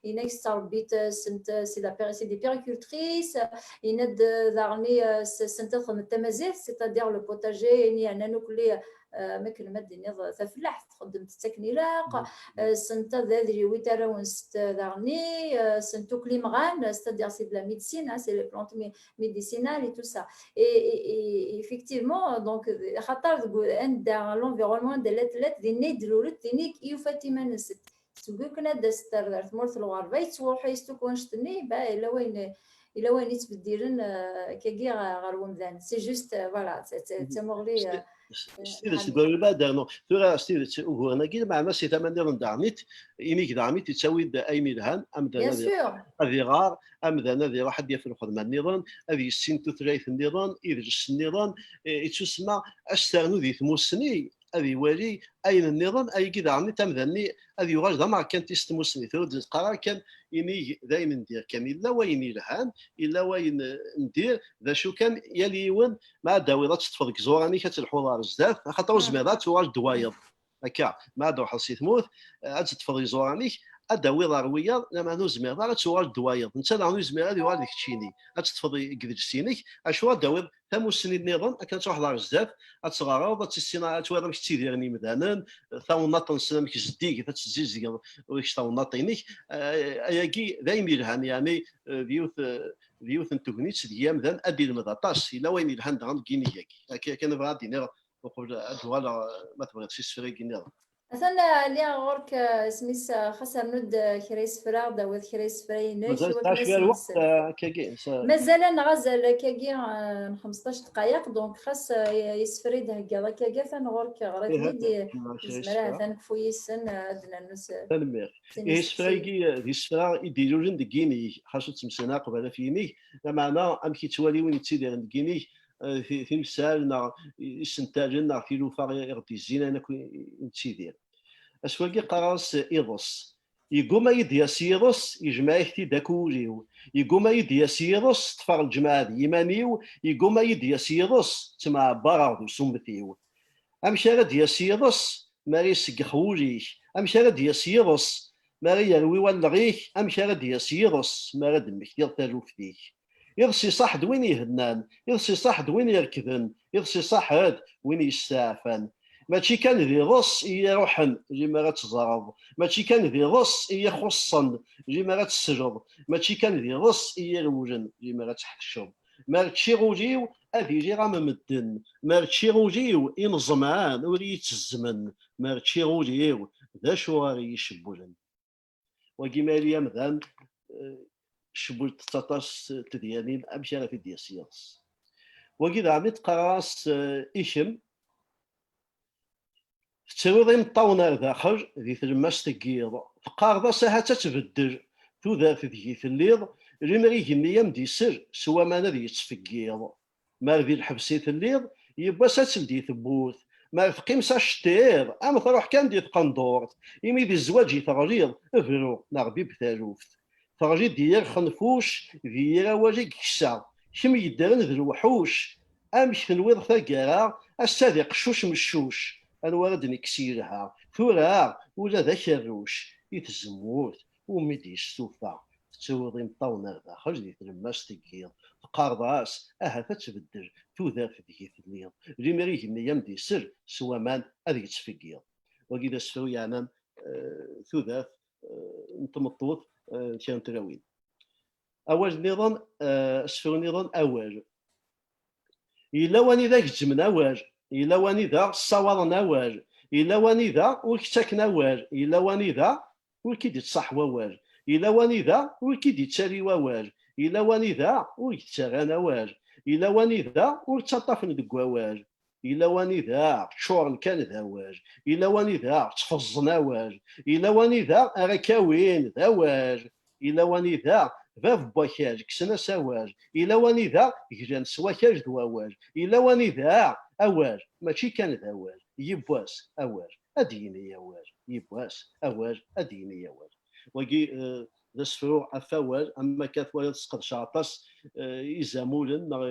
yenna-k tettṛebbi-t, ssent, c'est la péri-, c'est des péricultrices, yenna-d, eh, daɣen, eh, s-, ssent ad xedment tamazirt, c'est-à-dire le potager, ayen yeɛnan akk-, eh, ma akken ma d-tiniḍ, tafellaḥt, txeddem-tt akken ilaq, eh, ssent ad, ad rwint arraw-nsent, eh, daɣen, eh, ssent akk imɣan, c'est-à-dire c'est de la médecine, hein, c'est les plantes mé-, médicinales et tout ça. Et, et, et effectivement, donc, xaṭer deg u-, anda l'environnement anda llant, llant, dinna i d-lulent, dinna i yufant iman-nsent. Seg wakken ad d-asent ar, ar tmurt n lɣerba, yettruḥ-as akk wanect-nni, bah, yella wayen, yella wayen yettbeddilen, eh, akkagi ɣer, ɣer wemdan. C'est juste, eh, voilà, d, d, d tamuɣli, eh, S tidet, deg wayen ma ad d-rnuɣ tura, s tidet, uguren-agi, lmeɛna si tama nniḍen daɣen-it, inig daɣen-it yettawi-d ayen ilhan, amdan Bien ad sûr. ad iɣer, amdan ad iruḥ ad d-yaf lxedma nniḍen, ad yissin tutlayt nniḍen, idles nniḍen, eh, ittusemma asternu di tmussni, ad iwali ayen nniḍen, ayagi daɣen-it amdan-nni ad yuɣal d amerkanti s tmussni. Tura ur d-neqqar ara kan inig d ayen n dir kan, illa wayen ilhan, illa wayen, eh, n dir, d acu kan, yal yiwen, ma ad d-tawiḍ ad teṭṭfeḍ deg iẓuran-ik ad telḥuḍ ɣer zdat, axaṭer ur Ah. zmireḍ ad tuɣal d wayeḍ. Akka, ma ad d-truḥeḍ si tmurt, eh, ad teṭṭfeḍ iẓuran-ik, ad d-tawiḍ ɣer wiyaḍ, lameɛna ur zmireḍ ara ad tuɣal d wayeḍ. Netta daɣen ur yezmir ad yuɣal d keččini. Ad teṭṭfeḍ i-, deg idles-inek, acu ad d-tawiḍ tamussni nniḍen, akken ad truḥeḍ ɣer zdat, ad teɣreḍ, ad tissineḍ, ad twaliḍ amek ttidiren yimdanen, tawennaṭ-nsen amek zeddiget, ad tezzizgeḍ ɣef tawennaṭ-inek. Eh, ayagi d ayen yelhan, yeɛni, eh, d yiwet, eh, d yiwet n tegnit deg yamdan ad d-ilmed aṭas. Yella wayen yelhan daɣen deg yinig-agi. Akka kan bɣiɣ ad d-iniɣ uqbel ad d-uɣaleɣ, eh, ma tebɣiḍ, s isefra-agi nniḍen. Atan, eh, lliɣ ɣur-k, eh, isem-is, eh, xas rnu-d, eh, kra isefra, ad d-tawiḍ kra isefra-inek, Mazal iwakken tesɛa ad cwiya n lweqt, sen-nessefru. Eh, akkagi. Mazal ad nɣazel akkagi, eh, n xmesṭac dqayeq, donc xas, eh, isefra i d-theggaḍ akkagi, atan ɣur-k, ɣer-iten-id, Ih, kra yezmer isefra. Ahat ad nekfu yis-sen, eh, ad d-nernu s-, Tanemmirt. sin Ihi isteqsiyen. Isefra-agi, eh, d isefra i d-ilulen deg yinig, xas ur tt-msana qbel ɣef yinig, lameɛna amek yettwali win yettidiren deg yinig, eh, ti-, timsal neɣ isentalen neɣ tilufa i, i ɣ-d-yezzin ayen akk i, i nettidir. Aswagi qqareɣ-as iḍes. Yegguma-yi-d yas yiḍes, yejmeɛ-ak-t-id akk wul-iw. Yegguma-yi-d yas yiḍes, ṭṭfeɣ lǧemɛa d yiman-iw. Yegguma-yi-d yas yiḍes, ttemɛebbareɣ d usummet-iw. Amek ara d-yas yiḍes mi ara iseggex wul-ik? Amek ara d-yas yiḍes mi ara yerwi wallaɣ-ik? Amek ara d-yas yiḍes mi ara d-mmektiḍ taluft-ik? Iḍes iṣaḥ-d win ihennan, iḍes iṣaḥ-d win irekden, iḍes iṣaḥ-d win yesteɛfan. Mačči kan d iḍes i yi-iruḥen limer ad teẓreḍ, mačči kan d iḍes i yi-ixuṣṣen limer ad tesleḍ, mačči kan d iḍes i yi-irewlen limer ad tḥetceḍ. Ma reččiɣ ul-iw, ad iliɣ am medden. Ma reččiɣ ul-iw, ineẓman ur iyi-ttezzmen. Ma reččiɣ ul-iw, d acu ara iyi-cewwlen? Wagi ma yali amdan, eh, cewwlent-t aṭas tedyanin, amek ara t-id-yas yiḍes? Wagi daɣen i d-qqareɣ-as, eh, i kemm, tettruḍ imeṭṭawen ar daxel di tlemmast n yiḍ, teqqareḍ-as ahat ad tbeddel tudert deg i telliḍ, limer igenni a m-d-isel s waman ad yettfeggiḍ. Mar di lḥebs i telliḍ, yiwwas ad teldi tewwurt. Mar teqqim s aceṭṭiḍ, am truḥ kan di tqendurt, imi di zzwaǧ i teɣliḍ, bru neɣ bib taluft. Teɣli-d i yir xenfuc, d yir awal i yeksa. Kemm yeddren d lewḥuc, amek tenwiḍ taggara, ass-a d iqeccuc meccuc. Anwa ara d-nekkes yelha? Tura ula d akerruc i tzemmurt umi d-yestufa. Tettruḍ imeṭṭawen ar daxel di tlemmast n yiḍ. Teqqareḍ-as ahat ad tbeddel tudert deg i telliḍ. Limer igenni am d-isel s waman ad yettfeggiḍ. Wagi d asefru yeɛnan eh, tudert eh, n tmeṭṭut eh, d kra n tlawin. Awal nniḍen, eh, asefru nniḍen, awal. Yella wanida gezzmen awal, yella wanida ssawaḍen awal, yella wanida ur k-ttaken awal, yella wanida ur k-id-ittṣaḥ wawal, yella wanida ur k-id-ittali wawal, yella wanida ur k-ttarran awal, yella wanida ur ttaṭṭafen deg wawal, yella wanida ččuren kan d awal, yella wanida ttfeẓẓen awal, yella wanida ara k-awin d awal, yella wanida bab n wakal kksen-as awal, yella wanida glan s wakal d wawal, yella wanida awal mačči kan d awal, yiwwas awal ad d-yini awal, yiwwas awal ad d-yini awal. Wagi eh, d asefru ɣef wawal, am akka twalaḍ tesqedceɣ aṭas eh, izamulen neɣ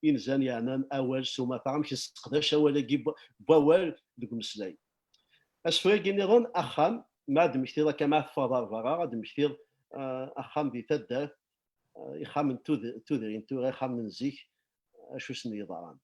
inzan yeɛnan awal s umata, amek nesseqdac awal-agi n wawal deg umeslay. Asefru-agi nniḍen, axxam, ma ad d-temmektiḍ akka, ma ad teffɣeḍ ar berra, ad d-temmektiḍ eh, axxam di taddart, eh, ixxamen n tud- tudrin tura, ixxamen n zik, acu sen-yeḍran.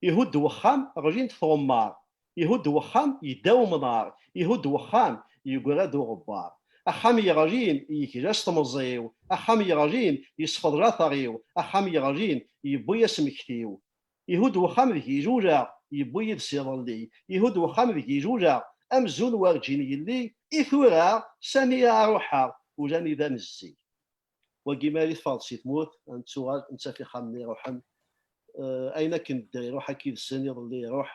Ihudd wexxam, ɣlint tɣemmar. Ihudd wexxam, yedda umnar. Ihudd wexxam, yeggra-d uɣebbar. Axxam yeɣlin, yegla s temẓi-w. Axxam yeɣlin, yesfeḍ later-iw. Axxam yeɣlin, yewwi asmekti-w. Ihudd wexxam deg i luleɣ, yewwi yid-s iḍelli. Ihudd wexxam deg i luleɣ, amzun werǧin yelli. I tura, sani ara ruḥeɣ, ula anida nezzi. Wagi ma ara teffɣeḍ si tmurt, ad nettuɣal, nettaf ixxamen iruḥen. Eh, ayen akken dder iruḥ akka yid-sen, iḍelli iruḥ,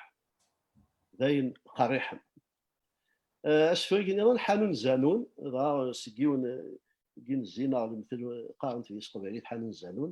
d ayen qerriḥen. Eh, asefru-agi nniḍen, Ḥanun Zanun, dɣa seg yiwen, eh, n yinzi neɣ lemtel, eh, qqaren-t di s teqbaylit Ḥanun Zanun.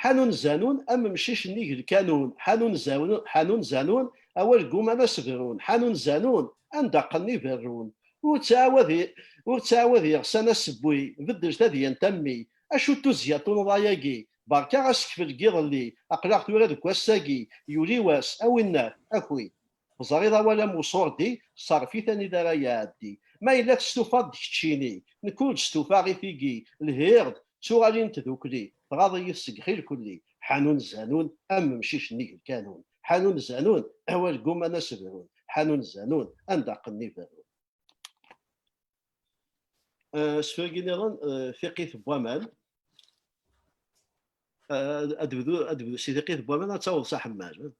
Ḥanun Zanun, am umcic nnig lkanun. Ḥanun Zanun, Ḥanun Zanun, awal gguman ad s-brun. Ḥanun Zanun, anda qqen iberrun. Ur ttɛawad i-, ur ttɛawad iɣsan asewwi, beddel tadyant a mmi. Acu n tuzzya n unḍay-agi? Berka asekfel n yiḍelli, aql-aɣ tura deg wass-agi, yuli wass, a winnat, aki. Teẓriḍ awal am uṣurdi, ṣerref-it anida ara iɛeddi. Ma yella testufaḍ-d keččini, nekk ur d-stufaɣ i tigi, lhiɣ-d, ttuɣalin tdukli, tɣaḍ-iyi-t seg xilkulli. Ḥanun Zanun, am umcic nnig lkanun. Ḥanun Zanun, awal gguman ad s-brun. Ḥanun Zanun, anda qqen iberrun. Eh, asefru-agi nniḍen, eh, Tiqqit n waman. Eh, ad bdu, ad bdu si tiqqit n waman, ad taweḍ s aḥemmel.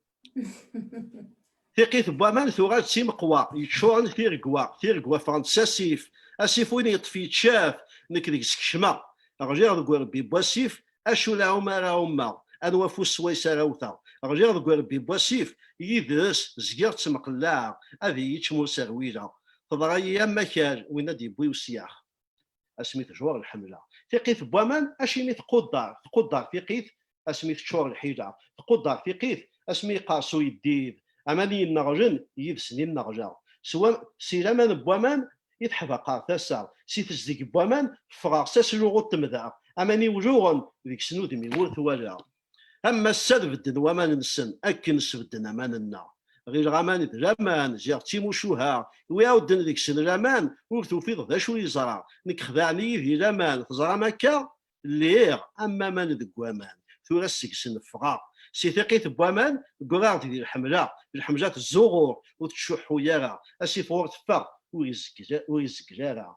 Tiqqit n waman tuɣal d timeqwa, yeččuren tiregwa, tiregwa ffɣent s asif, asif win yeṭṭef yeččaf, nekk deg-s kecmeɣ. Ɣliɣ deg urebbi n wasif, acu lɛum ara ɛummeɣ, anwa afus swayes ara wteɣ. Ɣliɣ deg urebbi n wasif, yid-s zgiɣ ttmeqellaɛeɣ, ad iyi-yečč ma ur s-rwileɣ. Teḍra-yi am akal, win ad d-yewwi usyax. Asmi tjur lḥemla. Tiqqit n waman, acimi tquddar? Tquddar tiqqit asmi teččur lḥila. Tquddar tiqqit asmi yeqqers uyeddid. Aman yenneɣlen, yid-sen i nneɣleɣ. S wa-, si laman n waman i teḥdaqer tasa. Si tezdeg n waman, ffɣeɣ s asluɣu n temda. Aman iwluɣen, deg-sen udem-iw ur t-walaɣ. Am ass-a ad bedden waman-nsen akken sbedden aman-nneɣ. Ɣileɣ aman d laman, ziɣ d timucuha. Wi ɛudden deg-sen laman, ur tufiḍ d acu yeẓra. Nekk xdaɛen-iyi di laman, teẓram akka? Lliɣ am aman deg waman. Tura seg-sen ffɣeɣ. Si tiqqit n waman, ggreɣ-d di lḥemla. Lḥemla tezzuɣur, ur tettcuḥḥu ara. Asif ɣur teffeɣ, ur izeggel, ur izeggel ara.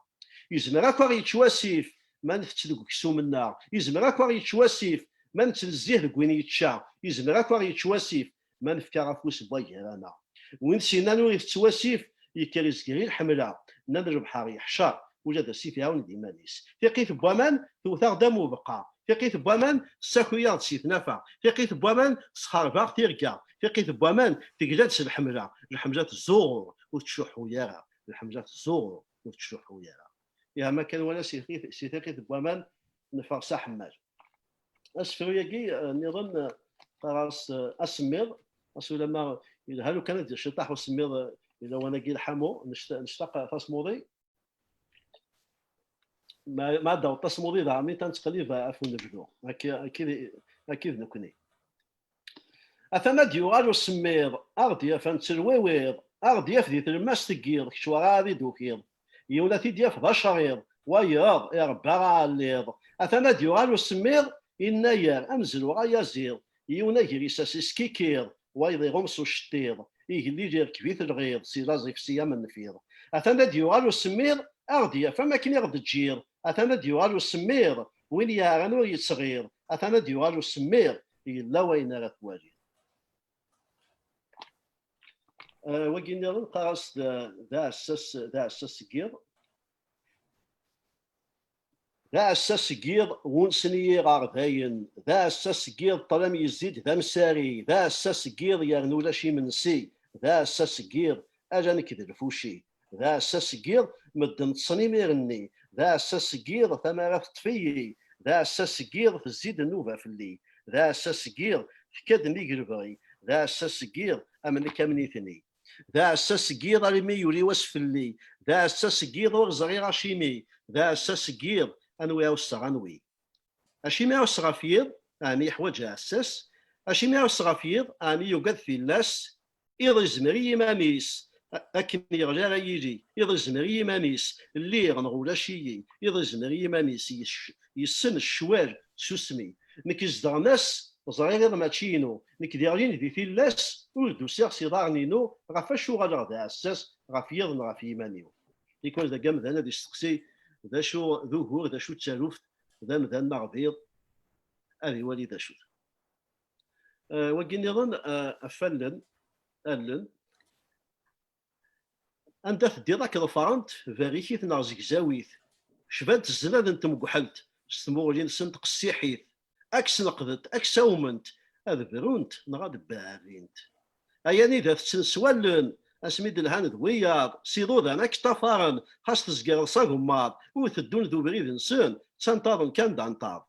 Yezmer akk ad ɣ-yečč wasif ma ntett deg uksum-nneɣ. Yezmer akk ad ɣ-yečč wasif ma nettnezzih deg win yečča. Yezmer akk ad ɣ-yečč wasif ma nefka afus n wagar-aneɣ. Win s-yennan ur itett wasif, yekker izger i lḥemla. Nnan lebḥer yeḥcer, ula d asif iɛawen-d iman-is. Tiqqit n waman tewwet-aɣ-d am ubeqqa. Tiqqit n waman tessaki-aɣ-d si tnafa. Tiqqit n waman tesxerb-aɣ tirga. Tiqqit n waman tegla-d s lḥemla. Lḥemla tezzuɣur, ur tettcuḥḥu ara. Lḥemla tezzuɣur, ur tettcuḥḥu ara. Ihi, ma kan wala si, si tiqqit n waman, neffeɣ s aḥemmal. Asefru-agi, eh, nniḍen, eh, qqareɣ-as, eh, asemmiḍ, as ulamma yelha lukan ad d-ciṭaḥ usemmiḍ, eh, di lawan-agi lḥamu, necta-, nectaq tasmuḍi. Ma, ma ad d-aweḍ tasmuḍi daɣen, i nettqellib ɣef unebdu. Akka, akka i d, akka i d nekkni. Atan ad d-yuɣal usemmiḍ, a ɣ-d-yaf ad nettelwiwiḍ, a ɣ-d-yaf di tlemmast n yiḍ, kečč werɛad i d-tukiḍ. Yiwen ad t-id-yaf d acriḍ, wayeḍ, iṛebba aɛelliḍ. Atan ad d-yuɣal usemmiḍ, inna-yar, am zluɣ ayaziḍ. Yiwen agris-as iskikiḍ, wayeḍ iɣumm s uceṭṭiḍ. Igellil irkeb-it lɣiḍ, si laẓ ifsi am nnfiḍ. Atan ad d-yuɣal usemmiḍ, a ɣ-d-yaf am akken i ɣ-d-teǧǧiḍ. Atan ad d-yuɣal usemmiḍ, win yeɛran ur yettɣiḍ. Atan ad d-yuɣal usemmiḍ, yella wayen ara twaliḍ. Eh, wagi nniḍen, qqar-as d, d aɛessas, d aɛessas seg yiḍ. D aɛessas seg yiḍ, wunsen-iyi ɣer dayen. D aɛessas seg yiḍ, ṭṭlam yezzi-d d amsari. D aɛessas seg yiḍ, yerna ulac imensi. D aɛessas seg yiḍ, ala nekk d lfuci. D aɛessas seg yiḍ, medden ṭṭsen imir-nni. D aɛessas seg yiḍ, tamara teṭṭef-iyi. D aɛessas seg yiḍ, tezzi-d nnuba fell-i. D aɛessas seg yiḍ, tekka-d nnig lebɣi. D aɛessas seg yiḍ, am nekk am nitni. D aɛessas seg yiḍ, almi yuli wass fell-i. D aɛessas seg yiḍ, ur ẓriɣ acimi. D aɛessas seg yiḍ, anwi ɛusseɣ anwi. Acimi ɛusseɣ ɣef yiḍ, ɛni yeḥwaǧ aɛessas? Acimi ɛusseɣ ɣef yiḍ, ɛni yugad tillas? Iḍ izmer i yiman-is, a-, akken yeɣli ara yili. Iḍ izmer i yiman-is, lliɣ neɣ ulac-iyi. Iḍ izmer i yiman-is, yec-, yessen ccwal, susmi. Nekk izedɣen ass, ẓriɣ iḍ mačči inu. Nekk d iɣlin di tillas, ur d-usiɣ s iḍarren-inu, ɣef wacu uɣaleɣ d aɛessas, ɣef yiḍ neɣ ɣef yiman-iw. Tikwal dagi amdan ad isteqsi d acu d ugur, d acu d taluft, d amdan neɣ d iḍ, ad iwali d acu-t. Eh, wagi nniḍen, eh, ɣef allen, allen. Anda teddiḍ ad k-ḍefrent, berrik-it neɣ zegzaw-it. Cbant zznad n tmegḥelt, s tmuɣli-nsent qessiḥit. Ad k-sneqdent, ad k-sawment, ad brunt neɣ ad beɛrrint. Ay anida tetten s wallen, asmi d-lhan d wiyaḍ, s iḍudan ad k-ṭṭafaren, xas tezgareḍ s agemmaḍ, ur teddun d ubrid-nsen, ttanṭaḍen kan d anṭaḍ.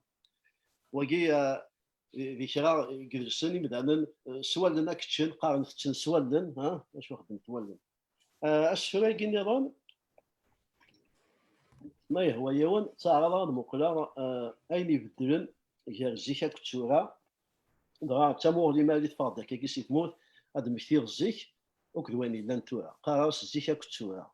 Wagi, eh, di, di kra n yidles-nni imdanen, eh, s wallen ad k-ččen, qqaren tetten s wallen, ha? Acu xeddment wallen? Eh, asefru-agi nniḍen, ma yehwa yiwen, ttaɛraḍeɣ ad muqleɣ, eh, ayen ibeddlen gar zik akked tura, dɣa d tamuɣli ma ad teffeɣ-d akkagi si tmurt, ad d-mmektiɣ zik akked wayen yellan tura. Qqareɣ-as zik akked tura.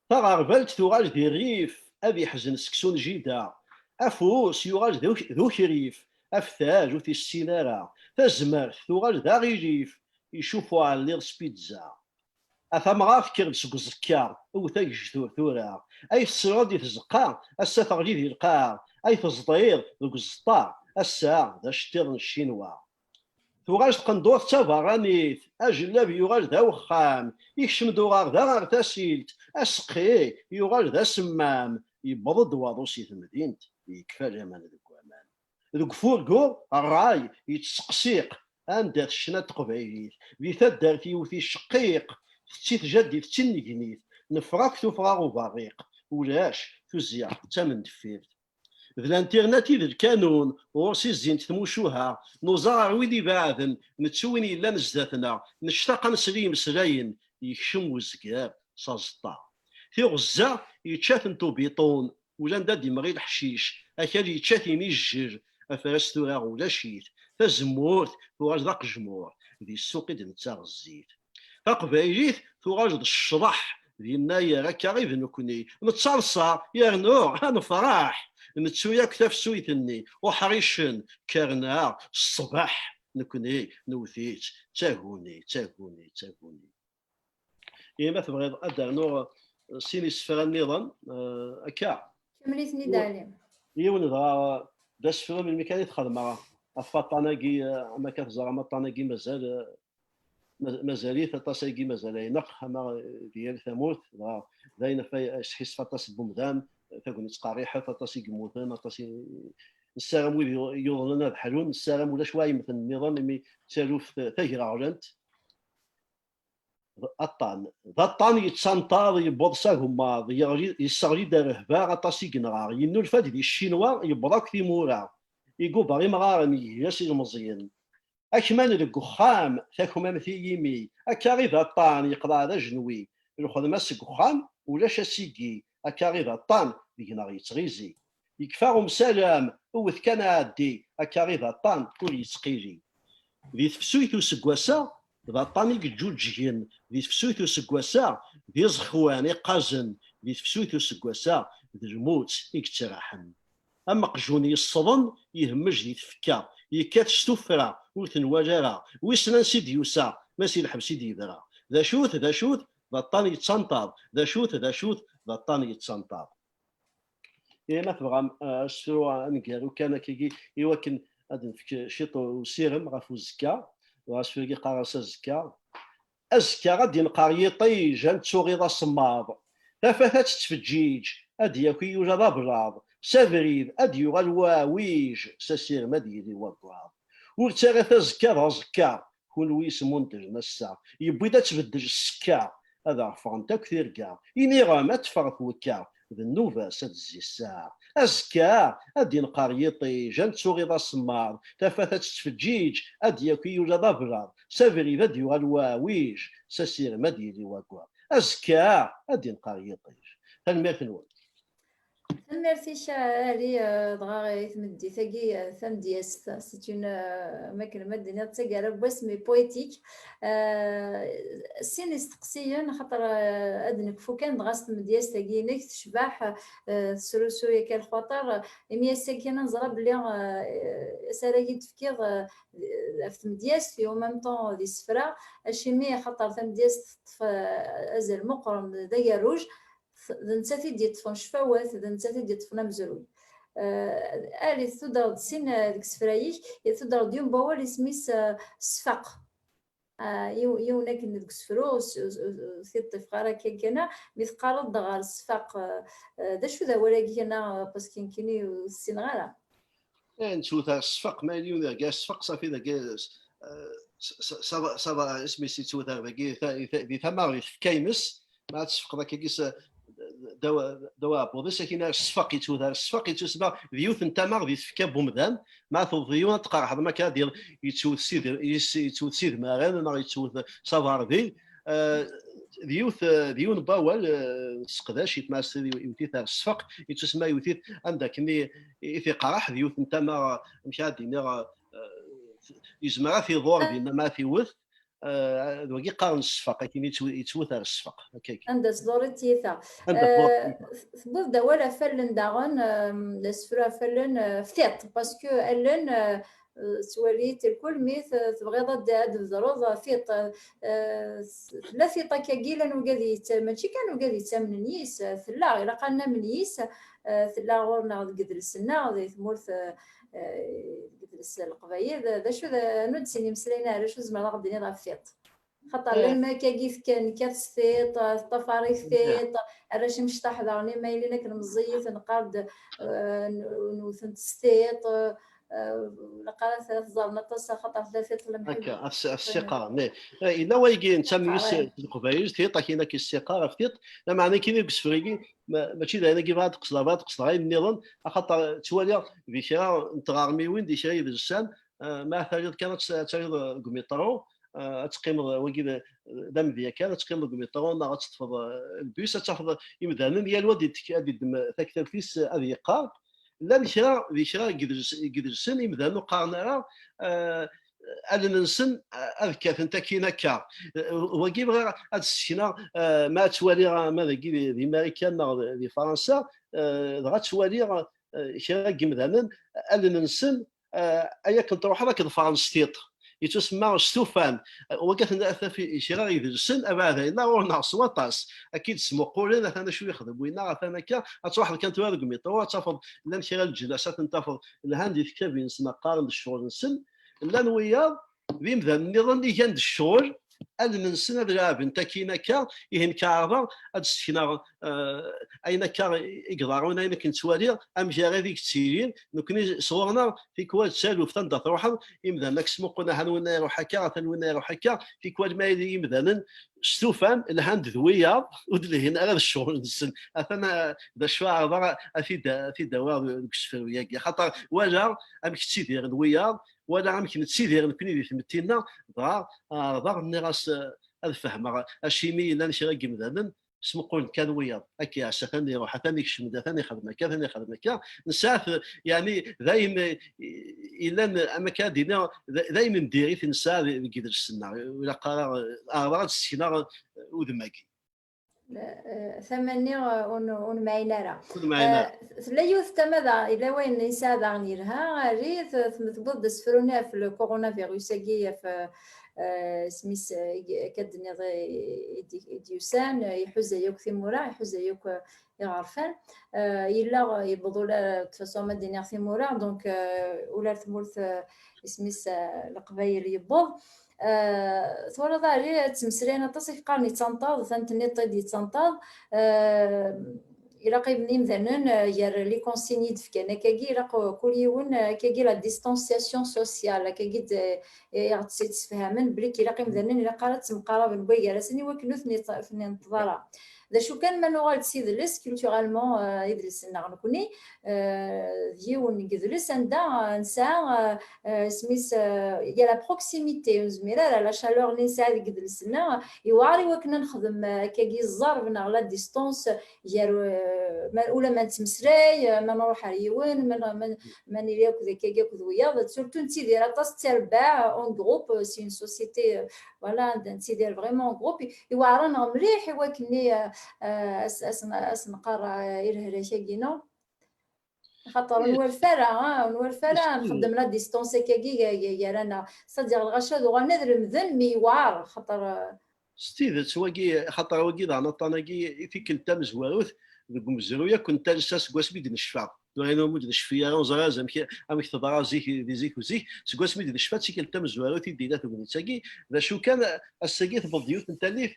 Taɣerbalt tuɣal di rrif, ad iḥzen seksu n jida. Afus yuɣal d uk-, d ukrif, aftal ur t-issin ara. Tazmert tuɣal d aɣilif, icuff uɛelliḍ s pizza. A tamɣart kker-d seg uẓekka, wwet agejdur tura. Ay tesreḍ di tzeqqa, ass-a teɣli di lqaɛa. Ay teẓḍiḍ deg uẓeṭṭa, ass-a d aceṭṭiḍ n Ccinwa. Tuɣal tqendurt d taberranit, ajellab yuɣal d awexxam, ikcem-d uɣerda ɣer tasilt, aseqqi yuɣal d asemmam, yewweḍ-d waḍu si temdint, yekfa laman deg waman. Deg ufurgu, ṛṛay yettseqsiq, anda-t ccna n teqbaylit? Di taddart yiwet icqeq, tetti tjaddit d tinnegnit, neffeɣ akk tuffɣa uberriq, ulac tuzzya d tamendeffirt. D l'internet i d lkanun, ɣur-s i zzint tmucuha, nuẓa ɣer wid ibeɛden, nettu win yellan zdat-neɣ, nectaq ad nsel i yimeslayen, yekcem uzger s aẓeṭṭa. Tiɣezza yečča-tent ubiṭun, ulanda d-imɣi leḥcic, akal yečča-t inijjel, afras tura ulac-it, tazemmurt tuɣal d aqejmur, di ssuq i d-nettaɣ zzit. Taqbaylit tuɣal d ccḍeḥ, d yennayer akka i d nekkni, nettaḍsa, yernu ad nefṛeḥ, nettu yakk tafsut-nni, uḥricen, kkren-aɣ ṣṣbeḥ, nekkni newwet-itt, d taguni, d taguni, d taguni. Ihi ma tebɣiḍ ad d-rnuɣ, eh, sin isefra nniḍen, eh, akka. Kemmel-iten-id, Ɛli. Yiwen dɣa d asefru melmi kan i t-xedmeɣ ɣef waṭṭan-agi, eh, am akka teẓram aṭṭan-agi mazal, eh, ma-, mazal-it aṭas-agi mazal ineqq, ama, eh, di yal tamurt, dɣa d ayen ɣef ay yesḥissef aṭas n wemdan, eh, tagnit qerriḥet, aṭas i yemmuten, aṭas i, nessaram wid yu-, yuḍnen ad ḥlun, nessaram ulac wa yemmten nniḍen, imi d taluft, eh, tagraɣlant. D aṭṭan. D aṭṭan yettanṭaḍ, yewweḍ s agemmaḍ, yeɣli, yesseɣli-d rrehba, aṭas i yenɣa. Yennulfa-d di Ccinwa, yewweḍ akk timura. Iguba imɣaren, yegla s ilmeẓyen. Akman deg uxxam, takmamt i yimi. Akka i d aṭṭan, yeqḍeɛ d ajenwi. Lxedma seg uxxam, ulac asigi. Akka i d aṭṭan deg-neɣ yettɣizi. Yekfa umsalam, wwet kan aɛeddi, akka i d aṭṭan ur yettqili. Di tefsut useggas-a, d aṭṭan i yeǧǧuǧǧgen. Di tefsut useggas-a, d iẓekwan iqqazen. Di tefsut useggas-a, d lmut i yettraḥen. Am uqjun yessḍen, yehmej di tfekka, yekkat s tuffra, ur t-nwala ara. Wissen ansi d-yusa, ma si lḥebs i d-yebra. D acu-t, d acu-t, d aṭṭan yettanṭaḍ. D acu-t, d acu-t, d aṭṭan yettanṭaḍ. Ih, ma tebɣam, eh, ad nesfru aneggaru kan akkagi, i wakken ad nefk ciṭ usirem ɣef uzekka, dɣa asefru-agi qqareɣ-as azekka. Azekka ad d-inqer yiṭij, ad nettuɣiḍ asemmaḍ. Tafat ad tettfeǧǧiǧ, ad d-yaki ula d ablaḍ. S abrid ad d-yuɣal waɛwij, s asirem ad yili waggaḍ. Ur ttara tazekka d aẓekka, kunwi yesmundren ass-a. Yewwi-d ad tbeddel ssekka, ad aɣ-ffɣent akk tirga. Iniɣ-am ad teffeɣ twekka, d nnuba-s ad tezzi ssaɛa. Azekka ad d-inqer yiṭij, ad nettuɣiḍ asemmaḍ. Tafat ad tettfeǧǧiǧ, ad d-yaki ula d ablaḍ. S abrid ad d-yuɣal waɛwij, s asirem ad d-yili waggaḍ. Azekka ad d-inqer yiṭij. Tanemmirt-nwen. Tanemmirt-ik a Ali, eh, dɣa i tmeddit-agi, eh, tamedyazt, c'est une, eh, am akken ma d-tiniḍ d taggara n wass, mais poétique. Eh, sin isteqsiyen, axaṭer, eh, ad nekfu kan dɣa s tmedyazt-agi-inek tecbeḥ, eh, tesrusuy akka lxaṭer, imi ass-agi kan ad nẓer belli, eh, asarag i d-tefkiḍ, eh, ɣef tmedyazt, et en même temps d isefra, acimi? Axaṭer tamedyazt teṭṭef, eh, azal meqqren d agerruj, d nettat i d-yeṭṭfen ccfawat, d nettat i d-yeṭṭfen amezruy. Eh, Ali, tuder-d sin, eh, deg isefra-ik, tuder-d yiwen n wawal isem-is, eh, ssfaq. Ah, yiw-, yiwen akken deg usefru, s-, s-, s-, ur t-id-ṭṭifeɣ ara akka kan, mi teqqareḍ-d ɣer ssfaq, eh, eh, d acu d awal-agi kan, parce que nekkini ur t-ssineɣ ara. Eh, nettwet ar ssfaq, ma yella yiwen irga ssfaq, safi dagi, eh, s-, s-, ça va, ça va, isem-is yettwet ar dagi, ta-, ta-, di tama, di tfekka-ines, ma ad tessefqeḍ akkagi s-, d awa-, d awa aɛebbuḍ-is, akin ar ssfaq yettwet ar ssfaq, yettusma d yiwet n tama di tfekka n umdan, ma tewweḍ yiwen ad tqerḥeḍ, ma akka ad d-, yettwet s idem-, yes-, yettwet s idmaren, neɣ yettwet s aberbig. Eh, d yiwet, eh, d yiwen n wawal, eh, seqdac, yetmaɛas iwet-it ar ssfaq, yettusma iwet-it anda akken i, i t-iqerreḥ, d yiwet n tama, amek ara d-iniɣ, eh, yezmer ad t-iḍur dinna ma ad t-iwet, eh, d wagi qqaren ssfaq, akken yettw-, yettwet ar ssfaq. Akka, akka. Anda tḍur i tiyita. Anda tḍur. Eh, tewwiḍ-d awal ɣef allen daɣen, eh, d asefru ɣef allen, eh, f tiṭ, parce que allen, eh, eh, ttwali-t lkul mi t-, tebɣiḍ ad, ad d-tbedreḍ tiṭ. Eh, tella tiṭ akkagi, llan wigad yetta-, mačči kan wigad yettamnen yis, eh, tella, ilaq ad namen yis, eh, tella ɣur-neɣ deg idles-nneɣ, di tmurt, eh, eh, deg idles n Leqbayel. D acu d, anu d sin imeslayen ara, acu tzemreḍ ad ɣ-d-tiniḍ ɣef tiṭ? Xaṭer, eh, llan akkagi fkan, nekkat s tiṭ, teṭṭafar-ik tiṭ, arrac imecṭaḥ daɣen, ma yilin akken meẓẓiyit, neqqar-d, eh, n-, newten-t s tiṭ, eh, ilaq ara t-, teẓrem aṭas, axaṭer tella tiṭ lemḥibba. Akka, ad s-, ad s-siqaren, eh. Eh, yella wayagi netta meyyes s Leqbayel, tiṭ, akin ad k-issiqar ɣef tiṭ, lameɛna nekkini deg usefru-agi, ma-, mačči d ayen-agi bɣiɣ ad qesdeɣ, bɣiɣ ad qesdeɣ ayen nniḍen, axaṭer ttwaliɣ di kra n tɣermiwin, di kra yidles-an, eh, ma taliḍ kan ad t-, ad taliḍ deg umiṭru, eh, ad teqqimeḍ, wagi d, d amedya kan, ad teqqimeḍ deg umiṭru neɣ ad teṭṭfeḍ, eh, lbus, ad tafeḍ imdanen, yal wa ad yettek-, ad yeddem taktabt-is, ad yeqqar. Llan kra, di kra n yidles-, n yidles-en, imdanen ur qqaren ara, eh, allen-nsen, eh, ad kkatent akkin akka. Eh, wagi bɣiɣ ad d-ssekneɣ, eh, ma ad twaliɣ, eh, ma dagi di, di Marikan neɣ di, di Fransa, eh, dɣa ad twaliɣ, eh, kra n yimdanen, allen-nsen, eh, ay akken truḥeḍ ad k-ḍefren s tiṭ. Yettusemma stufan. Eh, wagi ad t-, ad taf kra yidles-en, abeɛda yella ɣur-neɣ s waṭas. Ad k-id-smuqulen, atan acu yexdem winna, atan akka, ad truḥeḍ kan tura deg umiṭru, ad tafeḍ llan kra n leǧnas, ad ten-tafeḍ lhan di tekkabt-nsen, qqaren-d ccɣel-nsen. Llan wiyaḍ, d imdanen nniḍen i gan-d ccɣel, allen-nsen ad leɛbent akkin akka, ihi nekk ɛerḍeɣ ad d-ssekneɣ, eh, ayen akka i iḍerrun, ayen akken ttwaliɣ, amgarad i yettilin, nekkni sɣur-neɣ tikwal d taluft anda truḥeḍ, imdanen ad k-smuqqulen, atan winna iruḥ akka, atan winna iruḥ akka, tikwal ma yili imdanen stufan, lhan-d d wiyaḍ, ur d-lhin ara d ccɣel-nsen. Atan, eh, d acu ɛerḍeɣ ad t-id-, ad t-id-awiɣ deg usefru-agi, axaṭer walaɣ amek ttidiren wiyaḍ, walaɣ amek nettidir nekkni di tmetti-nneɣ, dɣa ɛerḍeɣ, nniɣ-as, eh, ad fehmeɣ acimi llan kra n yimdanen, smuqqulen kan wiyaḍ. Akka, iɛassa, atan iruḥ, atan ikcem-d, atan ixdem akka, atan ixdem akka. Nesɛa t-, yeɛni, d ayen, eh, yellan, am akka ad d-iniɣ, d, d ayen n diri-t i nesɛa deg, deg idles-nneɣ. Ilaq ara, eh, ɛerḍeɣ ad d-ssekneɣ, eh, udem-agi. Eh, tama-nni, eh, ur n-, ur nemɛin ara. Ur nemɛin ara. Eh, tella yiwet tama da, yella wayen i nesɛa daɣen yelha, rri, t-, t-, tewweḍ-d asefru-nni ɣef le coronavirus-agi, ɣef, eh, isem-is, eh, i d-, akka d-tenniḍ, eh, i d-, i d-yusan, eh, iḥuza yakk timura, iḥuza yakk, eh, iɣerfan. Eh, yella, eh, yewweḍ ula, de toute façon, ma d-iniɣ timura, donc, eh, ula ar tmurt, eh, isem-is, eh, Leqbayel yewweḍ. Eh, twalaḍ, Ɛli, ad ttmeslayen aṭas i yeqqaren yettanṭaḍ, atan tenniḍ-t-id yettanṭaḍ. Eh, ilaq i imdanen, eh, gar les consignes i d-fkan akkagi, ilaq, eh, kul yiwen, eh, akkagi la distanciation sociale, akkagi d-, eh, i ɣ-tt-id-sefhamen, belli ilaq imdanen, ilaq ara ttemqaraben wway gar-asen i wakken ur ten-, ur ten-ineṭṭeḍ ara. D acu kan, ma nuɣal-d s idles, culturellement, eh, idles-nneɣ nekni, eh, d yiwen n yidles anda, eh, nesɛa, eh, eh, isem-is, eh, il y a la proximité, ur nezmir ara, la chaleur-nni nesɛa deg yidles-nneɣ, yewɛer i wakken ad nexdem, eh, akkagi ẓẓerb neɣ la distance gar, eh, ma, ula ma nettmeslay, eh, ma nruḥ ar yiwen, ma, ma, ma nili akked akkagi akked wiyaḍ, surtout nettidir aṭas d tirebbaɛ, en groupe, eh, c'est une société, eh, voilà, anda nettidir vraiment en groupe, yewɛer-aneɣ mliḥ i wakken-nni, eh, eh, as, as, as neqqar, eh, i lehlak-agi, non? Xaṭer ur nwaref ara, ah, ur nwaref ara nxeddem la distance akkagi ga-, ga-, gar-aneɣ. C'est-à-dire, lɣaci ad uɣalen ad lemden, mi yewɛer, xaṭer, eh, s tidet, wagi, xaṭer wagi daɣen aṭṭan-agi, i tikkelt tamezwarut, deg umezruy akk n talsa seg wasmi d-necfa. Tura ur d-necfi ara, ur neẓri ara amek, amek teḍra zik, di zik u zik. Seg wasmi d-necfa, d tikkelt tamezwarut i d-yella tegnit-agi. D acu kan, ass-agi tewweḍ-d yiwet n tallit,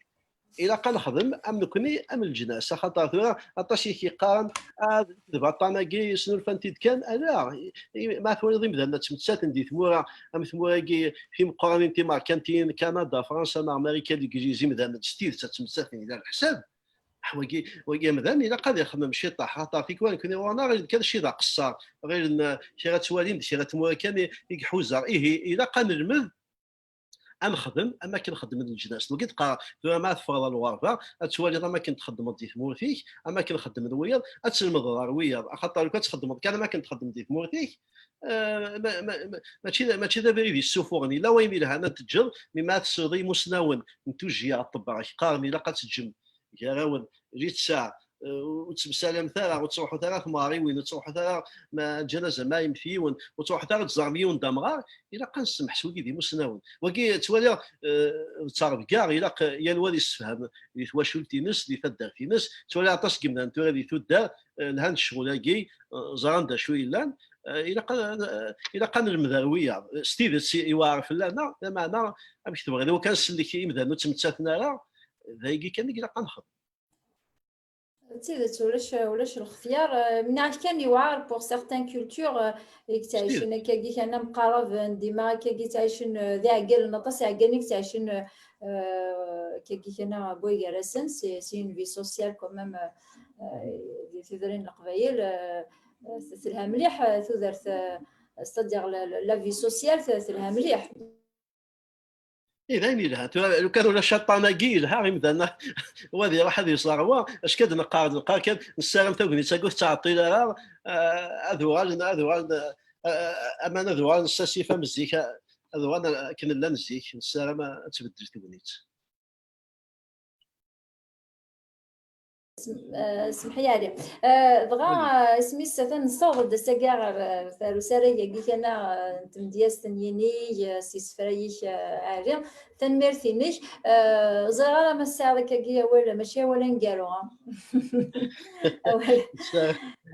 ilaq ad nexdem am nekni, am leǧnas, axaṭer tura aṭas i k-yeqqaren, ah, d lekdeb aṭṭan-agi, snulfan-t-id kan, ala, i, i, ma twaliḍ imdanen ttmettaten di tmura, am tmura-agi timeqqranin timerkantiyin, Kanada, Fransa neɣ Marikan, Legliz, imdanen s tidet ad ttmettaten ila leḥsab. Ah, wagi, wagi amdan ilaq ad ixemmem ciṭṭaḥ, axaṭer tikwal nekni ɣur-neɣ, ilaq ad cid aqeṣṣer, ɣilen, eh, kra ttwalin d kra n tmura kan i, i iḥuza. Ihi, ilaq ad nelmed ad nexdem am akken xeddmen leǧnas. Dagi d-qqareɣ, tura ma teffɣeḍ ɣer lɣerba, ad twaliḍ am akken txeddmeḍ di tmurt-ik, am akken xeddmen wiyaḍ, ad tlemdeḍ ɣer wiyaḍ. Axaṭer lukan ad txeddmeḍ kan am akken txeddmeḍ di tmurt-ik, eh, ma, ma, ma, mačči d, mačči d abrid yessufuɣen. Yella wayen yelhan ad t-teǧǧeḍ, mi ma tesleḍ i yimusnawen n tujjya ɣer ṭṭebba, ak-qqaren ilaq ad teǧǧem gar-awen littseɛ, eh, ur ttemsalamet ara, ur ttruḥut ara tmeɣriwin, ur ttruḥut ara ma ǧǧan azama yemt yiwen, ur ttruḥut ara ad tẓerm yiwen d amɣar, ilaq ad nsemmeḥ s wigi d imusnawen. Wagi ttwaliɣ, eh, d ttrebga, ilaq yal wa ad yessefhem di twacult-ines, di taddart-ines. Ttwaliɣ aṭas n yimdanen tura di tuddar, eh, lhan ccɣel-agi, eh, ẓran d acu yellan. Eh, ilaq ad, ilaq ad nelmed ar wiyaḍ. S tidet i, iwɛer fell-aneɣ, lameɛna amek tebɣiḍ, iwakken ad nsellek imdanen ur ttmettaten ara, d ayagi kan i ilaq ad nexdem. D tidet, ulac, ulac lxetyar. Eh, mennaɣ kan yewɛer pour certaines cultures, eh, i yettɛicen akkagi kan am Qaraben, dima akkagi ttɛicen, eh, d iɛeggalen, aṭas iɛeggalen i yettɛicen, eh, akkagi kan am waygar-asen, c'est, c'est une vie sociale quand même, eh, eh, di tudrin n Leqbayel, eh, eh, telha mliḥ, eh, tudert, eh, c'est-à-dire la, la, la vie sociale te-, telha mliḥ. Eh, d ayen yelhan. Tura, lukan ulac aṭṭan-agi yelha, imdanen, wa ad iruḥ ad iẓer wa, acu kan neqqar, neqqar kan, nessaram tagnit-agi ur tettɛeṭṭil ara, eh, ad uɣalen, ad uɣalen, eh, eh, aman ad uɣalen s asif am zik, eh, ad uɣalen akken llan zik, nessaram ad tbeddel tegnit. Eh, semḥ-iyi Ɛli. Eh, dɣa, eh, isem-is atan nessaweḍ-d ass-agi ɣer, eh, ɣer usarag-agi kan, eh, n tmedyazt n yinig, eh, s yisefra-ik, eh, Ɛli. Tanemmirt-inek. Eh, ẓriɣ ara ma tesɛiḍ akkagi awal, mačči awal aneggaru, ah. Awal,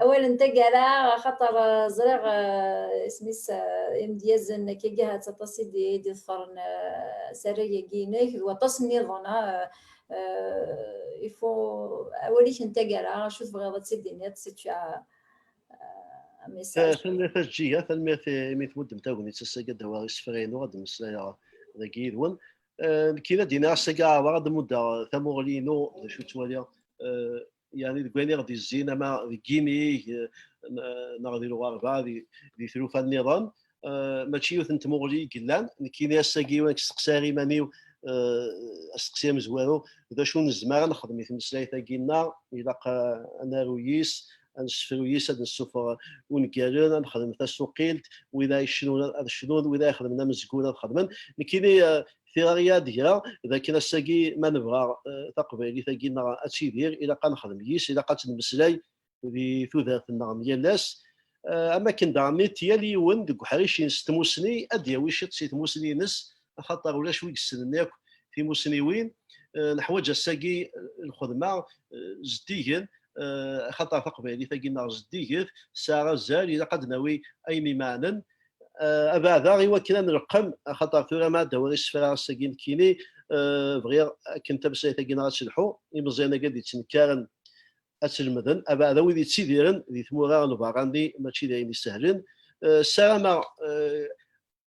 awal n taggara, axaṭer, eh, ẓriɣ, eh, isem-is, eh, imedyazen akkagi ahat aṭas i d-, i d-iḍefren, eh, asarag-agi-inek, d waṭas nniḍen, ah, eh, eh, il faut, awal-ik n taggara, acu tebɣiḍ ad tt-id-tiniḍ, si tu as, eh, un message. Eh, tanemmirt a Ǧǧiga, tanemmirt imi tmuddem tagnit ass-agi ad d-awiɣ isefra-inu, ad d-mmeslayeɣ dagi yid-wen. Eh, nekkini ad d-iniɣ ass-agi ɛerḍeɣ ad d-muddeɣ tamuɣli-inu, d acu ttwaliɣ, eh, yeɛni deg wayen i ɣ-d-izzin, ama deg yinig, eh, n-, neɣ di lɣerba, di, di tlufa nniḍen. Eh, mačči yiwet n tmuɣli i yellan. Nekkini ass-agi, amek steqsayeɣ iman-iw, eh, asteqsi amezwaru, d acu nezmer ad nexdem i tmeslayt-agi-nneɣ? Ilaq, eh, ad naru yis, ad nessefru yis, ad nessufeɣ ungalen, ad nexdem tasuqilt, wid ara yecnun ad cnun, wid ara ixedmen amezgun ad xedmen. Nekkini, eh, tira i ad greɣ d akken ass-agi ma nebɣa, eh, taqbaylit-agi-nneɣ ad tidir, ilaq ad nexdem yis, ilaq ad tt-nemmeslay di tudert-nneɣ n yal ass. Eh, am akken daɣen yal yiwen deg uḥric-ines tmusni ad d-yawi ciṭ si tmusni-ines, axaṭer ulac wi yessnen akk timusniwin. Eh, neḥwaǧ ass-agi, eh, lxedma, eh, zeddigen, eh, axaṭer taqbaylit-agi-nneɣ zeddiget, tesɛa azal, ilaq ad d-nawi ayen imeɛnen. Eh, abeɛda i wakken ad nleqqem, axaṭer tura ma ad d-awiɣ isefra ass-agi nekkini, eh, bɣiɣ akken tameslayt-agi-nneɣ ad telḥu, imeẓyan-agi ad d-yettnekkaren ad tt-lemden, abeɛda wid yettidiren di tmura n lberra-nni mačči d ayen isehlen. Eh, ssarameɣ, eh,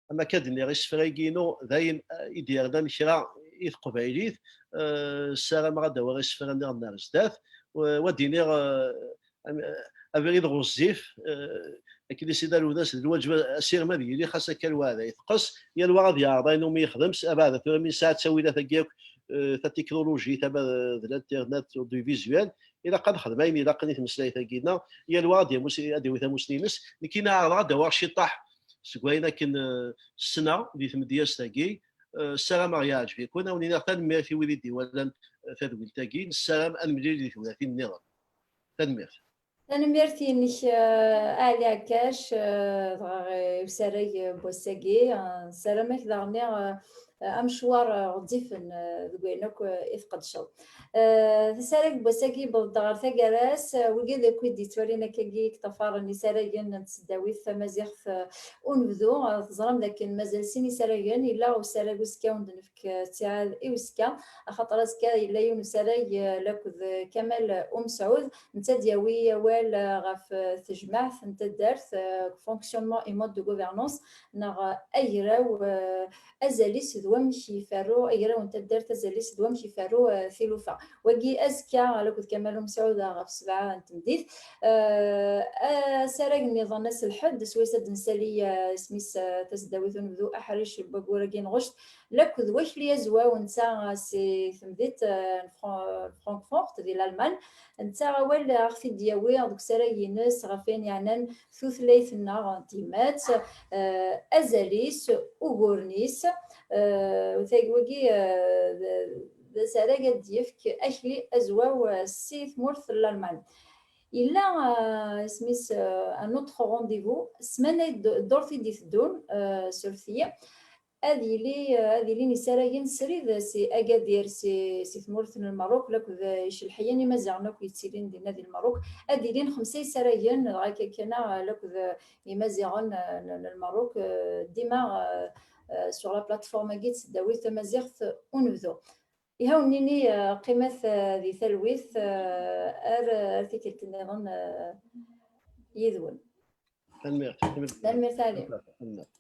am akka d-nniɣ, isefra-agi-inu d ayen, eh, i d-yernan kra i teqbaylit. Eh, ssarameɣ ad d-awiɣ isefra nniḍen ar zdat. Wa-, wa d-iniɣ, eh, am-, eh, abrid ɣezzif, eh, akken i s-yenna Lwennas, d lwaǧeb asirem ad yili, xas akka lweɛda iteqqes, yal wa ad yeɛreḍ ayen umi yexdem, s-, abeɛda tura mi nesɛa ttawilat-agi akk, eh, tatiknulujit, ama d, d l'internet, audiovisuel, ilaq ad nexdem ayen ilaqen i tmeslayt-agi-nneɣ, yal wa ad yamus-, ad yawi tamusni-ines. Nekkini ɛerḍeɣ ad d-awiɣ ciṭṭaḥ seg wayen akken, eh, ssneɣ di tmedyazt-agi, eh, ssarameɣ yeɛǧeb-iken. Ad wen-iniɣ tanemmirt i wid i d-iwalan, eh, tadwilt-agi. Nessaram ad nemlil di tewlatin nniḍen. Tanemmirt. Tanemmirt-inek, eh, a Ɛli Ɛekkac, eh, dɣa, eh, i usarag, eh, n wass-agi. Eh, nessaram-ak daɣen, eh, eh, amecwar, eh, ɣezzifen, eh, deg wayen akk, eh, i tqedceḍ. Eh, asarag n wass-agi yewweḍ-d ɣer taggara-s, eh, wigi akk i d-yettwalin akkagi i yeṭṭafaren isaragen n tesdawit tamaziɣt, eh, unebdu. Eh, teẓram dakken mazal sin isaragen, yella usarag uzekka ur d-nefk, eh, ttiɛad i uzekka, axaṭer azekka yella yiwen usarag, eh, lakked, eh, Kamal Umesɛud, netta ad d-yawi awal, eh, ɣef, eh, tejmaɛt n taddart, eh, fonctionnement et mode de gouvernance, neɣ, eh, agraw, eh, azal-is d wamek iferru, agraw n taddart, azal-is d wamek iferru, eh, tilufa. Wagi azekka, lakked Kamal Umesɛud, ɣef sebɛa n tmeddit. Eh, asarag nniḍen ass n lḥedd, swayes ad d-nsali, eh, isem-is, eh, tasdawit unebdu, aḥric n waggur-agi n ɣect, lakked wakli azwaw, netta, eh, si temdint, eh, n Fran-, Frankfurt, di Lalman. Netta awal, eh, aɣ-t-id-yawi deg usarag-ines ɣef wayen yeɛnan tutlayt-nneɣ n timat, eh, azal-is, uguren-is, eh, tagi, wagi, eh, d, d asarag ad d-yefk akli azwaw, eh, si tmurt n Lalman. Yella, eh, isem-is, eh, un autre rendez-vous, ssmana d-, ddurt i d-iteddun, eh, surfet-iyi. Ad yili, eh, ad ilin isaragen srid si Agadir, si, si tmurt n Lmerruk, lakked, eh, icelḥiyen imaziɣen akk yettilin dinna di Lmerruk. Ad ilin xemsa isaragen, dɣa akka kan, eh, lakked, eh, imaziɣen, eh, n, n Lmerruk, eh, dima, eh, eh, sur la plateforme-agi n tesdawit tamaziɣt unebdu. Iha ur nini, eh, qqimet, eh, di talwit, eh, ar, ar tikkelt nniḍen, eh, yid-wen. Tanemmirt. Tanemmirt, Ali. Tanemmirt.